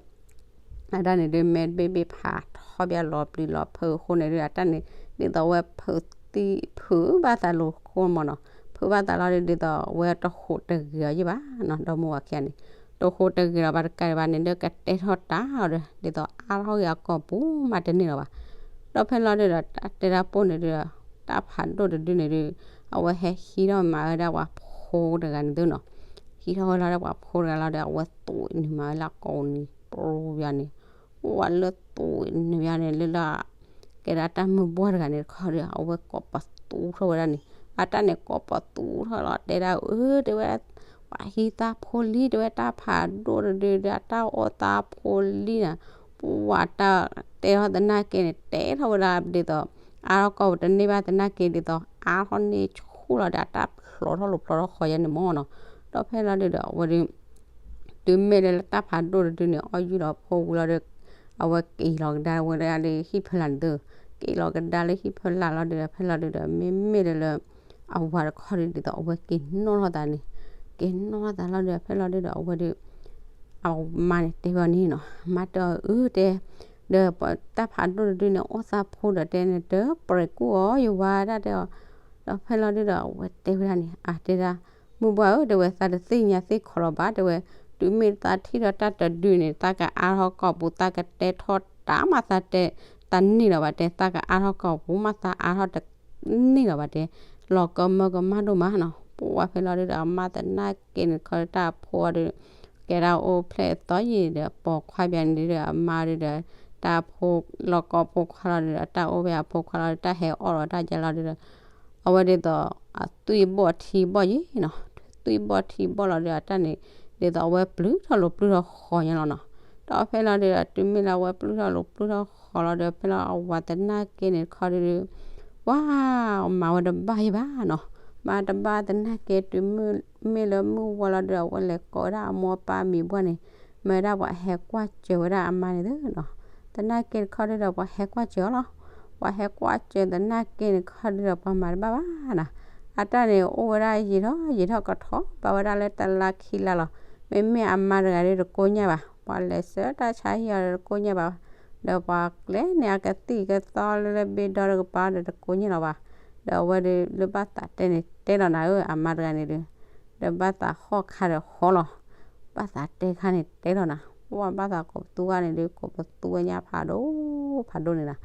အတၢ်န့ၣ်ဒု မဲာ်တဘ့ၣ်ဘ့ၣ်ဖးထီဘၣ်လီၤပျံၤလီၤဖုးအဃိန့ၣ်ဒု အတၢ်န့ၣ် ဒ်သိးအဝဲဖုးသံ ဖုးဘၣ်သးလီၤဃိမးနီၤ. ဖုးဘၣ်သးလီၤဒု ဒ်သိးအဝဲတဟူးတဂ့ၤအီၤယံၣ်ဘၣ်နီၤ, ဒီမိၢ်ဝၤခံဂၤန့ၣ် တဟူးတဂ့ၤလီၤဘၣ် တကးဒံးဘၣ်န့ၣ်ဒု ကတဲထီၣ်တၢ်အီၤဒီး ဒ်သိးအါထီၣ်ဂ့ၤအကိာ်ပူၤမးတန့ၢ်လီၤဘၣ်. ဒီးဖဲလီၤဒုဒီး တၢ်တဲတၢ်ပိၢ်န့ၣ်ဒု တၢ်ဖးဒိၣ်တဒုန့ၣ်ဒု အဝဲဟဲဟံးထီၣ်မၤဝဲဒၣ်ပှၤဖိတဂၤန့ၣ်သုနီၤ. ဟံးထီၣ်ဝဲလီၤဒီးပှၤဖိတဂၤလီၤဒီး အဝဲသူးနုာ်မၤဝဲလၢကိးနံၤ ပရူယၤန့ၣ် ဝဲလၢသူးနုာ်ယၤန့ၣ် လၢလၢ ကဲဒၣ်တၢ်မုၢ်ဘှၢ်တဂၤန့ၣ်တခီဒီး အဝဲကိးပသူထီၣ်ဝဲဒၣ်န့ၣ် အတၢ်န့ၣ်ကိးပသူထီၣ်လီၤ တဲဒၣ်အၢ တဲဝဲ ပှၤဟံးသးဖိလံ တဲဝဲ တၢ်ဖးဒိၣ်တဒုဒီး အတၢ်အီၣ်သးဖိလံနၤ. ပှၢ်တၢ်တဲထီၣ်သနာ်က့န့ၣ် တဲထီၣ်ဝဲဒၣ်ဒ်သိး အါထီၣ်ကိာ်ပူၤတန့ၢ်ဘၣ်သနာ်က့ဒ်သိး အါထီၣ်န့ၢ်ဆူၣ်လီၤဒီး အတၢ်ဖျိးထီၣ်လိာ်ဖျိးထီၣ်ဃီယဲန့ၣ်မးနီၤ. ဒီးဖဲလီၤဒုဒီး အဝဲဒု တုၤမ့ၢ်လၢလၢတၢ်ဖးဒိၣ်တဒုန့ၣ် အီၣ်ယူၢ်လီၤဖိဝံၤလီၤဒီး အဝဲက့ၤလီၤကဒါဝဲဒၣ်လၢဟံၣ်ဖီလာ်န့ၣ်သု, က့ၤလီၤကဒါလၢဟံၣ်ဖီလာ်လီၤဒုဒီး ဖဲလီၤဒုဒီး မ့မ့ၢ်လၢလၢ အဝၤတခီဒု ဒ်သိးအဝဲက့ၤနီၣ်ထီၣ်သးန့ၣ်, က့ၤနီၣ်ထီၣ်သးလီၤဒုဒီး ဖဲလီၤဒုဒီး အဝဲဒု အမါန့ၣ်တဲဘၣ်န့ၣ်နီၤ, မါတဲအီၤအၢတဲ ဒီးတၢ်ဖးဒိၣ်တဒုန့ၣ် အီၣ်သးဖိဒီးတဲန့ၣ် တပြဲးကူၣ်အီၤယဝၤဒၣ်တဲအီၤ, ဒီးဖဲလီၤဒုဒီး အဝဲတဲဝဲဒၣ်န့ၣ် အတဲဒၣ် မုၢ်ဘှၢ်ဧၢ တဲဝဲ သးတသ့ၣ်ညါသ့ၣ်ခီလီၤဘၣ် တဲဝဲ, တုၤမ့ၢ်သးထံၣ်ဒီးတၢ်တဒုန့ၣ် သးကအါထီၣ်ကိာ်ပူၤ သးကတဲထီၣ်တၢ်မးသးတဲ တန့ၢ်လီၤဘၣ်တဲ, သးကအါထီၣ်ကိာ်ပူၤမးသးအါထီၣ်တန့ၢ်လီၤဘၣ်တဲ, လီၤကမၢကမၣ်ဒိၣ်မးနီၤ, ပှၢ်ဖဲလီၤဒုဒီး အမါသနာ်က့န့ၣ်ခီဒီး တၢ်အဖိအီၤဒု ကဲဒၣ်အိၣ်ဖျဲၣ်အသီယံာ်ဒီး ပိာ်ခွါဘၣ်န့ၣ်ဒုဒီး အမါဒုဒီး တၢ်အဖိလီၤကိာ်ဖိခွါလီၤဒုဒီး တၢ်အိၣ်ဖျဲၣ်အဖိခွါလီၤဒီး တၢ်ဟဲအီၣ်လီၤတၢ်ယါလီၤဒုဒီး အဝဲဒ်သိး အသွံၣ်ဘီၣ်ထံဘီၣ်ယံၤနီၤ, သွံၣ်ဘီၣ်ထံဘီၣ်လီၤဒီး အတၢ်န့ၣ် ဒ်သိးအဝဲပျုၢ်ထီၣ်လိၤပျုၢ်ထီၣ်ဃီညါလီၤနီၤ, ဒီးဖဲလီၤဒုဒီး တုၤမ့ၢ်လၢအဝဲပျုၢ်ထီၣ်လိၤပျုၢ်ထီၣ်ဃီလီၤဒီး ဖဲလီၤအဝၤသနာ်က့န့ၣ်ခီဒုဒီး ပှၢ် မၤဝဲတဘၣ်ယံၤဘၣ်နီၤ, မၤတဘၣ်သနာ်က့ တုၤမ့ၢ်လၢမုၢ်ဝါလီၤဒုဒီး အဝဲလဲၤကိးဝဲဒၣ်အမိၢ်အပၢ်မံၤဘှၢ်န့ၣ် မ့ၢ်ဝဲဒၣ်ပှၤဟဲကွၢ်စၢၤဝဲဒၣ်အမါန့ၣ်သုနီၤ, သနာ်က့တခီဒုဒီး ပှၤဟဲကွၢ်စၢၤအီၤလီၤ, ပှၤဟဲကွၢ်စၢၤသနာ်က့န့ၣ်ခီဒုဒီး ပှၤမၤတဘၣ်ဘၣ်နီၤ, အတၢ်န့ၣ်အိၣ်ဝဲဒၣ်ယံာ်ထီၣ်ယံာ်ထီၣ်ကထီၣ်ဘၣ်ဝဲဒၣ်လၢတလါခံလါလီၤ, မ့မ့ၢ်အမါတဂၤဒုတကိညၢ်ဘၣ်, ပှၤလဲၤဆှၢတၢ်ဆါဟံၣ်အီၤဒီးတကိညၢ်ဘၣ်, ဒီးပှၤကျဲန့ၣ် အကသံၣ်ကသီလၢလၢဘ့ဒီတကပၤဒီးတကိညၢ်လီၤဘၣ်, ဒီးအဝဲဒုလၢဘၣ်သးတဲန့ၣ်တဲလီၤနၤဧၢ အမါတဂၤန့ၣ်ဒု ဒီးဘၣ်သးဟီၣ်ခါဒီးဟီၣ်လီၤ, ဘၣ်သးတဲခါန့ၣ်တဲလီၤနၤ, ပှၢ်ဘၣ်သးကိးပသူဂၤန့ၣ်ဒု ကိးပသူဝဲညါဖးဒိၣ်ဖးဒိၣ်န့ၣ်နၤ,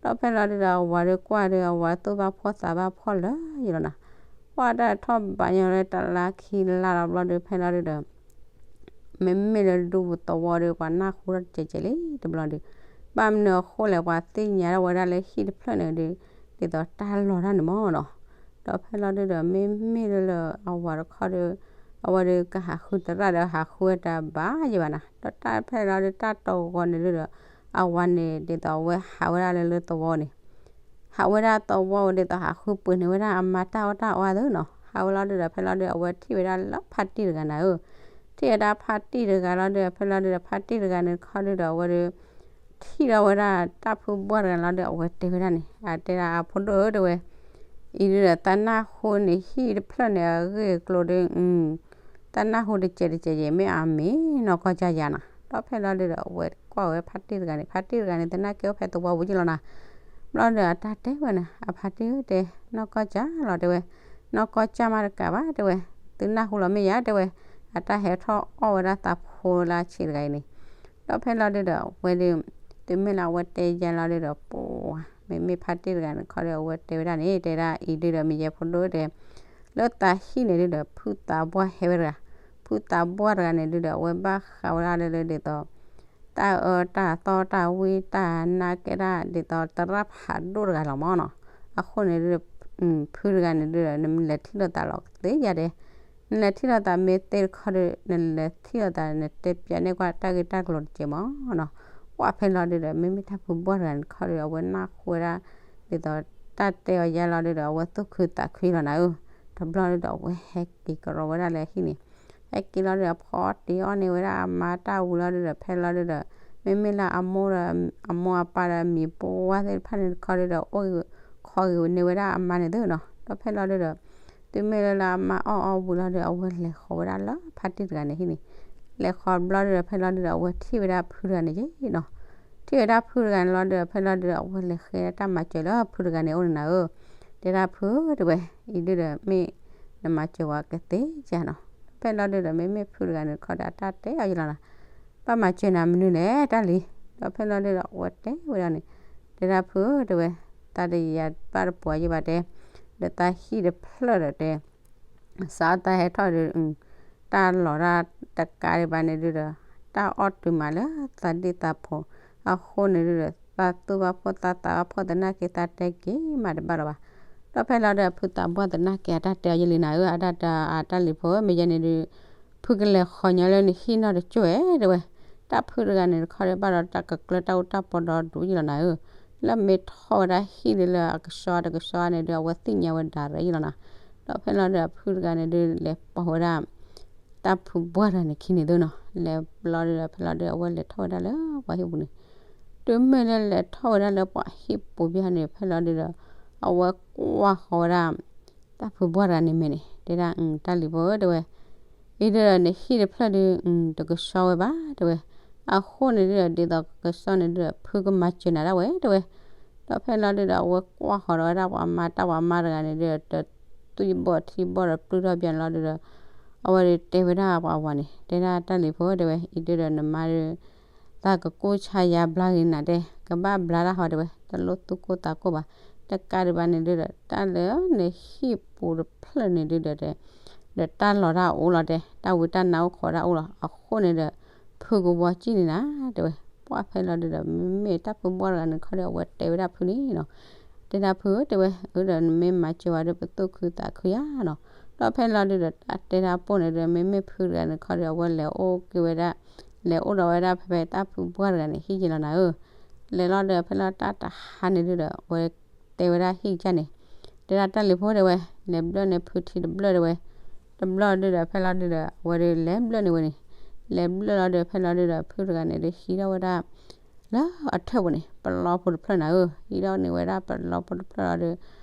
ဒီးဖဲလီၤဒုဒီး အဝၤဒုကွၢ်ဒု အဝၤသူၣ်ဘၣ်ဖှီၣ်သးဘၣ်ဖှီၣ်လၢာ်ယံၤလီၤနၤ, ပှၢ်တၢ်ထီၣ်ဘးညီလၢတလါခံလါလီၤဘျီဒု ဖဲလီၤဒုဒီး မ့မ့ၢ်လၢဒူပူၤသဝီဒီး ပှၤနၢ်ဟူထီၣ်တကဲးကဲးလံတဘျီဒီး, ဘၣ်မနုၤအဃိလဲၣ် ပှၤသ့ၣ်ညါထီၣ်ဝဲဒၣ်လၢဟံၣ်တဖျၢၣ်န့ၣ်ဒီး ဒ်သိးတၢ်လီၤတၢ်န့ၣ်မ့ၢ်နီၤ, ဒီးဖဲလီၤဒုဒီး မ့မ့ၢ်လၢအဝၤတခီဒီး အဝဲဒီးကဟးဃုသရၣ်ဒီးဟးဃုဝဲတဘၣ်ယံၤဘၣ်နၤ, ဒီးတၢ်ဖဲလီၤဒုတၢ်တဂီၤန့ၣ်ဒုဒီး အဝၤန့ၣ် ဒ်သိးအဝဲဟးဝဲဒၣ်လၢလၢသဝီန့ၣ် ဟးဝဲဒၣ်သဝီဝဲဒ်သိးဟးဃုပှ့ၤန့ၢ်ဝဲဒၣ်အမါတၢ်အီၣ်တၢ်အီသ့နီၤ, ဟးဝဲလီၤဒုဒီး ဖဲလီၤဒု အဝဲထံၣ်ဝဲဒၣ်လၢဖါတံၢ်တဂၤနၤဧၢ, ထံၣ်ဝဲဒၣ်ဖါတံၢ်တဂၤလီၤဒီး ဖဲလီၤဒုဒီး ဖါတံၢ်တဂၤန့ၣ်တခီဒုဒီး အဝဲဒုး ထံၣ်ဒီးဝဲဒၣ်တၢ်ဖုဘှီၣ်တဂၤန့ၣ်လီၤဒီး အဝဲတဲဝဲဒၣ်န့ၣ် အတဲဒၣ်အဖိဒိၣ်ဧၢ တဲဝဲ, အံၤဒုဒီး တၢ်နၢ်ဟူန့ၣ် ဟံၣ်တဖျၢၣ်န့ၣ် အဂ့ၢ်အကျိၤဒီး တၢ်နၢ်ဟူတစဲးတစဲးယဲၢ် မ့ၢ်အမ့ၢ်နီၢ်ကီၢ်ကၢ်ယၤနီၤ. ဒီးဖဲလီၤဒုဒီး အဝဲကွၢ်ဝဲဖါတံၢ်တဂၤန့ၣ် ဖါတံၢ်တဂၤန့ၣ် သနာ်က့အိၣ်ဖဲသဝီပူၤယ့ၢ်လီၤနီၤ. ဘျီဒီးအတၢ်တဲဝဲန့ၣ် အဖါတံၢ်ဧၢ တဲ နီၢ်ကီၢ်ကၢ်လီၤ တဲဝဲ, နီၢ်ကီၢ်ကၢ်မးတကးဘၣ် တဲဝဲ, သုနၢ်ဟူလီၤမ့ၢ်ယၤ တဲဝဲ, အတၢ်ဟဲထီၣ်အီၣ်ဝဲဒၣ်သးဖိလၢဆံးတဂၤအံၤန့ၣ်. ဒီးဖဲလီၤဒုဒီး အဝဲဒုး တုၤမ့ၢ်လၢအဝဲတဲယါလီၤဒုဒီး ပှၤ မ့မ့ၢ်ဖါတံၢ်တဂၤန့ၣ်တခီဒီး အဝဲတဲဝဲဒၣ်န့ၣ် တဲဒၣ်အံၤဒုဒီး မ့ၢ်ယဲဖိဒိၣ်တဲ လၢသးဟံၣ်န့ၣ်ဒုဒီး ဖုသးပှၢ်ဟဲဝဲတဂၤ, ဖုသးပှၢ်တဂၤန့ၣ်ဒုဒီး အဝဲဘၣ်ဃးဝဲဒၣ်လၢလၢဒ်သိး တၢ်အၢတၢ်သီတၢ်ဝံတၢ်နါကဲဒၣ်ဒ်သိးသရၣ်ဖးဒိၣ်တဂၤလီၤမၢ်နီၤ. အဃိန့ၣ်ဒုဒီး ဖုတဂၤန့ၣ်ဒုဒီး နမ့ၢ်လဲၤထံၣ်လိာ်သးလီၤကသ့ယါဒဲး, နလဲၤထံၣ်လိာ်သးမ့ၢ်သ့တခီဒီး နလဲၤထံၣ်လိာ်သး နတဲပျးန့ၢ်ကွၢ်တၢ်ဂ့ၢ်တၢ်ကျိၤတကဲးမၢ်နီၤ. ပှၤဖဲလီၤဒုဒီး မ့မ့ၢ်တၢ်ဖုဘှီၣ်တဂၤန့ၣ်တခီဒီး အဝဲနၢ်ဟူဝဲဒၣ် ဒ်သိးတၢ်တဲအီၤယါလီၤဒုဒီး အဝဲသူၣ်ခုသးခုလီၤနၤဧၢ. တဘျီဒုဒီး အဝဲဟဲက့ၤကရီဝဲဒၣ်လၢဟံၣ်န့ၣ် ဟဲက့ၤလီၤဒုဒီး ဖီတ့ၢ်အီၣ်န့ၢ်ဝဲဒၣ်အမါတၢ်ဝံၤလီၤဒုဒီး ဖဲလီၤဒုဒီး မ့မ့ၢ်လၢအမိၢ်ဒီး အမိၢ်အပၢ်ဒီးအမံၤပှၢ်သ့ၣ်တဖၣ်န့ၣ်တခီဒုဒီး အိၣ်ဂ့ၤ ခီဂ့ၤန့ၢ်ဝဲဒၣ်အမါန့ၣ်သုနီၤ. ဒီးဖဲလီၤဒုဒီး တုၤမ့ၢ်လၢလၢအမါအီၣ်အီဝံၤလီၤဒုဒီး အဝဲလဲၤဃီၤဝဲဒၣ်လၢဖါတံၢ်တဂၤန့ၣ်ဟံၣ်န့ၣ်, လဲၤဃီၤဘျီဒုဒီး ဖဲလီၤဒုဒီး အဝဲထံၣ်ဝဲဒၣ်ဖုတဂၤန့ၣ်ယဲနီၤ. ထံၣ်ဝဲဒၣ်ဖုတဂၤန့ၣ်လီၤဒုဒီး ဖဲလီၤဒုဒီး အဝဲလဲၤဃ့တၢ်မၤစၢၤလၢဖုတဂၤန့ၣ်အိၣ်န့ၣ်နၤဧၢ. တဲဒၣ်ဖုဧၢ တဲဝဲ, အံၤဒုဒီးမ့ၢ်နမၤစၢၤဝဲကသ့ဧါနီၤ. ဖဲလီၤဒုဒီး မ့မ့ၢ်ဖုတဂၤန့ၣ်တခီဒီး အတၢ်တဲအီၤယလီၤနၤ, ဘၣ်မၤစၢၤနၤမနုၤလဲၣ်တၢ်လံၤ. ဒီးဖဲလီၤဒုဒီး အဝဲတဲဝဲဒၣ်န့ၣ်, တဲဒၣ်ဖုဧၢ တဲဝဲ, တၢ်တယၤဘၣ်တပှၤယံၤဘၣ်တဲ, ဒီးတၢ်ဟံၣ်တဖျၢၣ်ဒီးတဲ စးတၢ်ဟဲထီၣ်ဒီး တၢ်လီၤတၢ်တကးဒံးဘၣ်န့ၣ်ဒုဒီး တၢ်အီၣ်တုၤမးလၢသးဒ့ၣ်သးဖိ, အဃိန့ၣ်ဒုဒီး သးသူၣ်ဘၣ်ဖှီၣ်သးသးဘၣ်ဖှီၣ်သနာ်က့ သးတဲက့ၤမးတဘၣ်လီၤဘၣ်. ဒီးဖဲလီၤဒုဒီး ဖုသးပှၢ်သနာ်က့ အတၢ်တဲအီၤယလံၤနၤဧၢ, အတၢ်တဲအတၢ်လံၤဖိဧၢ မ့ၢ်ယဲန့ၣ်ဒု ဖုကလဲၤဃီၤညီလၢနဟံၣ်နီၢ်တကၠိၢ်ဧဲ တဲဝဲ. တၢ်ဖုတဂၤန့ၣ်တခီဒီး ဘၣ်ဒီးတၢ်ကကျၢတၢ်အူတၢ်ပီဒီဒူၣ်ယလီၤနၤဧၢ. လၢမ့ၢ်ထီၣ်ဝဲဒၣ်ဟံၣ်ဒုလၢအကဆှီတကဆှီန့ၣ်ဒု အဝဲသ့ၣ်ညါဝဲဒၣ်ရၢယလီၤနၤ. ဒီးဖဲလီၤဒုဒီး ဖုတဂၤန့ၣ်ဒု လဲၤပိာ်ဝဲဒၣ် တၢ်ဖုဘှၢ်တဂၤန့ၣ်ခံန့ၣ်သုနီၤ, လဲၤဘျီဒုဒီး ဖဲလီၤဒု အဝဲလဲၤထီၣ်ဝဲဒၣ်လၢပှၤဟံၣ်ပူၤန့ၣ်, တုၤမ့ၢ်လၢလဲၤထီၣ်ဝဲဒၣ်လၢပှၤဟံၣ်ပူၤဘၣ်န့ၣ် ဖဲလီၤဒုဒီး အဝဲကွၢ်ဃီၤဝဲဒၣ် တၢ်ဖုဘှၢ်တဂၤန့ၣ်မဲာ်န့ၣ် တဲဒၣ် တၢ်လံၤဖိဧၢ တဲဝဲ, အံၤဒုဒီး နဟံၣ်တဖျၢၣ်ဒု တကဆှီဝဲဘၣ် တဲဝဲ. အဃိန့ၣ်ဒုဒီး ဒ်သိးကကဆှီန့ၣ်ဒုဒီး ဖုကမၤစၢၤနၤဒၣ်ဝဲ တဲဝဲ. ဒီးဖဲလီၤဒုဒီး အဝဲကွၢ်ဃီၤဒီးဝဲဒၣ်ပှၤမါတၢ်ပှၤမါတဂၤန့ၣ်ဒုဒီး တသွံၣ်ဘီၣ်ထံဘီၣ်ဒီးပျုၢ်ထီၣ်ပျၢၤန့ၣ်လီၤဒုဒီး အဝဲဒုတဲဝဲဒၣ်ပှၤဝၤန့ၣ် တဲဒၣ်တၢ်လံၤဖိ တဲဝဲ အံၤဒုဒီးနမါဒု သးကကူၣ်ဆါယါဘျါဂ့ၤနၤတဲ ကဘၣ်ဘျါတၢ်ဟီတဲဝဲ တလိၣ်သူၣ်ကိၢ်သးကိၢ်ဘၣ်. တကးဒံးဘၣ်န့ၣ်ဒုဒီး တၢ်လၢနဟံၣ်ပူၤတဖျၢၣ်န့ၣ်ဒုဒီးတဲ ဒီးတၢ်လီၤတၢ်အူလီၤတဲ တၢ်ဝံတၢ်နါအိၣ်ခိးတၢ်အိၣ်လီၤ. အဃိန့ၣ်ဒီး ဖုကဝီၤကံၣ်န့ၣ်နၤ တဲဝဲ. ပှၢ်ဖဲလီၤဒုဒီး မ့မ့ၢ်တၢ်ဖုဘှၢ်တဂၤန့ၣ်တခီဒီး အဝဲတဲဝဲဒၣ်ဖုန့ၣ်နီၤ, တဲဒၣ်ဖုဧၢ တဲဝဲ အၢဒီးနမ့ၢ်မၤစၢၤဝဲဒီး ပသူၣ်ခုသးခုယါနီၤ. ဒီးဖဲလီၤဒုဒီး တၢ်တဲတၢ်ပိၢ်န့ၣ်ဒီး မ့မ့ၢ်ဖုတဂၤန့ၣ်တခီဒီး အဝဲလဲၤအိၣ်က့ၤဝဲဒၣ် လဲၤအိၣ်ဒီးဝဲဒၣ်ဖဲဖဲတၢ်ဖုဘှၢ်တဂၤန့ၣ် ဟံၣ်က့ၤလီၤနၤဧၢ. လဲၤလီၤဒီး ဖဲလီၤတၢ်တဟါန့ၣ်ဒုဒီး အဝဲတဲဝဲဒၣ်ဟံၣ်ကစၢ်န့ၣ် တဲဒၣ်တၢ်လံၤဖိတဲဝဲ လဲၤဘျၢၣ်န့ၢ်ဖုထံတဘျၢၣ်တဲဝဲ. တဘျီဒုဒီး ဖဲလီၤဒုဒီး အဝဲဒုးလဲၤဘျၢၣ်န့ၢ်ဝဲန့ၣ်, လဲၤဘျၢၣ်လီၤဒီး ဖဲလီၤဒုဒီး ဖုတဂၤန့ၣ်ဒုးဟံးထီၣ်ဝဲဒၣ် လၢအထၢၣ်ပူၤန့ၣ် ပလီဖိတဖျၢၣ်နၤဧၢ, ဟံးထီၣ်န့ၢ်ဝဲဒၣ်ပလီဖိတဖျၢၣ်လီၤဒီး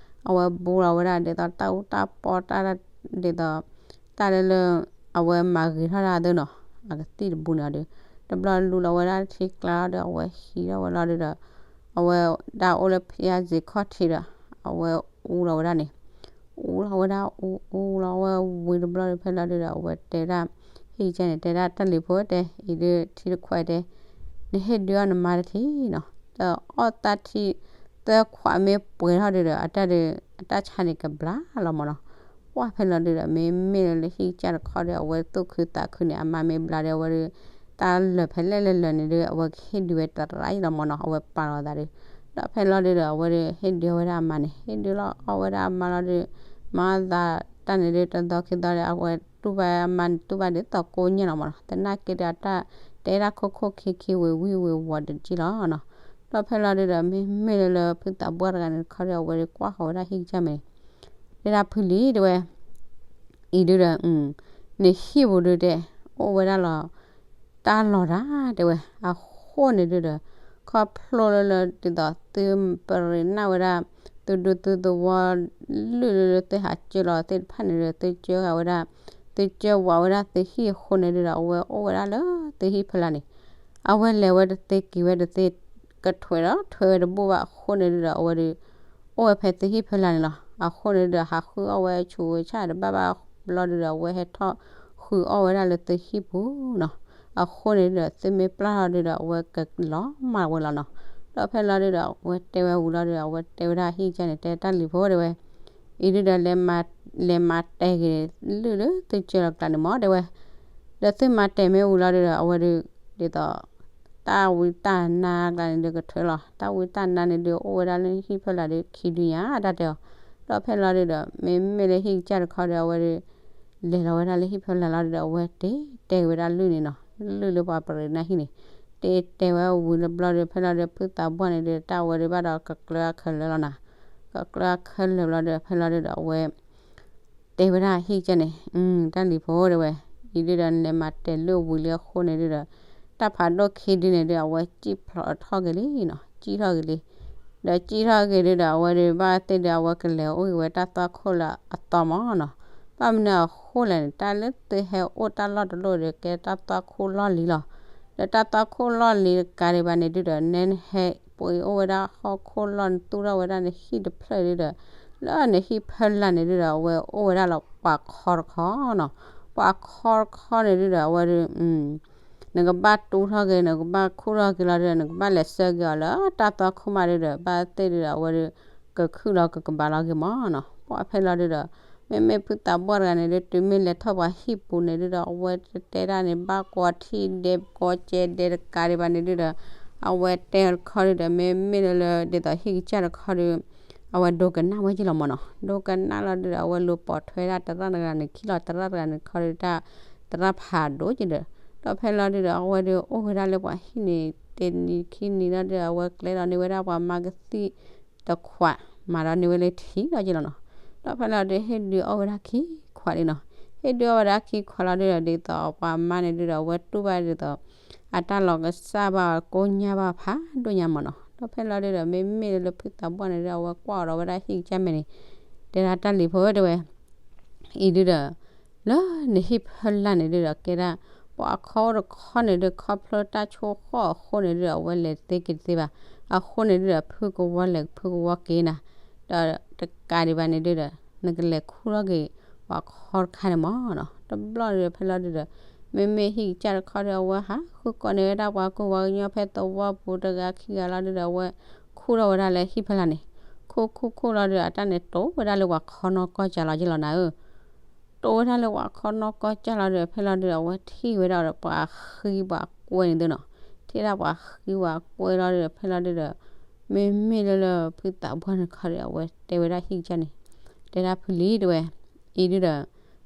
အဝဲဘူးလီၤဝဲဒၣ်ဒ်သိးတၢ်အူတၢ်ပီတၢ် ဒ်သိး တၢ်လၢလၢ အဝဲမၤဂ့ၤထီၣ်ဒၣ်သ့နီၤ, အကသံၣ်တဘူးန့ၣ်ဒီး တဘျီလူလီၤဝဲဒၣ်ထံကျါလီၤဒီး အဝဲဟံးထီၣ်ဝဲလီၤဒုဒီး အဝဲဒၣ်အိၣ်လၢဖယါစ့ၤခီၣ်ထံးဒီး အဝဲအူလီၤဝဲဒၣ်န့ၣ်, အူလီၤဝဲဒၣ်အူအူလီၤဝဲဝံၤတဘျီဒီး ဖဲလီၤဒုဒီး အဝဲတဲဒၣ် ဟံၣ်ကစၢ်န့ၣ် တဲဒၣ်တၢ်လံၤဖိတဲ အံၤဒုးထံတခွးတဲ နဟ့ၣ်ဒုးအီၣ်နမါတထံၣ်နီၤ, ဒီးအီၣ်တၢ်ထံၣ်သၢခွးမ့ၢ်ပှဲၤထီၣ်ဒုဒီး အတၢ်ဒုး အတၢ်ဆါန့ၣ်ကဘျါလီၤမၢ်နီၤ. ပှၢ်ဖဲလီၤဒုဒီး မ့မ့ၢ်လၢဟံၣ်ကစၢ်တခီဒီး အဝဲသူၣ်ခုသးခုန့ၣ် အမါမ့ၢ်ဘျါဒီး အဝဲဒုး တၢ်လၢာ်ဖဲလဲၣ်လဲၣ်လၢာ်န့ၣ်ဒုး အဝဲကဟ့ၣ်ဒုးဝဲတရၣ်အံၤလီၤမၢ်နီၤ, အဝဲပာ်လီၤသးဒုး. ဒီးဖဲလီၤဒုဒီး အဝဲဒုးဟ့ၣ်ဒုးဝဲဒၣ်အမါန့ၣ် ဟ့ၣ်ဒုးလီၤအီၣ်ဝဲဒၣ်အမါလီၤဒုး မၤသးတၢ်န့ၣ်ဒုး တသီခံသီဒီး အဝဲတူၢ်ဘၣ်အမါန့ၣ် တူၢ်ဘၣ်ဒ်သိးကိၣ်ညၣ်လီၤမၢ်နီၤ, သနာ်က့ဒီးအတၢ်တဲဒၣ်ခိၣ်ခိၣ်ခံခံဝ့ၤဝံၤဝ့ၤဝီၤတက့ၢ်လီၤနီၤ. ဒီးဖဲလီၤဒုဒီး မ့မ့ၢ်လၢလၢဖုသးပှၢ်တဂၤန့ၣ်တခီဒီး အဝဲဒုးကွၢ်ဃီၤဝဲဒၣ်ဟံၣ်ကစၢ်မဲာ်န့ၣ် တဲဒၣ်ဖုလံၤတဲဝဲ အံၤဒုဒီး နဟံၣ်ပူၤဒုတဲ အိၣ်ဝဲဒၣ်လီၤ တၢ်လီၢ်တၢ်တဲဝဲ အဃိန့ၣ်ဒုဒီး ခီဖျိလၢလၢဒ်သိးသုပရ့းနၢ်ဝဲဒၣ် သုဒူသုသဝီ လုၢ်လၢလၢသုဟးကၢလီၤသ့ၣ်တဖၣ်န့ၣ်ဒီး သုကၢဃာ်ဝဲဒၣ် သုကၢဝးဝဲဒၣ်သုဟံၣ်အဃိန့ၣ်ဒုဒီး အဝဲအိၣ်ဝဲဒၣ်လၢသုဟံၣ်ဖီလာ်န့ၣ် အဝဲလဲၤဝဲတသ့က့ၤဝဲတသ့ ကထွဲးဒီးထွဲးဝဲတဘူၣ်ဘၣ်အဃိန့ၣ်ဒုဒီး အဝဲဒီး အိၣ်ဝဲဖဲသုဟံၣ်ဖီလာ်န့ၣ်လီၤ. အဃိန့ၣ်ဒုဒီး ဟးဃုအီၣ်ဝဲဆူးဝဲဆၣ်တဘၣ်ဘၣ်ဘျီဒုဒီး အဝဲဟဲထီၣ်ဃုအီၣ်ဝဲဒၣ်လၢသုဟံၣ်ပူၤနီၤ. အဃိန့ၣ်ဒုဒီး သုမ့ၢ်ပျၢ်ထီၣ်ဒုဒီး အဝဲကလီၤမၢ်ဝဲလီၤနီၤ. ဒီးဖဲလီၤဒုဒီး အဝဲတဲဝဲဝံၤလီၤဒုဒီး အဝဲတဲဝဲဒၣ်ဟံၣ်ကစၢ်န့ၣ် တဲတၢ်လံၤဖိတဲဝဲ အံၤဒုဒီး လဲၤမၤတဲာ်က့ၤလုၢ်လၢသုကၢလီၤကျါန့ၣ်မၢ်တဲဝဲ ဒီးသုမၤတဲာ်မ့ၢ်ဝံၤလီၤဒုဒီး အဝဲဒု ဒ်သိး တၢ်ဝံတၢ်နါကျါန့ၣ်ဒုကထွဲလီၤ. တၢ်ဝံတၢ်နါန့ၣ်ဒု အိၣ်ဝဲဒၣ်လၢဟံၣ်ဖီလာ်ဒုခံဒုညါ တၢ်တဲအီၤ. ဒီးဖဲလီၤဒုဒီး မ့မ့ၢ်လၢဟံၣ်ကစၢ်တခီဒီး အဝဲဒု လဲၤလီၤဝဲဒၣ်လၢဟံၣ်ဖီလာ်လီၤဒုဒီး အဝဲတ့တဲာ်ဝဲဒၣ်လုၢ်န့ၣ်နီၤ, လုၢ်လၢပှၤပရ့းနၢ်ဟံၣ်န့ၣ် တ့တဲာ်ဝဲဝံၤလၢဘျီဒု ဖဲလီၤဒု ဖုသးပှၢ်န့ၣ်ဒု တၢ်ဝဲဒုဘၣ်ဒီးကကျၢအခၢလၢာ်လီၤနီၤ. ကကျၢအခၢလၢာ်ဘျီဒု ဖဲလီၤဒုဒီး အဝဲ တဲဝဲဒၣ်ဟံၣ်ကစၢ်န့ၣ် တၢ်လံၤဖိတဲဝဲ အံၤဒုဒီး နလဲၤမၤတဲာ်လုၢ်ဝံၤလံအဃိန့ၣ်ဒုဒီး တၢ်ဖးဒိၣ်ခံဒုန့ၣ်ဒု အဝဲစံၣ်ဖျိးထီၣ်က့ၤလံနီၤ, စံၣ်ထီၣ်က့ၤလံ. ဒီးစံၣ်ထီၣ်က့ၤဒုဒီး အဝဲဒုဘၣ်သ့ၣ်ဒု အဝဲကလဲၤအိၣ်က့ၤဝဲတၢ်သွၣ်ခိၣ်လၢအသီမၢ်နီၤ. ဘၣ်မနုၤအဃိလဲၣ်န့ၣ် တၢ်လၢသုဟဲအိၣ်တၢ်လီၢ်တလီၢ်ဒု ကဲတၢ်သွၣ်ခိၣ်လီၢ်လံၤလီၤ. ဒီးတၢ်သွၣ်ခိၣ်လီၢ်လံၤတကးဒံးဘၣ်န့ၣ်ဒုဒီး နဲနဟဲပှ့ၤအိၣ်ဝဲဒၣ်ဟီၣ်ခိၣ်လီၢ် နသူၣ်ထီၣ်ဝဲဒၣ်နဟံၣ်တဖျၢၣ်ဒုဒီး လၢနဟံၣ်ဖီလာ်န့ၣ်ဒုဒီး အဝဲအိၣ်ဝဲဒၣ်လီၤပှၤခီတခီနီၤ. ပှၤခီတခီန့ၣ်ဒုဒီး အဝဲဒု နကဘၣ်တူၢ်ထီၣ်က့ၤ နကဘၣ်ခူၣ်ထီၣ်က့ၤလီၤဒုဒီး နကဘၣ်လဲၤဆှၢက့ၤအီၤလၢတၢ်သွၣ်ခိၣ်မးဒုဒီး ဘၣ်သ့ၣ်ဒုဒီး အဝဲဒု ကခုၣ်လီၤကကဘၣ်လီၤက့ၤမၢ်နီၤ. ပှၤဖဲလီၤဒုဒီး မ့မ့ၢ်ဖုသးပှၢ်တဂၤန့ၣ်ဒု တုၤမ့ၢ်လဲၤထီၣ်ပှၤဟံၣ်ပူၤန့ၣ်ဒုဒီး အဝဲတတဲတၢ်န့ၣ် ဘၣ်ကိးထံၣ်ဒဲးကိးကဲဒဲးတကးဒံးဘၣ်န့ၣ်ဒုဒီး အဝဲတဲအီၤတခီဒုဒီး မ့မ့ၢ်လၢလၢ ဒ်သိးဟံၣ်ကစၢ်တခီဒု အဝဲဒိကနၣ်ဝဲက့ၤလီၤမၢ်နီၤ. ဒိကနၣ်လီၤဒုဒီး အဝဲလူၤပိာ်ထွဲဒၣ်သရၣ်တဂၤန့ၣ် ခံလီၤသရၣ်တဂၤန့ၣ်တခီဒု တၢ်သရၣ်ဖးဒိၣ်က့ၤဒီး ဒီးဖဲလီၤဒုဒီး အဝဲဒုအိၣ်ဝဲဒၣ်လၢပှၤဟံၣ်န့ၣ် တနံၤခံနံၤလီၤဒုဒီး အဝဲကျဲလီၤန့ၢ်ဝဲဒၣ်ပှၤမါကသံၣ်တခွး မၤဒီးန့ၢ်ဝဲလၢထံလီၤက့ၤလီၤနီၤ. ဒီးဖဲလီၤဒု ဟ့ၣ်ဒုးအီၣ်ဝဲဒၣ်ခံခွးလံနီၤ. ဟ့ၣ်ဒုးအီၣ်ဝဲဒၣ်ခံခွးလီၤဒုဒီး ဒ်သိးပှၤမါန့ၣ်ဒုဒီး အဝဲတူၢ်ဘၣ်ဒ်သိး အတၢ်လီၤကစၢ်ဘၣ်ကိညၢ်ဘၣ်ဖးဒိၣ်ညါမၢ်နီၤ. ဒီးဖဲလီၤဒုဒီး မ့မ့ၢ်လၢဖုသးပှၢ်န့ၣ်ဒု အဝဲကွၢ်အီၤဒီးဝဲဒၣ်ဟံၣ်ကစၢ်မဲာ်န့ၣ် တဲဒၣ်တၢ်လံၤဖိတဲဝဲ အံၤဒုဒီး လၢနဟံၣ်ဖီလာ်န့ၣ်ဒုဒီး ကဲဒၣ် ပှၤခီအိၣ်တခီန့ၣ်ဒု ခီဖျိတၢ်ဆိၣ်ဃီၣ်အဃိန့ၣ်ဒုဒီး အဝဲလဲၤတသ့က့ၤတသ့ဘၣ်. အဃိန့ၣ်ဒုဒီး ဖုကဝီၤလဲၤဖုကဝီၤက့ၤနၤ ဒီးတကးဒံးဘၣ်န့ၣ်ဒုဒီး နကလဲၤခူၣ်ထီၣ်က့ၤ ပှၤခီတခါန့ၣ်မၢ်နီၤ. တဘျီဒုဒီး ဖဲလီၤဒုဒီး မ့မ့ၢ်ဟံၣ်ကစၢ်တခီဒီး အဝဲဟးဃုကိးန့ၢ်ဝဲဒၣ်ပှၤကူပှၤကညီဖဲသဝီပူၤတဂၤခံဂၤလီၤဒုဒီး အဝဲခူၣ်ထီၣ်ဝဲဒၣ်လၢဟံၣ်ဖီလာ်န့ၣ် ခူၣ်ခူၣ်ခူၣ်လီၤဒုဒီး အတၢ်န့ၣ်တိၤဝဲဒၣ်လၢပှၤခီနီၢ်ကီၢ်ကၢ်လီၤက့ၤလီၤနၤဧၢ တိၤဝဲဒၣ်လၢပှၤခီနီၢ်ကီၢ်ကၢ်လီၤဒုဒီး ဖဲလီၤဒုဒီး အဝဲထံၣ်ဝဲဒၣ်ဒီးပှၤဃံပှၤကွဲန့ၣ်သုနီၤ. ထံၣ်ဒၣ်ပှၤဃံပှၤကွဲလီၤဒုဒီး ဖဲလီၤဒုဒီး မ့မ့ၢ်လၢလၢဖုသးပှၢ်န့ၣ်ခီဒီး အဝဲတဲဝဲဒၣ်ဟံၣ်ကစၢ်န့ၣ် တဲဒၣ်ဖုလံတဲဝဲ အံၤဒုဒီး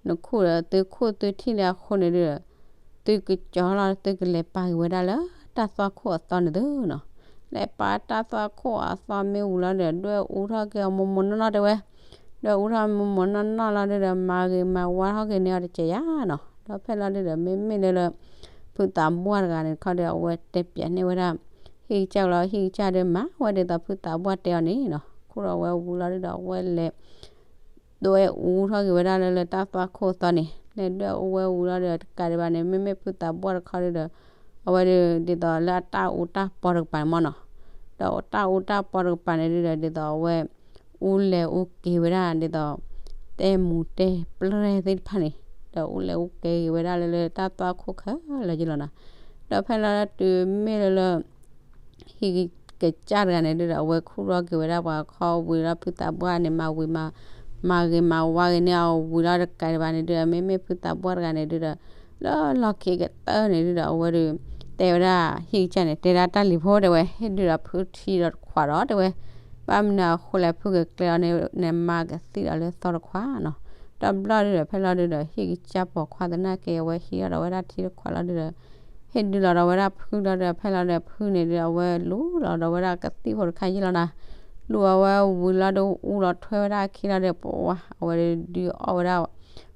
နခူၣ်ဒီးသုခူၣ်သုထံၣ်လၢအဃိန့ၣ်ဒုဒီး သုကကၠီလီၤ သုကလဲၤပာ်က့ၤဝဲဒၣ်လၢတၢ်သွၣ်ခိၣ်အသီန့ၣ်သုနီၤ. လဲၤပာ်တၢ်သွၣ်ခိၣ်အသီမ့ၢ်ဝံၤလီၤဒီး ဒွဲၣ်အူထီၣ်က့ၤအီၤမိၢ်မိၢ်နီၢ်နီၢ်တဲဝဲ ဒွဲၣ်အူထီၣ်မိၢ်မိၢ်နီၢ်နီၢ်လီၤဒုဒီး မၤဂ့ၤမၤဝါထီၣ်က့ၤန့ၢ်အီၤတကဲယၤနီၤ. ဒီးဖဲလီၤဒုဒီး မ့မ့ၢ်လၢလၢ ဖုသးပှၢ်တဂၤန့ၣ်ခီဒီး အဝဲတဲပျးန့ၢ်ဝဲဒၣ် ဟံၣ်ကစၢ်လီၤ ဟံၣ်ကစၢ်ဒီးမၤဝဲဒ်သိးဖုသးပှၢ်တဲအီၤန့ၣ်နီၤ. ခူၣ်ဒီးဝဲဝံၤလီၤဒုဒီး အဝဲလဲၤ ဒွဲၣ်အူထီၣ်က့ၤဝဲဒၣ်လၢလၢတၢ်သွၣ်ခိၣ်အသီန့ၣ် လဲၤဒွဲၣ်အူဝဲဝံၤလီၤဒီး တကးဒံးဘၣ်န့ၣ် မ့မ့ၢ်ဖုသးပှၢ်တခီဒုဒီး အဝဲဒုး ဒ်သိးလၢအတၢ်အူတၢ်ပီတကပၤန့ၣ်မၢ်နီၤ. ဒီးတၢ်အူတၢ်ပီတကပၤန့ၣ်ဒုဒီး ဒ်သိးအဝဲ အူလဲၤအူက့ၤဝဲဒၣ်ဒ်သိး တဲမူၤတဲပျဲၢ်သ့ၣ်တဖၣ်န့ၣ် ဒီးအူလဲၤအူက့ၤက့ၤဝဲဒၣ်လၢလၢတၢ်သွၣ်ခိၣ်ခဲလၢာ်က့ၤလီၤနီၤ. ဒီးဖဲလီၤဒုးတုၤမ့ၢ်လၢလၢ ဟံၣ်ကစၢ်တဂၤန့ၣ်ဒုဒီး အဝဲခူၣ်ထီၣ်က့ၤဝဲဒၣ်ပှၤခီဝံၤလီၤ ဖုသးပှၢ်န့ၣ် မၤဝံၤမၤ မၤဂ့ၤမၤဝါဂ့ၤန့ၢ်အီၤဝံၤလီၤ တကးဒံးဘၣ်န့ၣ်ဒုဒီး မ့မ့ၢ်ဖုသးပှၢ်တဂၤန့ၣ်ဒုဒီး လၢလီၢ်ခံကတၢၢ်န့ၣ်ဒုဒီး အဝဲဒုး တဲဝဲဒၣ်ဟံၣ်ကစၢ်န့ၣ် တဲဒၣ်တၢ်လံၤဖိတဲဝဲ ဟ့ၣ်ဒုဒီးဖုထံဒီးတခွးဒီးတဲဝဲ ဘၣ်မနုၤအဃိလဲၣ် ဖုကကျဲအီၤန့ၣ် နမၤကသံၣ်ဒီးလၢသီတခွးနီၤ. တဘျီဒုဒီး ဖဲလီၤဒုဒီး ဟံၣ်ကစၢ်ပိာ်ခွါသနာ်က့ အဝဲဟံးထီၣ်ဒီးဝဲဒၣ်ထံတခွးလီၤဒုဒီး ဟ့ၣ်ဒုလီၤဒီးဝဲဒၣ်ဖုလီၤဒီး ဖဲလီၤဒီးဖုန့ၣ်ဒုဒီး အဝဲလူလီၤဒီးဝဲဒၣ်ကသံၣ်ဖိတခါယံၢ်လီၤနၤ. လူအဝဲဝံၤလီၤဒီး အူလီၤထွဲဝဲဒၣ်အခံလီၤဒီး ပှၤ အဝဲဒုးအီၣ်ဝဲဒၣ်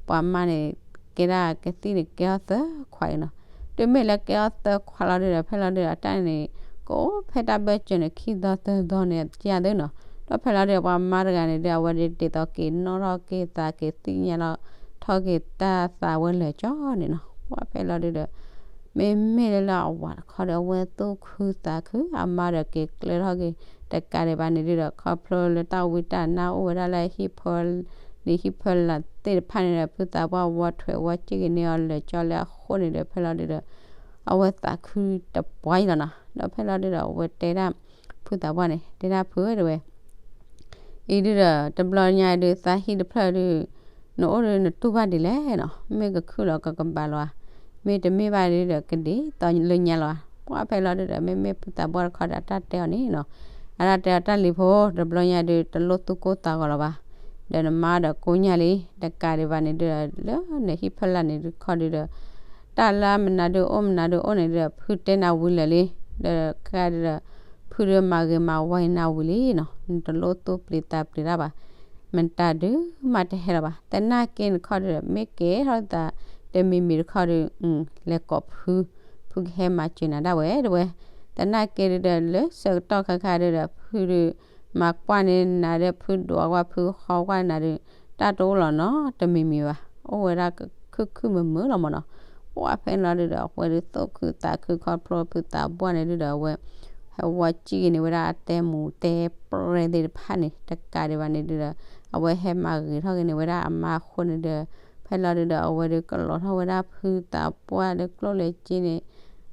ပှၤမါန့ၣ် ကဲဒၣ်ကသံၣ်န့ၣ်ကဲထီၣ်သၢခွးအံၤနီၤ. တုၤမ့ၢ်လၢကဲထီၣ်သၢခွးလီၤဒုဒီး ဖဲလီၤဒုဒီး တၢ်န့ၣ် ကအိၣ်ဖဲတၢ်ဘၢၣ်စၢၤန့ၣ် ခံသီသၢသီန့ၣ် ကယၢ်သ့နီၤ. ဒီးဖဲလီၤဒုဒီး ပှၤမါတဂၤန့ၣ်ဒု အဝဲဒၣ်ဒ်သိးက့ၤနီၣ်ထီၣ်က့ၤသး က့ၤသ့ၣ်ညါလီၤထီၣ်က့ၤတၢ်သးဝဲလၢာ်ကၠီန့ၣ်နီၤ. ပှၤဖဲလီၤဒုဒီး မ့မ့ၢ်လၢလၢအဝၤတခီဒီး အဝဲသူၣ်ခုသးခု အမါဒီးက့ၤကျၢၤထီၣ်က့ၤ တကးဒံးဘၣ်န့ၣ်ဒုဒီး ခီဖျိလၢတၢ်ဝံတၢ်နါအိၣ်ဝဲဒၣ်လၢဟံၣ်ဖၢ လံာ်ဟံၣ်ဖၢလၢ်သ့ၣ်တဖၣ်န့ၣ်ဒီး ဖုသးပှၢ်ဝီထွဲးဝီစံၣ်က့ၤန့ၢ်အီၤလၢာ်ကၠီလၢအဃိန့ၣ်ဒီး ဖဲလီၤဒုဒီး အဝဲသးခုတပှၢ်အံၤလီၤနီၤ. ဒီးဖဲလီၤဒုဒီး အဝဲတဲဒၣ်ဖုသးပှၢ်န့ၣ် တဲဒၣ်ဖုဧၢ တဲဝဲ အံၤဒုဒီး တဘျီညါဒု သးဟံၣ်တဖျၢၣ်ဒု နအိၣ်ဒုနတူၢ်ဘၣ်ဒ်လဲၣ်နီၤ. မ့ၢ်ကခုၣ်လီၤကကဘၣ်လီၤဧါ, မ့ၢ်တမ့ၢ်ဘၣ်ဒုဒီး ကဒ်သိးလၢညါလီၤဧါ. ပှၤဖဲလီၤဒုဒီး မ့မ့ၢ်ဖုသးပှၢ်တခီဒီး အတၢ်တဲအီၤန့ၣ်နီၤ, အတၢ်တဲအီၤ တၢ်လံၤဖိ တဘျီညါဒု တလိၣ်သူၣ်ကိၢ်သးဂီၤလီၤဘၣ်. ဒီးနမါဒီးကိညၢ်လံ, တကးဒံးဘၣ်န့ၣ်ဒုဒီး လၢနဟံၣ်ဖၢလၢ်န့ၣ်ဒုခီဒုဒီး တၢ်လၢမနုၤဒုအိၣ်မနုၤဒုအိၣ်န့ၣ်ဒုဒီး ဖုတဲနၤဝံၤလၢာ်လံ. ဒီးခဲဒုဒီး ဖုဒုမၤဂ့ၤမၤဝါနၤဝံၤလံနီၤ, နတလိၣ်သူၣ်ပျံၤသးပျံၤတၢ်ဘၣ်. မတၤဒုမးတဟဲလီၤဘၣ်. သနာ်က့န့ၣ်တခီဒုဒီး မ့ၢ်ကဲထီၣ်သးတမံၤမံၤတခီဒု လဲၤကိးဖု, ဖုကဟဲမၤစၢၤနၤဒၣ်ဝဲ တဲဝဲ. သနာ်က့ဒုဒီး လၢဆၢကတီၢ်ခါခါဒုဒီး ဖုဒု မၤကွၢ်န့ၢ်နၤဒီး ဖုဒိးကွၢ် ဖုဃီကွၢ်နၤဒု တၢ်တအိၣ်လီၤနီတမံၤမံၤဘၣ်. အိၣ်ဝဲဒၣ်ခုၣ်ခုၣ်မုာ်မုာ်လီၤမးနီၤ. ပှၤဖဲလီၤဒုဒီး အဝဲဒုးသူၣ်ခုသးခု ခီဖျိဖုသးပှၢ်န့ၣ်ဒုဒီး အဝဲ ဟဲဝီစံၣ်ဂ့ၤန့ၢ်ဝဲဒၣ်အတဲမူၤတဲပြဲၢ်သ့ၣ်တဖၣ်န့ၣ် တကးဒံးဘၣ်န့ၣ်ဒုဒီး အဝဲဟဲမၤဂ့ၤထီၣ်က့ၤန့ၢ်ဝဲဒၣ်အမါအဃိန့ၣ်ဒီး ဖဲလီၤဒုဒီး အဝဲဒုးကလီၤထီၣ်ဝဲဒၣ်ဖုသးပှၢ်လၢကျိၣ်လၢစ့န့ၣ်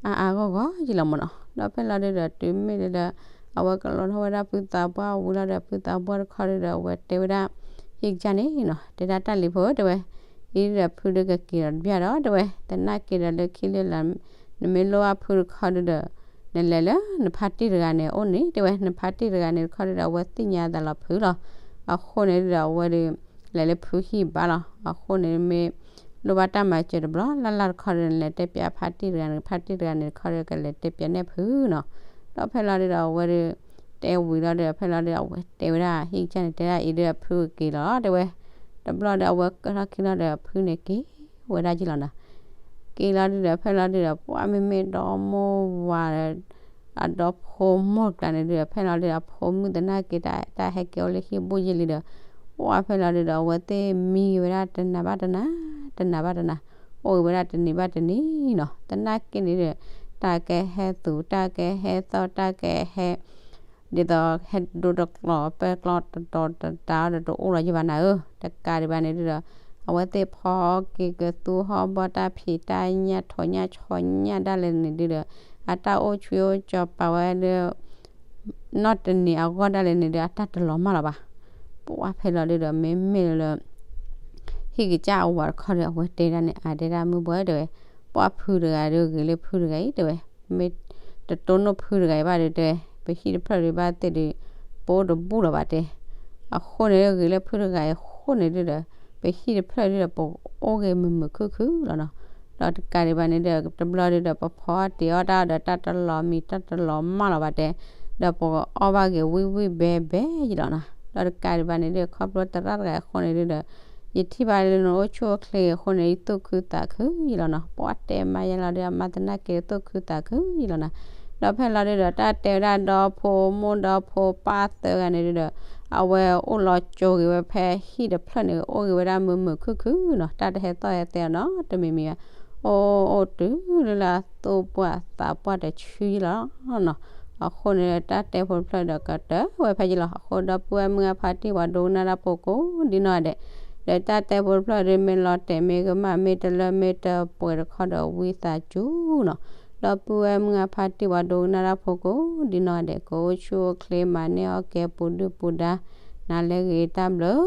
အါအါဂီၢ်ဂီၢ်ယံလီၤမးနီၤ. ဒီးဖဲလီၤဒုဒီး တုၤမ့ၢ်ဒုဒီး အဝဲကလီၤထီၣ်ဝဲဒၣ်ဖုသးပှၢ်ဝံၤလီၤဒီး ဖုသးပှၢ်တခီဒုဒီး အဝဲတဲဝဲဒၣ် ဟံၣ်ကစၢ်န့ၣ်နီၤ တဲဒၣ်တၢ်လံၤဖိ တဲဝဲ, အံၤဒုဒီးဖုဒုကက့ၤဒီးတဘျီဒီး တဲဝဲ, သနာ်က့ဒီးလၢခံလၢလာ် နမ့ၢ်လိၣ်ဘၣ်ဖုတခီဒုဒီး နလဲၤလၢနဖါတံၢ်တဂၤန့ၣ်အိၣ်န့ၣ် တဲဝဲ, နဖါတံၢ်တဂၤန့ၣ်တခီဒုဒီး အဝဲသ့ၣ်ညါသးလီၤဖုလီၤ. အဃိန့ၣ်ဒုဒီး အဝဲဒုး လဲၤလၢဖုဟံၣ်ဘါလီၤ. အဃိန့ၣ်မ့ၢ် လိၣ်ဘၣ်တၢ်မၤစၢၤတဘျီလၢ်လၢ်တခီဒီး နလဲၤတဲပၠးဖါတံၢ်တဂၤန့ၣ် ဖါတံၢ်တဂၤန့ၣ်တခီဒီး ကလဲၤတဲပၠးနဲၣ်ဖုနီၤ. ဒီးဖဲလီၤဒုဒီး အဝဲဒုး တဲဝံၤလီၤဒီး ဖဲလီၤဒုဒီး အဝဲတဲဝဲဒၣ် ဟံၣ်ကစၢ်န့ၣ် တဲဒၣ်အံၤဒုဒီး ဖုကက့ၤလီၤ တဲဝဲ. တဘျီဒီး အဝဲကထီၣ်ခံလီၤဒီး ဖုန့ၣ်က့ၤဝဲဒၣ်ယံလီၤနီၤ. က့ၤလီၤဒုဒီး ဖဲလီၤဒုဒီး ပှၤမ့မ့ၢ်ဒီမိၢ်ဝၤ အဒီဖိမိၢ်ကျါန့ၣ်ဒုဒီး ဖဲလီၤဒုဒီး အဖိမုၣ်သနာ်က့ တၢ်ဟဲကဲအိၣ်လၢဟံၣ်ဘူးယံလံဒီး ပှၤဖဲလီၤဒုဒီး အဝဲသ့ၣ်မံဂ့ၤဝဲဒၣ်တနၤဘၣ်တနၤ တနၤဘၣ်တနၤ အိၣ်ဂ့ၤဝဲဒၣ်တနံၤဘၣ်တနံၤနီၤ. သနာ်က့န့ၣ်ဒီး တၢ်ကဟဲသူၣ် တၢ်ကဟဲသီၣ် တၢ်ကဟဲ ဒ်သိးဟဲဒိတကျီၢ်ပဲကျီၢ်တတီၤတတၤဒီးတအိၣ်လီၤယံဘၣ်နၤဧၢ. တကးဒံးဘၣ်န့ၣ်ဒုဒီး အဝဲသ့ၣ်ဖီက့ၤကသူဟီဘီတၢ်ဖံးတၢ်ညၣ်ထိးညၣ်ဆီညၣ်ဒၣ်လဲာ်န့ၣ်ဒုဒီး အတၢ်အိၣ်ဆူၣ်အိၣ်ကၠီၤပာ်ဝဲလၢ နီၢ်တနံၤအဂီၢ်ဒၣ်လဲာ်န့ၣ်ဒီး အတၢ်တလီၤမၢ်လီၤဘၣ်. ပှၤဖဲလီၤဒုဒီး မ့မ့ၢ်လၢ ဟံၣ်ကစၢ်အဝၤတခီဒီး အဝဲတဲဒၣ်န့ၣ် အတဲဒၣ်မုၢ်ဘှီၣ်တဲဝဲ, ပှၤဖုတဂၤဒီးဂ့ၤလၢဖုတဂၤအံၤတဲဝဲ, မ့ၢ်တတိၢ်နီၣ်ဖုတဂၤအံၤဘၣ်ဒီးတဲ, ပဟံၣ်တဖျၢၣ်ဒုးဘၣ်သ့ၣ်ဒုး ပအိၣ်တဘူၣ်လီၤဘၣ်တဲ. အဃိန့ၣ်ဂ့ၤလၢဖုတဂၤအံၤအဃိန့ၣ်ဒုဒီး ပဟံၣ်တဖျၢၣ်ဒုဒီး ပအိၣ်ဂ့ၤမုာ်မုာ်ခုၣ်ခုၣ်လီၤနီၤ. ဒီးတကးဒံးဘၣ်န့ၣ်ဒီး တဘျီဒုဒီး ပဖီအီၣ်တ့ၤအီၣ်တၢ်ဒီး တၢ်တလီၤမံၤ တၢ်တလီၤမၢ်လီၤဘၣ်တဲ, ဒီးပကအီၣ်ဘၣ်ဂ့ၤဝံၣ်ဝံၣ်ဘဲဘဲယံလီၤနီၤ. ဒီးတကးဒံးဘၣ်န့ၣ်ဒီး ခီဖျိသရၣ်တဂၤအဃိန့ၣ်ဒုဒီး ယထံၣ်ဘၣ်လၢနအိၣ်ဆူၣ်အိၣ်ချ့အဃိန့ၣ် ယသူၣ်ခုသးခုယံလီၤနီၤ. ပှၤတဲမါယါလီၤဒီး အမါသနာ်က့ သူၣ်ခုသးခုယံလီၤနီၤ. ဒီးဖဲလီၤဒုဒီး တၢ်တဲဝဲဒၣ်ဒီဖိမိၢ်ဒီဖိပၢ်သၢဂၤန့ၣ်ဒုဒီး အဝဲအိၣ်လီၤကၠိဂ့ၤဝဲဖဲဟံၣ်တဖျၢၣ်န့ၣ် အိၣ်ဂ့ၤဝဲဒၣ်မုာ်မုာ်ခုၣ်ခုၣ်နီၤ. တၢ်တဟဲသီၣ်ဟဲသဲအီၤနီတမံၤမံၤဘၣ်. အိၣ်အိၣ်တုၤလၢလၢအသူၣ်ပှၢ်သးပှၢ်တဆူယံလီၤနီၤ. အဃိန့ၣ် တၢ်တဲဖိတဖျၢၣ်ဒီးကတၢၢ်ဝဲဖဲယံလီၤ. အဃိဒီပုၢ်ဝဲၢ်မုၢ်ဂၢ်ဖါတံၢ်ဝဲဒိကနၣ်တၢ်ဖိကိးဒ်နီၢ်ဂၤဒဲး, ဒီးတၢ်တဲဖိတဖျၢၣ်ဒုး မ့ၢ်လီၤတဲာ်မ့ၢ်ကမၣ် မ့ၢ်တလၢမ့ၢ်တပှဲၤတခီဒီး ဝံသးစူၤနီၤ. ဒီပုၢ်ဝဲၢ်မုၢ်ဂၢ်ဖါတံၢ်ဝဲဒိကနၣ်တၢ်ဖိကိးဒ်နီၢ်ဂၤဒဲး ကအိၣ်ဆူၣ်အိၣ်ချ့ မၤန့ၢ်အီၣ်ကဲပူၤဒုၣ်ပူၤဒါ နၤလၢဂ့ၤ တၢ်ဘျုး